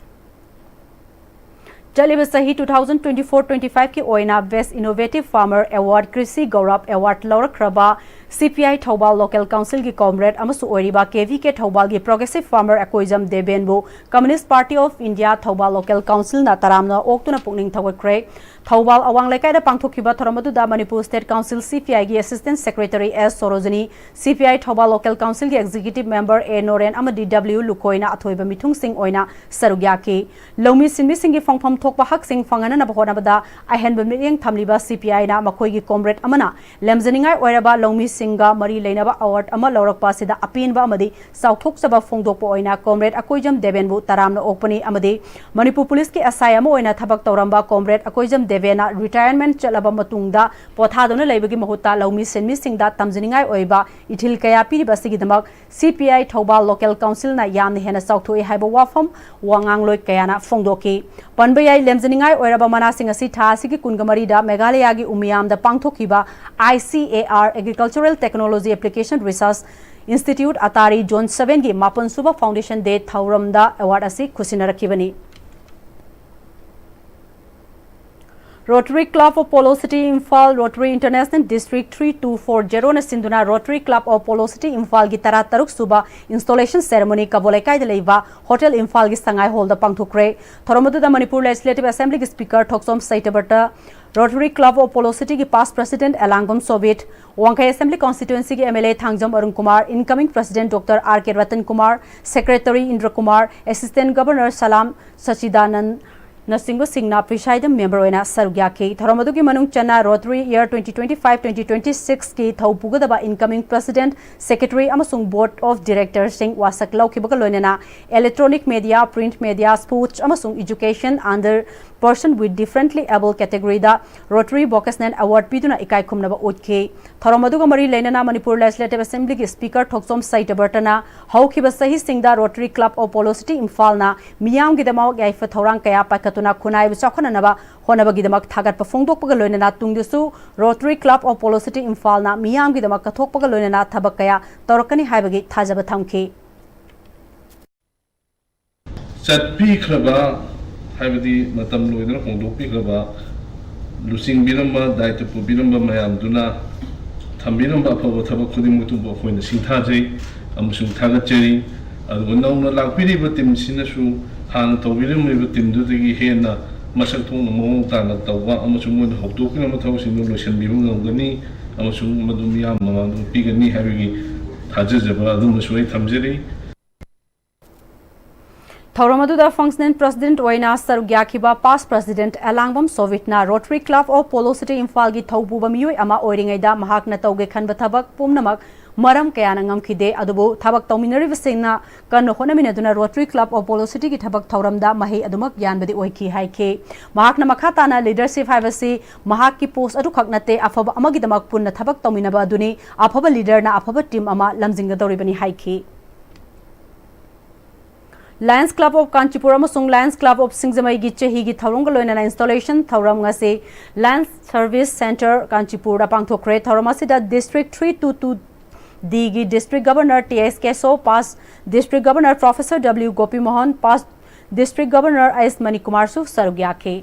ꯆꯠꯂꯤꯕ ꯆꯍꯤ two thousand twenty four twenty five ꯀꯤ ꯑꯣꯏꯅ Best Innovative Farmer Award, Krishi ꯒꯧꯔꯕ Award ꯂꯧꯔꯛꯈ꯭ꯔꯕ C P I Thoubal Local Councilꯒꯤ comrade ꯑꯃꯁꯨ ꯑꯣꯏꯔꯤꯕ K V K ꯊꯧꯕꯥꯜꯒꯤ Progressive Farmer Akoijam ꯗꯦꯕꯦꯟꯕꯨ Communist Party of India Thoubal Local Councilꯅ ꯇꯔꯥꯝꯅ ꯑꯣꯛꯇꯨꯅ ꯄꯨꯛꯅꯤꯡ ꯊꯧꯒꯠꯈ꯭ꯔꯦ꯫ ꯊꯧꯕꯥꯜ ꯑꯋꯥꯡ ꯂꯩꯀꯥꯏꯗ ꯄꯥꯡꯊꯣꯛꯈꯤꯕ ꯊꯧꯔꯝ ꯑꯗꯨꯗ ꯃꯅꯤꯄꯨꯔ ꯁ꯭ꯇꯦꯠ ꯀꯥꯎꯟꯁꯤꯜ, ꯁꯤ ꯄꯤ ꯑꯥꯏꯒꯤ ꯑꯦꯁꯤꯁꯇꯦꯟꯠ ꯁꯦꯀ꯭ꯔꯦꯇꯔꯤ ꯑꯦꯁ ꯁꯣꯔꯣꯖꯤꯅꯤ, ꯁꯤ ꯄꯤ ꯑꯥꯏ ꯊꯧꯕꯥꯜ ꯂꯣꯀꯦꯜ ꯀꯥꯎꯟꯁꯤꯜꯒꯤ ꯑꯦꯛꯖꯤꯀ꯭ꯌꯨꯇꯤꯕ ꯃꯦꯝꯕꯔ ꯑꯦ ꯅꯣꯔꯦꯟ ꯑꯃꯗꯤ ꯗꯕ꯭ꯂꯤꯎ ꯂꯨꯀꯣꯏꯅ ꯑꯊꯣꯏꯕ ꯃꯤꯊꯨꯡꯁꯤꯡ ꯑꯣꯏꯅ ꯁꯔꯨꯛ ꯌꯥꯈꯤ꯫ ꯂꯧꯃꯤ ꯁꯤꯟꯃꯤꯁꯤꯡꯒꯤ ꯐꯪꯐꯝ ꯊꯣꯛꯄ ꯍꯛꯁꯤꯡ ꯐꯪꯍꯟꯅꯕ ꯍꯣꯠꯅꯕꯗ ꯑꯍꯦꯟꯕ ꯃꯤꯠꯌꯦꯡ ꯊꯝꯂꯤꯕ ꯁꯤ ꯄꯤ ꯑꯥꯏꯅ ꯃꯈꯣꯏꯒꯤ ꯀꯣꯝꯔꯦꯗ ꯑꯃꯅ ꯂꯦꯝꯖꯅꯤꯡꯉꯥꯏ ꯑꯣꯏꯔꯕ ꯂꯧꯃꯤꯁꯤꯡꯒ ꯃꯔꯤ ꯂꯩꯅꯕ ꯑꯦꯋꯥꯔꯗ ꯑꯃ ꯂꯧꯔꯛꯄ ꯑꯁꯤꯗ ꯑꯄꯦꯟꯕ ꯑꯃꯗꯤ ꯆꯥꯎꯊꯣꯛꯆꯕ ꯐꯣꯡꯗꯣꯛꯄ ꯑꯣꯏꯅ ꯀꯣꯝꯔꯦꯗ ꯑꯀꯣꯏꯖꯝ ꯗꯦꯕꯦꯟꯕꯨ ꯇꯔꯥꯝꯅ ꯑꯣꯛꯄꯅꯤ ꯑꯃꯗꯤ ꯃꯅꯤꯄꯨꯔ ꯄꯨꯂꯤꯁꯀꯤ ꯑꯦꯁ ꯑꯥꯏ ꯑꯃ ꯑꯣꯏꯅ ꯊꯕꯛ ꯇꯧꯔꯝꯕ ꯀꯣꯝꯔꯦꯗ ꯑꯀꯣꯏꯖꯝ ꯗꯦꯕꯦꯟꯅ ꯔꯤꯇꯥꯌꯔꯃꯦꯟꯠ ꯆꯠꯂꯕ ꯃꯇꯨꯡꯗ ꯄꯣꯊꯥꯗꯨꯅ ꯂꯩꯕꯒꯤ ꯃꯍꯨꯠꯇ ꯂꯧꯃꯤ ꯁꯤꯟꯃꯤꯁꯤꯡꯗ ꯇꯝꯖꯅꯤꯡꯉꯥꯏ ꯑꯣꯏꯕ ꯏꯊꯤꯜ ꯀꯌꯥ ꯄꯤꯔꯤꯕ ꯑꯁꯤꯒꯤꯗꯃꯛ ꯁꯤ ꯄꯤ ꯑꯥꯏ ꯊꯧꯕꯥꯜ ꯂꯣꯀꯦꯜ ꯀꯥꯎꯟꯁꯤꯜꯅ ꯌꯥꯝꯅ ꯍꯦꯟꯅ ꯆꯥꯎꯊꯣꯛꯏ ꯍꯥꯏꯕ ꯋꯥꯐꯝ ꯋꯥꯉꯥꯡꯂꯣꯏ ꯀꯌꯥꯅ ꯐꯣꯡꯗꯣꯛꯈꯤ꯫ ꯄꯟꯕ ꯌꯥꯏ, ꯂꯦꯝꯖꯅꯤꯡꯉꯥꯏ ꯑꯣꯏꯔꯕ ꯃꯅꯥꯁꯤꯡ ꯑꯁꯤ ꯊꯥ ꯑꯁꯤꯒꯤ ꯀꯨꯟꯒ ꯃꯔꯤꯗ ꯃꯦꯘꯥꯂꯌꯥꯒꯤ ꯎꯃꯤꯌꯥꯝꯗ ꯄꯥꯡꯊꯣꯛꯈꯤꯕ I C A R Agricultural Technology Application Research Institute ATARI zone ꯁꯚꯦꯟꯒꯤ ꯃꯥꯄꯟ ꯁꯨꯕ ꯐꯥꯎꯟꯗꯦꯁꯟ ꯗꯦ ꯊꯧꯔꯝꯗ ꯑꯦꯋꯥꯔꯗ ꯑꯁꯤ ꯈꯨꯠꯁꯤꯟꯅꯔꯛꯈꯤꯕꯅꯤ꯫ Rotary Club of Polo City Imphal, Rotary International District three two four zero ꯅ ꯁꯤꯟꯗꯨꯅ Rotary Club of Polo City ꯏꯝꯐꯥꯜꯒꯤ ꯇꯔꯥ ꯇꯔꯨꯛ ꯁꯨꯕ installation ceremony ꯀꯕꯣ ꯂꯩꯀꯥꯏꯗ ꯂꯩꯕ ꯍꯣꯇꯦꯜ ꯏꯝꯐꯥꯜꯒꯤ ꯁꯉꯥꯏ ꯍꯣꯜꯗ ꯄꯥꯡꯊꯣꯛꯈ꯭ꯔꯦ꯫ ꯊꯧꯔꯝ ꯑꯗꯨꯗ ꯃꯅꯤꯄꯨꯔ ꯂꯦꯖꯤꯁꯂꯦꯇꯤꯚ ꯑꯦꯁꯦꯝꯕ꯭ꯂꯤꯒꯤ speaker Thokchom Satyabrata, rotary club of polo ꯁꯤꯇꯤꯒꯤ past president Elangbam Sobhit, Wangkhei assembly ꯀꯣꯟꯁꯇꯤꯇ꯭ꯋꯦꯟꯁꯤꯒꯤ M L A Thangjam Arun Kumar, incoming president Doctor R K Ratan Kumar, secretary Indra Kumar, assistant governor Salam Sachidanand ꯅꯆꯤꯡꯕꯁꯤꯡꯅ presiding member ꯑꯣꯏꯅ ꯁꯔꯨꯛ ꯌꯥꯈꯤ꯫ ꯊꯧꯔꯝ ꯑꯗꯨꯒꯤ ꯃꯅꯨꯡ ꯆꯟꯅ Rotary Year twenty twenty-five twenty twenty-six ꯀꯤ ꯊꯧ ꯄꯨꯒꯗꯕ incoming president, secretary ꯑꯃꯁꯨꯡ board of directorꯁꯤꯡ ꯋꯥꯁꯛ ꯂꯧꯈꯤꯕꯒ ꯂꯣꯏꯅꯅ electronic media, print media, sports ꯑꯃꯁꯨꯡ education under person with differently able category the Rotary Vocational Award ꯄꯤꯗꯨꯅ ꯏꯀꯥꯏ ꯈꯨꯝꯅꯕ ꯎꯠꯈꯤ꯫ ꯊꯧꯔꯝ ꯑꯗꯨꯒ ꯃꯔꯤ ꯂꯩꯅꯅ ꯃꯅꯤꯄꯨꯔ ꯂꯦꯖꯤꯁꯂꯦꯇꯤꯚ ꯑꯦꯁꯦꯝꯕ꯭ꯂꯤꯒꯤ ꯁ꯭ꯄꯤꯀꯔ ꯊꯣꯛꯆꯣꯝ ꯁꯩꯇꯕꯔꯇꯅ ꯍꯧꯈꯤꯕ ꯆꯍꯤꯁꯤꯡꯗ rotary club of polo city ꯏꯝꯐꯥꯜꯅ ꯃꯤꯌꯥꯝꯒꯤꯗꯃꯛ ꯌꯥꯏꯐ ꯊꯧꯔꯥꯡ ꯀꯌꯥ ꯄꯥꯏꯈꯠꯇꯨꯅ ꯈꯨꯟꯅꯥꯏꯕꯨ ꯆꯥꯎꯈꯠꯅꯅꯕ ꯍꯣꯠꯅꯕꯒꯤꯗꯃꯛ ꯊꯥꯒꯠꯄ ꯐꯣꯡꯗꯣꯛꯄꯒ ꯂꯣꯏꯅꯅ ꯇꯨꯡꯗꯁꯨ rotary club of polo city ꯏꯝꯐꯥꯜꯅ ꯃꯤꯌꯥꯝꯒꯤꯗꯃꯛ ꯀꯠꯊꯣꯛꯄꯒ ꯂꯣꯏꯅꯅ ꯊꯕꯛ ꯀꯌꯥ ꯇꯧꯔꯛꯀꯅꯤ ꯍꯥꯏꯕꯒꯤ ꯊꯥꯖꯕ ꯊꯝꯈꯤ꯫ ꯆꯠꯄꯤꯈ꯭ꯔꯕ, ꯍꯥꯏꯕꯗꯤ ꯃꯇꯝ ꯂꯣꯏꯗꯅ ꯍꯣꯡꯗꯣꯛꯄꯤꯈ꯭ꯔꯕ, ꯂꯨꯆꯤꯡꯕꯤꯔꯝꯕ, ꯗꯥꯏꯇ ꯄꯨꯕꯤꯔꯝꯕ ꯃꯌꯥꯝꯗꯨꯅ ꯊꯝꯕꯤꯔꯝꯕ ꯑꯐꯕ ꯊꯕꯛ ꯈꯨꯗꯤꯡꯃꯛꯇꯨꯕꯨ ꯑꯩꯈꯣꯏꯅ ꯁꯤꯡꯊꯥꯖꯩ ꯑꯃꯁꯨꯡ ꯊꯥꯒꯠꯆꯔꯤ꯫ ꯑꯗꯨꯒ ꯅꯧꯅ ꯂꯥꯛꯄꯤꯔꯤꯕ ꯇꯤꯝꯁꯤꯅꯁꯨ ꯍꯥꯟꯅ ꯇꯧꯕꯤꯔꯝꯂꯤꯕ ꯇꯤꯝꯗꯨꯗꯒꯤ ꯍꯦꯟꯅ ꯃꯁꯛ ꯊꯣꯛꯅ ꯃꯑꯣꯡ ꯇꯥꯅ ꯇꯧꯕ ꯑꯃꯁꯨꯡ ꯃꯣꯏꯅ ꯍꯧꯗꯣꯛꯈꯤꯕ ꯃꯊꯧꯁꯤꯡꯗꯨ ꯂꯣꯏꯁꯤꯟꯕꯤꯕ ꯉꯝꯒꯅꯤ ꯑꯃꯁꯨꯡ ꯃꯗꯨ ꯃꯤꯌꯥꯝ ꯃꯃꯥꯡꯗ ꯎꯠꯄꯤꯒꯅꯤ ꯍꯥꯏꯕꯒꯤ ꯊꯥꯖꯖꯕ ꯑꯗꯨꯃꯁꯨ ꯑꯩ ꯊꯝꯖꯔꯤ꯫ ꯊꯧꯔꯝ ꯑꯗꯨꯗ functional president ꯑꯣꯏꯅ ꯁꯔꯨꯛ ꯌꯥꯈꯤꯕ past president Elangbam ꯁꯣꯚꯤꯠꯅ Rotary Club of Polo City ꯏꯝꯐꯥꯜꯒꯤ ꯊꯧꯄꯨꯕ ꯃꯤꯑꯣꯏ ꯑꯃ ꯑꯣꯏꯔꯤꯉꯩꯗ ꯃꯍꯥꯛꯅ ꯇꯧꯒꯦ ꯈꯟꯕ ꯊꯕꯛ ꯄꯨꯝꯅꯃꯛ ꯃꯔꯝ ꯀꯌꯥꯅ ꯉꯝꯈꯤꯗꯦ, ꯑꯗꯨꯕꯨ ꯊꯕꯛ ꯇꯧꯃꯤꯟꯅꯔꯤꯕꯁꯤꯡꯅ ꯀꯟꯅ ꯍꯣꯠꯅꯃꯤꯟꯅꯗꯨꯅ Rotary Club of Polo Cityꯒꯤ ꯊꯕꯛ ꯊꯧꯔꯝꯗ ꯃꯍꯩ ꯑꯗꯨꯃꯛ ꯌꯥꯟꯕꯗꯤ ꯑꯣꯏꯈꯤ ꯍꯥꯏꯈꯤ꯫ ꯃꯍꯥꯛꯅ ꯃꯈꯥ ꯇꯥꯅ leadership ꯍꯥꯏꯕꯁꯤ ꯃꯍꯥꯛꯀꯤ post ꯑꯗꯨꯈꯛ ꯅꯠꯇꯦ, ꯑꯐꯕ ꯑꯃꯒꯤꯗꯃꯛ ꯄꯨꯟꯅ ꯊꯕꯛ ꯇꯧꯃꯤꯟꯅꯕ ꯑꯗꯨꯅꯤ, ꯑꯐꯕ leaderꯅ ꯑꯐꯕ team ꯑꯃ ꯂꯝꯖꯤꯡꯒꯗꯧꯔꯤꯕꯅꯤ ꯍꯥꯏꯈꯤ꯫ Lions Club of Kanchipur ꯑꯃꯁꯨꯡ Lions Club of ꯁꯤꯡꯖꯃꯩꯒꯤ ꯆꯍꯤꯒꯤ ꯊꯧꯔꯝꯒ ꯂꯣꯏꯅꯅ installation ꯊꯧꯔꯝ ꯉꯁꯤ Lions Service Centre ꯀꯥꯟꯆꯤꯄꯨꯔꯗ ꯄꯥꯡꯊꯣꯛꯈ꯭ꯔꯦ꯫ ꯊꯧꯔꯝ ꯑꯁꯤꯗ District three two two Dꯒꯤ District Governor T S Keso, past District Governor Professor W Gopimohan, past District Governor S Manikkumarꯁꯨ ꯁꯔꯨꯛ ꯌꯥꯈꯤ꯫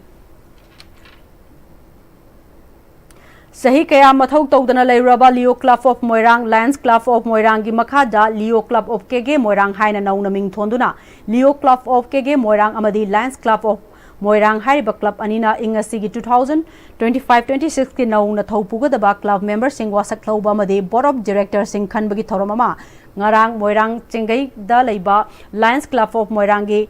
ꯆꯍꯤ ꯀꯌꯥ ꯃꯊꯧ ꯇꯧꯗꯅ ꯂꯩꯔꯨꯔꯕ Leo Club of Moirang, Lions Club of ꯃꯣꯏꯔꯥꯡꯒꯤ ꯃꯈꯥꯗ Leo Club of K K ꯃꯣꯏꯔꯥꯡ ꯍꯥꯏꯅ ꯅꯧꯅ ꯃꯤꯡ ꯊꯣꯟꯗꯨꯅ Leo Club of K K ꯃꯣꯏꯔꯥꯡ ꯑꯃꯗꯤ Lions Club of ꯃꯣꯏꯔꯥꯡ ꯍꯥꯏꯔꯤꯕ club ꯑꯅꯤꯅ ꯏꯪ ꯑꯁꯤꯒꯤ two thousand twenty five twenty sixꯀꯤ ꯅꯧꯅ ꯊꯧ ꯄꯨꯒꯗꯕ club memberꯁꯤꯡ ꯋꯥꯁꯛ ꯂꯧꯕ ꯑꯃꯗꯤ Board of Directorꯁꯤꯡ ꯈꯟꯕꯒꯤ ꯊꯧꯔꯝ ꯑꯃ ꯉꯔꯥꯡ ꯃꯣꯏꯔꯥꯡ ꯆꯦꯡꯒꯩꯗ ꯂꯩꯕ Lions Club of ꯃꯣꯏꯔꯥꯡꯒꯤ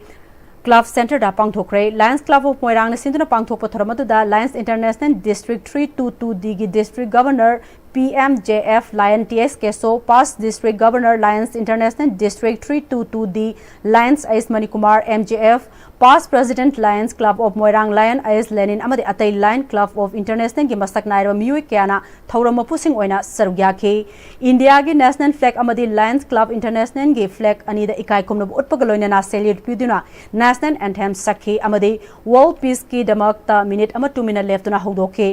Club Centreꯗ ꯄꯥꯡꯊꯣꯛꯈ꯭ꯔꯦ꯫ Lions Club of ꯃꯣꯏꯔꯥꯡꯅ ꯁꯤꯟꯗꯨꯅ ꯄꯥꯡꯊꯣꯛꯄ ꯊꯧꯔꯝ ꯑꯗꯨꯗ Lions International District three two two Dꯒꯤ District Governor P M J F Lion T S Keso, past District Governor Lions International District three two two D Lions S Manikkumar M J F, past President Lions Club of Moirang Lion S Lenin ꯑꯃꯗꯤ ꯑꯇꯩ Lion Club of Internationalꯒꯤ ꯃꯁꯛ ꯅꯥꯏꯔꯕ ꯃꯤꯑꯣꯏ ꯀꯌꯥꯅ ꯊꯧꯔꯝ ꯃꯄꯨꯁꯤꯡ ꯑꯣꯏꯅ ꯁꯔꯨꯛ ꯌꯥꯈꯤ꯫ ꯏꯟꯗꯤꯌꯥꯒꯤ National Flag ꯑꯃꯗꯤ Lions Club Internationalꯒꯤ flag ꯑꯅꯤꯗ ꯏꯀꯥꯏ ꯈꯨꯝꯅꯕ ꯎꯠꯄꯒ ꯂꯣꯏꯅꯅ salute ꯄꯤꯗꯨꯅ National Anthem ꯁꯛꯈꯤ ꯑꯃꯗꯤ World Peaceꯀꯤꯗꯃꯛꯇ minute ꯑꯃ ꯇꯨꯃꯤꯟꯅ ꯂꯦꯞꯇꯨꯅ ꯍꯧꯗꯣꯛꯈꯤ꯫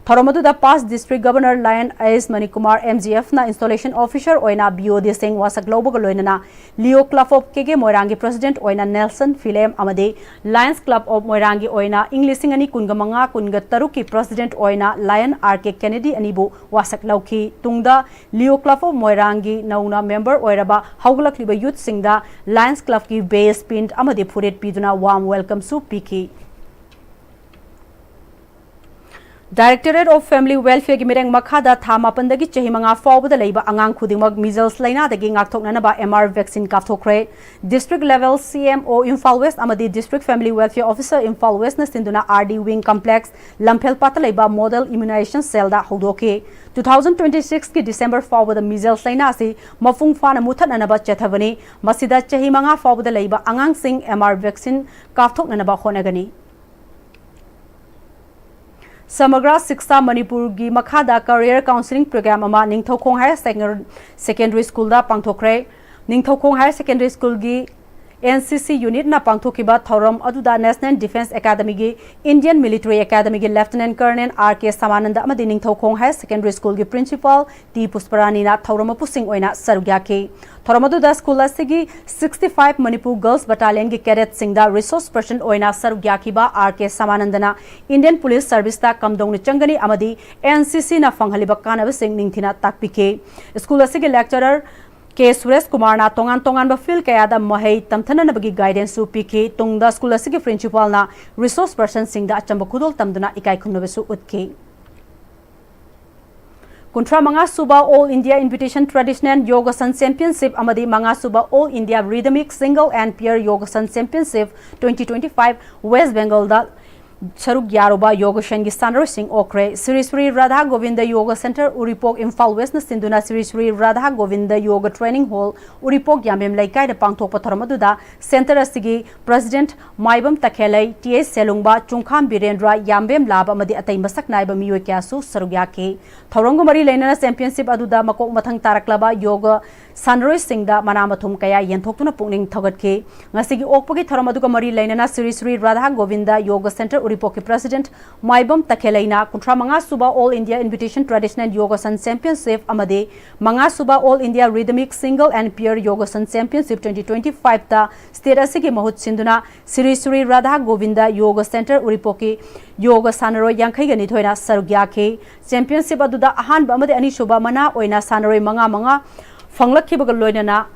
ꯊꯧꯔꯝ ꯑꯗꯨꯗ past District Governor Lion S Manikkumar M G Fꯅ installation officer ꯑꯣꯏꯅ B O Dꯁꯤꯡ ꯋꯥꯁꯛ ꯂꯧꯕꯒ ꯂꯣꯏꯅꯅ Leo Club of K K ꯃꯣꯏꯔꯥꯡꯒꯤ President ꯑꯣꯏꯅ Nelson Philem ꯑꯃꯗꯤ Lions Club of ꯃꯣꯏꯔꯥꯡꯒꯤ ꯑꯣꯏꯅ ꯏꯪ ꯂꯤꯁꯤꯡ ꯑꯅꯤ ꯀꯨꯟꯒ ꯃꯉꯥ ꯀꯨꯟꯒ ꯇꯔꯨꯛꯀꯤ President ꯑꯣꯏꯅ Lion R K Kennedy ꯑꯅꯤꯕꯨ ꯋꯥꯁꯛ ꯂꯧꯈꯤ꯫ ꯇꯨꯡꯗ Leo Club of ꯃꯣꯏꯔꯥꯡꯒꯤ ꯅꯧꯅ member ꯑꯣꯏꯔꯕ ꯍꯧꯒꯠꯂꯛꯂꯤꯕ youthꯁꯤꯡꯗ Lions Clubꯀꯤ badge, pin ꯑꯃꯗꯤ ꯐꯨꯔꯤꯠ ꯄꯤꯗꯨꯅ warm welcomeꯁꯨ ꯄꯤꯈꯤ꯫ Directorate of Family Welfare ꯒꯤ ꯃꯤꯠꯌꯦꯡ ꯃꯈꯥꯗ ꯊꯥ ꯃꯥꯄꯟꯗꯒꯤ ꯆꯍꯤ ꯃꯉꯥ ꯐꯥꯎꯕꯗ ꯂꯩꯕ ꯑꯉꯥꯡ ꯈꯨꯗꯤꯡꯃꯛ measles ꯂꯥꯏꯅꯥꯗꯒꯤ ꯉꯥꯛꯊꯣꯛꯅꯅꯕ M R vaccine ꯀꯥꯞꯊꯣꯛꯈ꯭ꯔꯦ꯫ District level C M O Imphal West ꯑꯃꯗꯤ District Family Welfare Officer Imphal West ꯅ ꯁꯤꯟꯗꯨꯅ R D Wing Complex ꯂꯝꯐꯦꯜꯄꯥꯠꯇ ꯂꯩꯕ Model Immunization Cell ꯗ ꯍꯧꯗꯣꯛꯈꯤ꯫ Two thousand twenty six ꯀꯤ December ꯐꯥꯎꯕꯗ measles ꯂꯥꯏꯅꯥ ꯑꯁꯤ ꯃꯄꯨꯡ ꯐꯥꯅ ꯃꯨꯊꯠꯅꯅꯕ ꯆꯦꯠꯊꯕꯅꯤ꯫ ꯃꯁꯤꯗ ꯆꯍꯤ ꯃꯉꯥ ꯐꯥꯎꯕꯗ ꯂꯩꯕ ꯑꯉꯥꯡꯁꯤꯡ M R vaccine ꯀꯥꯞꯊꯣꯛꯅꯅꯕ ꯍꯣꯠꯅꯒꯅꯤ꯫ ꯁꯃꯒ꯭ꯔꯥ ꯁꯤꯛꯁꯥ ꯃꯅꯤꯄꯨꯔꯒꯤ ꯃꯈꯥꯗ career counselling program ꯑꯃ ꯅꯤꯡꯊꯧꯈꯣꯡ Higher Secondary School ꯗ ꯄꯥꯡꯊꯣꯛꯈ꯭ꯔꯦ꯫ ꯅꯤꯡꯊꯧꯈꯣꯡ Higher Secondary School ꯒꯤ N C C unit ꯅ ꯄꯥꯡꯊꯣꯛꯈꯤꯕ ꯊꯧꯔꯝ ꯑꯗꯨꯗ National Defence Academy ꯒꯤ Indian Military Academy ꯒꯤ Lieutenant Colonel R K ꯁꯃꯥꯅꯟꯗ ꯑꯃꯗꯤ ꯅꯤꯡꯊꯧꯈꯣꯡ Higher Secondary School ꯒꯤ Principal ꯇꯤ ꯄꯨꯁꯄꯔꯥꯅꯤꯅ ꯊꯧꯔꯝ ꯃꯄꯨꯁꯤꯡ ꯑꯣꯏꯅ ꯁꯔꯨꯛ ꯌꯥꯈꯤ꯫ ꯊꯧꯔꯝ ꯑꯗꯨꯗ ꯁ꯭ꯀꯨꯜ ꯑꯁꯤꯒꯤ sixty five Manipur Girls Battalion ꯒꯤ cadet ꯁꯤꯡꯗ resource person ꯑꯣꯏꯅ ꯁꯔꯨꯛ ꯌꯥꯈꯤꯕ R K ꯁꯃꯥꯅꯟꯗꯅ Indian Police Service ꯇ ꯀꯝꯗꯧꯅ ꯆꯪꯒꯅꯤ ꯑꯃꯗꯤ N C C ꯅ ꯐꯪꯍꯜꯂꯤꯕ ꯀꯥꯟꯅꯕꯁꯤꯡ ꯅꯤꯡꯊꯤꯅ ꯇꯥꯛꯄꯤꯈꯤ꯫ ꯁ꯭ꯀꯨꯜ ꯑꯁꯤꯒꯤ lecturer K ꯁꯨꯔꯦꯁ ꯀꯨꯃꯥꯔꯅ ꯇꯣꯉꯥꯟ ꯇꯣꯉꯥꯟꯕ field ꯀꯌꯥꯗ ꯃꯍꯩ ꯇꯝꯊꯅꯅꯕꯒꯤ guidance ꯁꯨ ꯄꯤꯈꯤ꯫ ꯇꯨꯡꯗ ꯁ꯭ꯀꯨꯜ ꯑꯁꯤꯒꯤ principal ꯅ resource person ꯁꯤꯡꯗ ꯑꯆꯝꯕ ꯈꯨꯗꯣꯜ ꯇꯝꯗꯨꯅ ꯏꯀꯥꯏ ꯈꯨꯝꯅꯕꯁꯨ ꯎꯠꯈꯤ꯫ ꯀꯨꯟꯊ꯭ꯔꯥ ꯃꯉꯥ ꯁꯨꯕ All India Invitation Traditional Yogasan Championship ꯑꯃꯗꯤ ꯃꯉꯥ ꯁꯨꯕ All India Rhythmic Single and Pair Yogasan Championship twenty twenty five West Bengal ꯗ ꯁꯔꯨꯛ ꯌꯥꯔꯨꯕ ꯌꯣꯒꯥꯁꯟꯒꯤ ꯁꯥꯟꯅꯔꯣꯏꯁꯤꯡ ꯑꯣꯛꯈ꯭ꯔꯦ꯫ ꯁ꯭ꯔꯤ ꯁ꯭ꯔꯤ ꯔꯥꯙꯥ ꯒꯣꯕꯤꯟꯗ ꯌꯣꯒꯥ ꯁꯦꯟꯇꯔ ꯎꯔꯤꯄꯣꯛ ꯏꯝꯐꯥꯜ ꯋꯦꯁꯅ ꯁꯤꯟꯗꯨꯅ ꯁ꯭ꯔꯤ ꯁ꯭ꯔꯤ ꯔꯥꯙꯥ ꯒꯣꯕꯤꯟꯗ ꯌꯣꯒꯥ ꯇ꯭ꯔꯦꯅꯤꯡ ꯍꯣꯜ ꯎꯔꯤꯄꯣꯛ ꯌꯥꯝꯕꯦꯝ ꯂꯩꯀꯥꯏꯗ ꯄꯥꯡꯊꯣꯛꯄ ꯊꯧꯔꯝ ꯑꯗꯨꯗ ꯁꯦꯟꯇꯔ ꯑꯁꯤꯒꯤ president ꯃꯥꯏꯕꯝ ꯇꯈꯦꯂꯩ, ꯇꯤ ꯑꯦꯁ ꯁꯦꯂꯨꯡꯕ, ꯆꯨꯡꯈꯥꯝ ꯕꯤꯔꯦꯟꯗ꯭ꯔ, ꯌꯥꯝꯕꯦꯝ ꯂꯥꯕ ꯑꯃꯗꯤ ꯑꯇꯩ ꯃꯁꯛ ꯅꯥꯏꯕ ꯃꯤꯑꯣꯏ ꯀꯌꯥꯁꯨ ꯁꯔꯨꯛ ꯌꯥꯈꯤ꯫ ꯊꯧꯔꯝꯒ ꯃꯔꯤ ꯂꯩꯅꯅ championship ꯑꯗꯨꯗ ꯃꯀꯣꯛ ꯃꯊꯪ ꯇꯥꯔꯛꯂꯕ ꯌꯣꯒ ꯁꯥꯟꯅꯔꯣꯏꯁꯤꯡꯗ ꯃꯅꯥ ꯃꯊꯨꯝ ꯀꯌꯥ ꯌꯦꯟꯊꯣꯛꯇꯨꯅ ꯄꯨꯛꯅꯤꯡ ꯊꯧꯒꯠꯈꯤ꯫ ꯉꯁꯤꯒꯤ ꯑꯣꯛꯄꯒꯤ ꯊꯧꯔꯝ ꯑꯗꯨꯒ ꯃꯔꯤ ꯂꯩꯅꯅ ꯁ꯭ꯔꯤ ꯁ꯭ꯔꯤ ꯔꯥꯙꯥ ꯒꯣꯕꯤꯟꯗ ꯌꯣꯒ ꯁꯦꯟꯇꯔ ꯎꯔꯤꯄꯣꯛꯀꯤ president ꯃꯥꯏꯕꯝ ꯇꯈꯦꯂꯩꯅ ꯀꯨꯟꯊ꯭ꯔꯥ ꯃꯉꯥ ꯁꯨꯕ All India Invitation Traditional Yogasan Championship ꯑꯃꯗꯤ ꯃꯉꯥ ꯁꯨꯕ All India Rhythmic Single and Pair Yogasan Championship twenty twenty five ꯇ state ꯑꯁꯤꯒꯤ ꯃꯍꯨꯠ ꯁꯤꯟꯗꯨꯅ ꯁ꯭ꯔꯤ ꯁ꯭ꯔꯤ ꯔꯥꯙꯥ ꯒꯣꯕꯤꯟꯗ ꯌꯣꯒ ꯁꯦꯟꯇꯔ ꯎꯔꯤꯄꯣꯛꯀꯤ ꯌꯣꯒ ꯁꯥꯟꯅꯔꯣꯏ ꯌꯥꯡꯈꯩꯒ ꯅꯤꯊꯣꯏꯅ ꯁꯔꯨꯛ ꯌꯥꯈꯤ꯫ Championship ꯑꯗꯨꯗ ꯑꯍꯥꯟꯕ ꯑꯃꯗꯤ ꯑꯅꯤꯁꯨꯕ ꯃꯅꯥ ꯑꯣꯏꯅ ꯁꯥꯟꯅꯔꯣꯏ ꯃꯉꯥ ꯃꯉꯥ ꯐꯪꯂꯛꯈꯤꯕꯒ ꯂꯣꯏꯅꯅ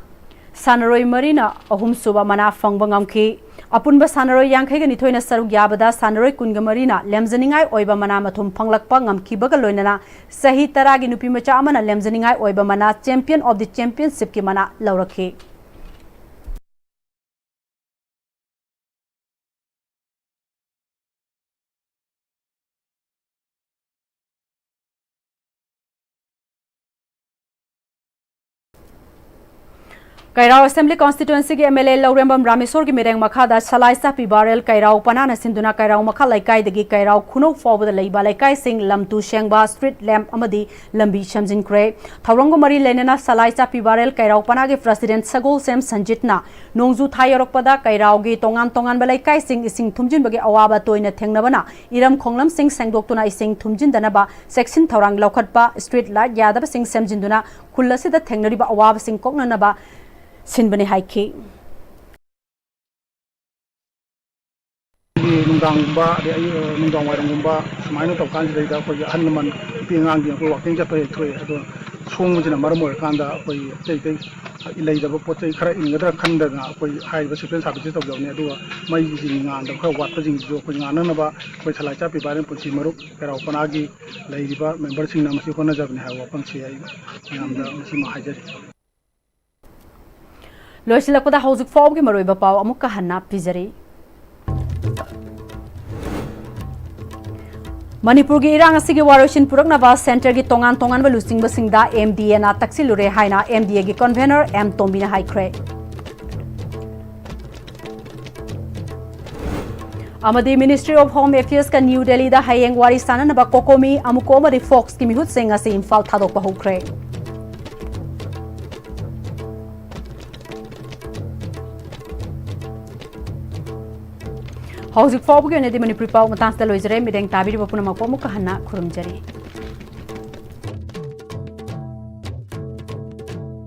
ꯁꯥꯟꯅꯔꯣꯏ ꯃꯔꯤꯅ ꯑꯍꯨꯝꯁꯨꯕ ꯃꯅꯥ ꯐꯪꯕ ꯉꯝꯈꯤ꯫ ꯑꯄꯨꯟꯕ ꯁꯥꯟꯅꯔꯣꯏ ꯌꯥꯡꯈꯩꯒ ꯅꯤꯊꯣꯏꯅ ꯁꯔꯨꯛ ꯌꯥꯕꯗ ꯁꯥꯟꯅꯔꯣꯏ ꯀꯨꯟꯒ ꯃꯔꯤꯅ ꯂꯦꯝꯖꯅꯤꯡꯉꯥꯏ ꯑꯣꯏꯕ ꯃꯅꯥ ꯃꯊꯨꯝ ꯐꯪꯂꯛꯄ ꯉꯝꯈꯤꯕꯒ ꯂꯣꯏꯅꯅ ꯆꯍꯤ ꯇꯔꯥꯒꯤ ꯅꯨꯄꯤ ꯃꯆꯥ ꯑꯃꯅ ꯂꯦꯝꯖꯅꯤꯡꯉꯥꯏ ꯑꯣꯏꯕ ꯃꯅꯥ Champion of the Championshipꯀꯤ ꯃꯅꯥ ꯂꯧꯔꯛꯈꯤ꯫ ꯀꯩꯔꯥꯎ Assembly Constituencyꯒꯤ MLA ꯂꯧꯔꯦꯝꯕꯝ ꯔꯥꯃꯦꯁꯣꯔꯒꯤ ꯃꯤꯔꯦꯡ ꯃꯈꯥꯗ ꯁꯂꯥꯏ ꯆꯥꯄꯤ ꯕꯥꯔꯦꯜ ꯀꯩꯔꯥꯎ ꯄꯅꯥꯅ ꯁꯤꯟꯗꯨꯅ ꯀꯩꯔꯥꯎ ꯃꯈꯥ ꯂꯩꯀꯥꯏꯗꯒꯤ ꯀꯩꯔꯥꯎ ꯈꯨꯅꯧ ꯐꯥꯎꯕꯗ ꯂꯩꯕ ꯂꯩꯀꯥꯏꯁꯤꯡ ꯂꯝ ꯇꯨ ꯁꯦꯡꯕ, street lamp ꯑꯃꯗꯤ ꯂꯝꯕꯤ ꯁꯦꯝꯖꯤꯟꯈ꯭ꯔꯦ꯫ ꯊꯧꯔꯝꯒ ꯃꯔꯤ ꯂꯩꯅꯅ ꯁꯂꯥꯏ ꯆꯥꯄꯤ ꯕꯥꯔꯦꯜ ꯀꯩꯔꯥꯎ ꯄꯅꯥꯒꯤ President ꯁꯒꯣꯜꯁꯦꯝ ꯁꯟꯖꯤꯠꯅ ꯅꯣꯡꯖꯨ ꯊꯥ ꯌꯧꯔꯛꯄꯗ ꯀꯩꯔꯥꯎꯒꯤ ꯇꯣꯉꯥꯟ ꯇꯣꯉꯥꯟꯕ ꯂꯩꯀꯥꯏꯁꯤꯡ ꯏꯁꯤꯡ ꯊꯨꯝꯖꯤꯟꯕꯒꯤ ꯑꯋꯥꯕ ꯇꯣꯏꯅ ꯊꯦꯡꯅꯕꯅ ꯏꯔꯝ ꯈꯣꯡꯂꯝꯁꯤꯡ ꯁꯦꯡꯗꯣꯛꯇꯨꯅ ꯏꯁꯤꯡ ꯊꯨꯝꯖꯤꯟꯗꯅꯕ ꯆꯦꯛꯁꯤꯟ ꯊꯧꯔꯥꯡ ꯂꯧꯈꯠꯄ, street light ꯌꯥꯗꯕꯁꯤꯡ ꯁꯦꯝꯖꯤꯟꯗꯨꯅ ꯈꯨꯜ ꯑꯁꯤꯗ ꯊꯦꯡꯅꯔꯤꯕ ꯑꯋꯥꯕꯁꯤꯡ ꯀꯣꯛꯅꯅꯕ ꯁꯤꯟꯕꯅꯤ ꯍꯥꯏꯈꯤ꯫ ꯑꯩꯈꯣꯏꯒꯤ ꯅꯨꯡꯗꯥꯡꯒꯨꯝꯕ, ꯑꯗꯩ ꯑꯌꯨꯛ, ꯅꯨꯡꯗꯥꯡ ꯋꯥꯏꯔꯝꯒꯨꯝꯕ ꯁꯨꯃꯥꯏꯅ ꯇꯧꯀꯥꯟꯁꯤꯗꯩꯗ ꯑꯩꯈꯣꯏꯒꯤ ꯑꯍꯜ ꯂꯃꯟ, ꯅꯨꯄꯤ ꯑꯉꯥꯡꯁꯤꯡ ꯑꯩꯈꯣꯏ walking ꯆꯠꯄ ꯍꯦꯛ ꯊꯣꯛꯑꯦ꯫ ꯑꯗꯣ ꯁꯣꯡꯕꯁꯤꯅ ꯃꯔꯝ ꯑꯣꯏꯔꯀꯥꯟꯗ ꯑꯩꯈꯣꯏ ꯑꯇꯩ ꯑꯇꯩ ꯂꯩꯗꯕ ꯄꯣꯠ ꯆꯩ ꯈꯔ ꯏꯟꯒꯗ꯭ꯔꯥ ꯈꯟꯗꯅ ꯑꯩꯈꯣꯏ ꯍꯥꯏꯔꯤꯕ social service ꯇꯧꯖꯕꯅꯤ꯫ ꯑꯗꯨꯒ ꯃꯩꯁꯤꯡ ꯉꯥꯟꯗꯕ ꯈꯔ ꯋꯥꯠꯄꯁꯤꯡꯁꯤꯁꯨ ꯑꯩꯈꯣꯏ ꯉꯥꯟꯅꯅꯕ ꯑꯩꯈꯣꯏ ꯁꯂꯥꯏ ꯆꯥꯄꯤ ꯕꯥꯔꯦꯜ ꯄꯨꯟꯁꯤ ꯃꯔꯨꯞ ꯀꯩꯔꯥꯎ ꯄꯅꯥꯒꯤ ꯂꯩꯔꯤꯕ memberꯁꯤꯡꯅ ꯃꯁꯤ ꯍꯣꯠꯅꯖꯕꯅꯤ ꯍꯥꯏꯕ ꯋꯥꯐꯝꯁꯤ ꯑꯩ ꯃꯌꯥꯝꯗ ꯃꯁꯤꯃ ꯍꯥꯏꯖꯔꯤ꯫ ꯂꯣꯏꯁꯤꯜꯂꯛꯄꯗ ꯍꯧꯖꯤꯛ ꯐꯥꯎꯕꯒꯤ ꯃꯔꯨꯑꯣꯏꯕ ꯄꯥꯎ ꯑꯃꯨꯛꯀ ꯍꯟꯅ ꯄꯤꯖꯔꯤ꯫ ꯃꯅꯤꯄꯨꯔꯒꯤ ꯏꯔꯥꯡ ꯑꯁꯤꯒꯤ ꯋꯥꯔꯣꯏꯁꯤꯟ ꯄꯨꯔꯛꯅꯕ centreꯒꯤ ꯇꯣꯉꯥꯟ ꯇꯣꯉꯥꯟꯕ ꯂꯨꯆꯤꯡꯕꯁꯤꯡꯗ MDAꯅ ꯇꯛꯁꯤꯜꯂꯨꯔꯦ ꯍꯥꯏꯅ MDAꯒꯤ convener ꯑꯦꯝ ꯇꯣꯝꯕꯤꯅ ꯍꯥꯏꯈ꯭ꯔꯦ꯫ ꯑꯃꯗꯤ Ministry of Home Affairsꯀ ꯅ꯭ꯌꯨ ꯗꯦꯜꯂꯤꯗ ꯍꯌꯦꯡ ꯋꯥꯔꯤ ꯁꯥꯅꯅꯕ COCOMI, AMUCO ꯑꯃꯗꯤ FOCSꯀꯤ ꯃꯤꯍꯨꯠꯁꯤꯡ ꯉꯁꯤ ꯏꯝꯐꯥꯜ ꯊꯥꯗꯣꯛꯄ ꯍꯧꯈ꯭ꯔꯦ꯫ ꯍꯧꯖꯤꯛ ꯐꯥꯎꯕꯒꯤ ꯑꯣꯏꯅꯗꯤ ꯃꯅꯤꯄꯨꯔꯤ ꯄꯥꯎ ꯃꯇꯥꯡꯁꯤꯗ ꯂꯣꯏꯖꯔꯦ꯫ ꯃꯤꯠꯌꯦꯡ ꯇꯥꯕꯤꯔꯤꯕ ꯄꯨꯝꯅꯃꯛꯄꯨ ꯑꯃꯨꯛꯀ ꯍꯟꯅ ꯈꯨꯔꯨꯝꯖꯔꯤ꯫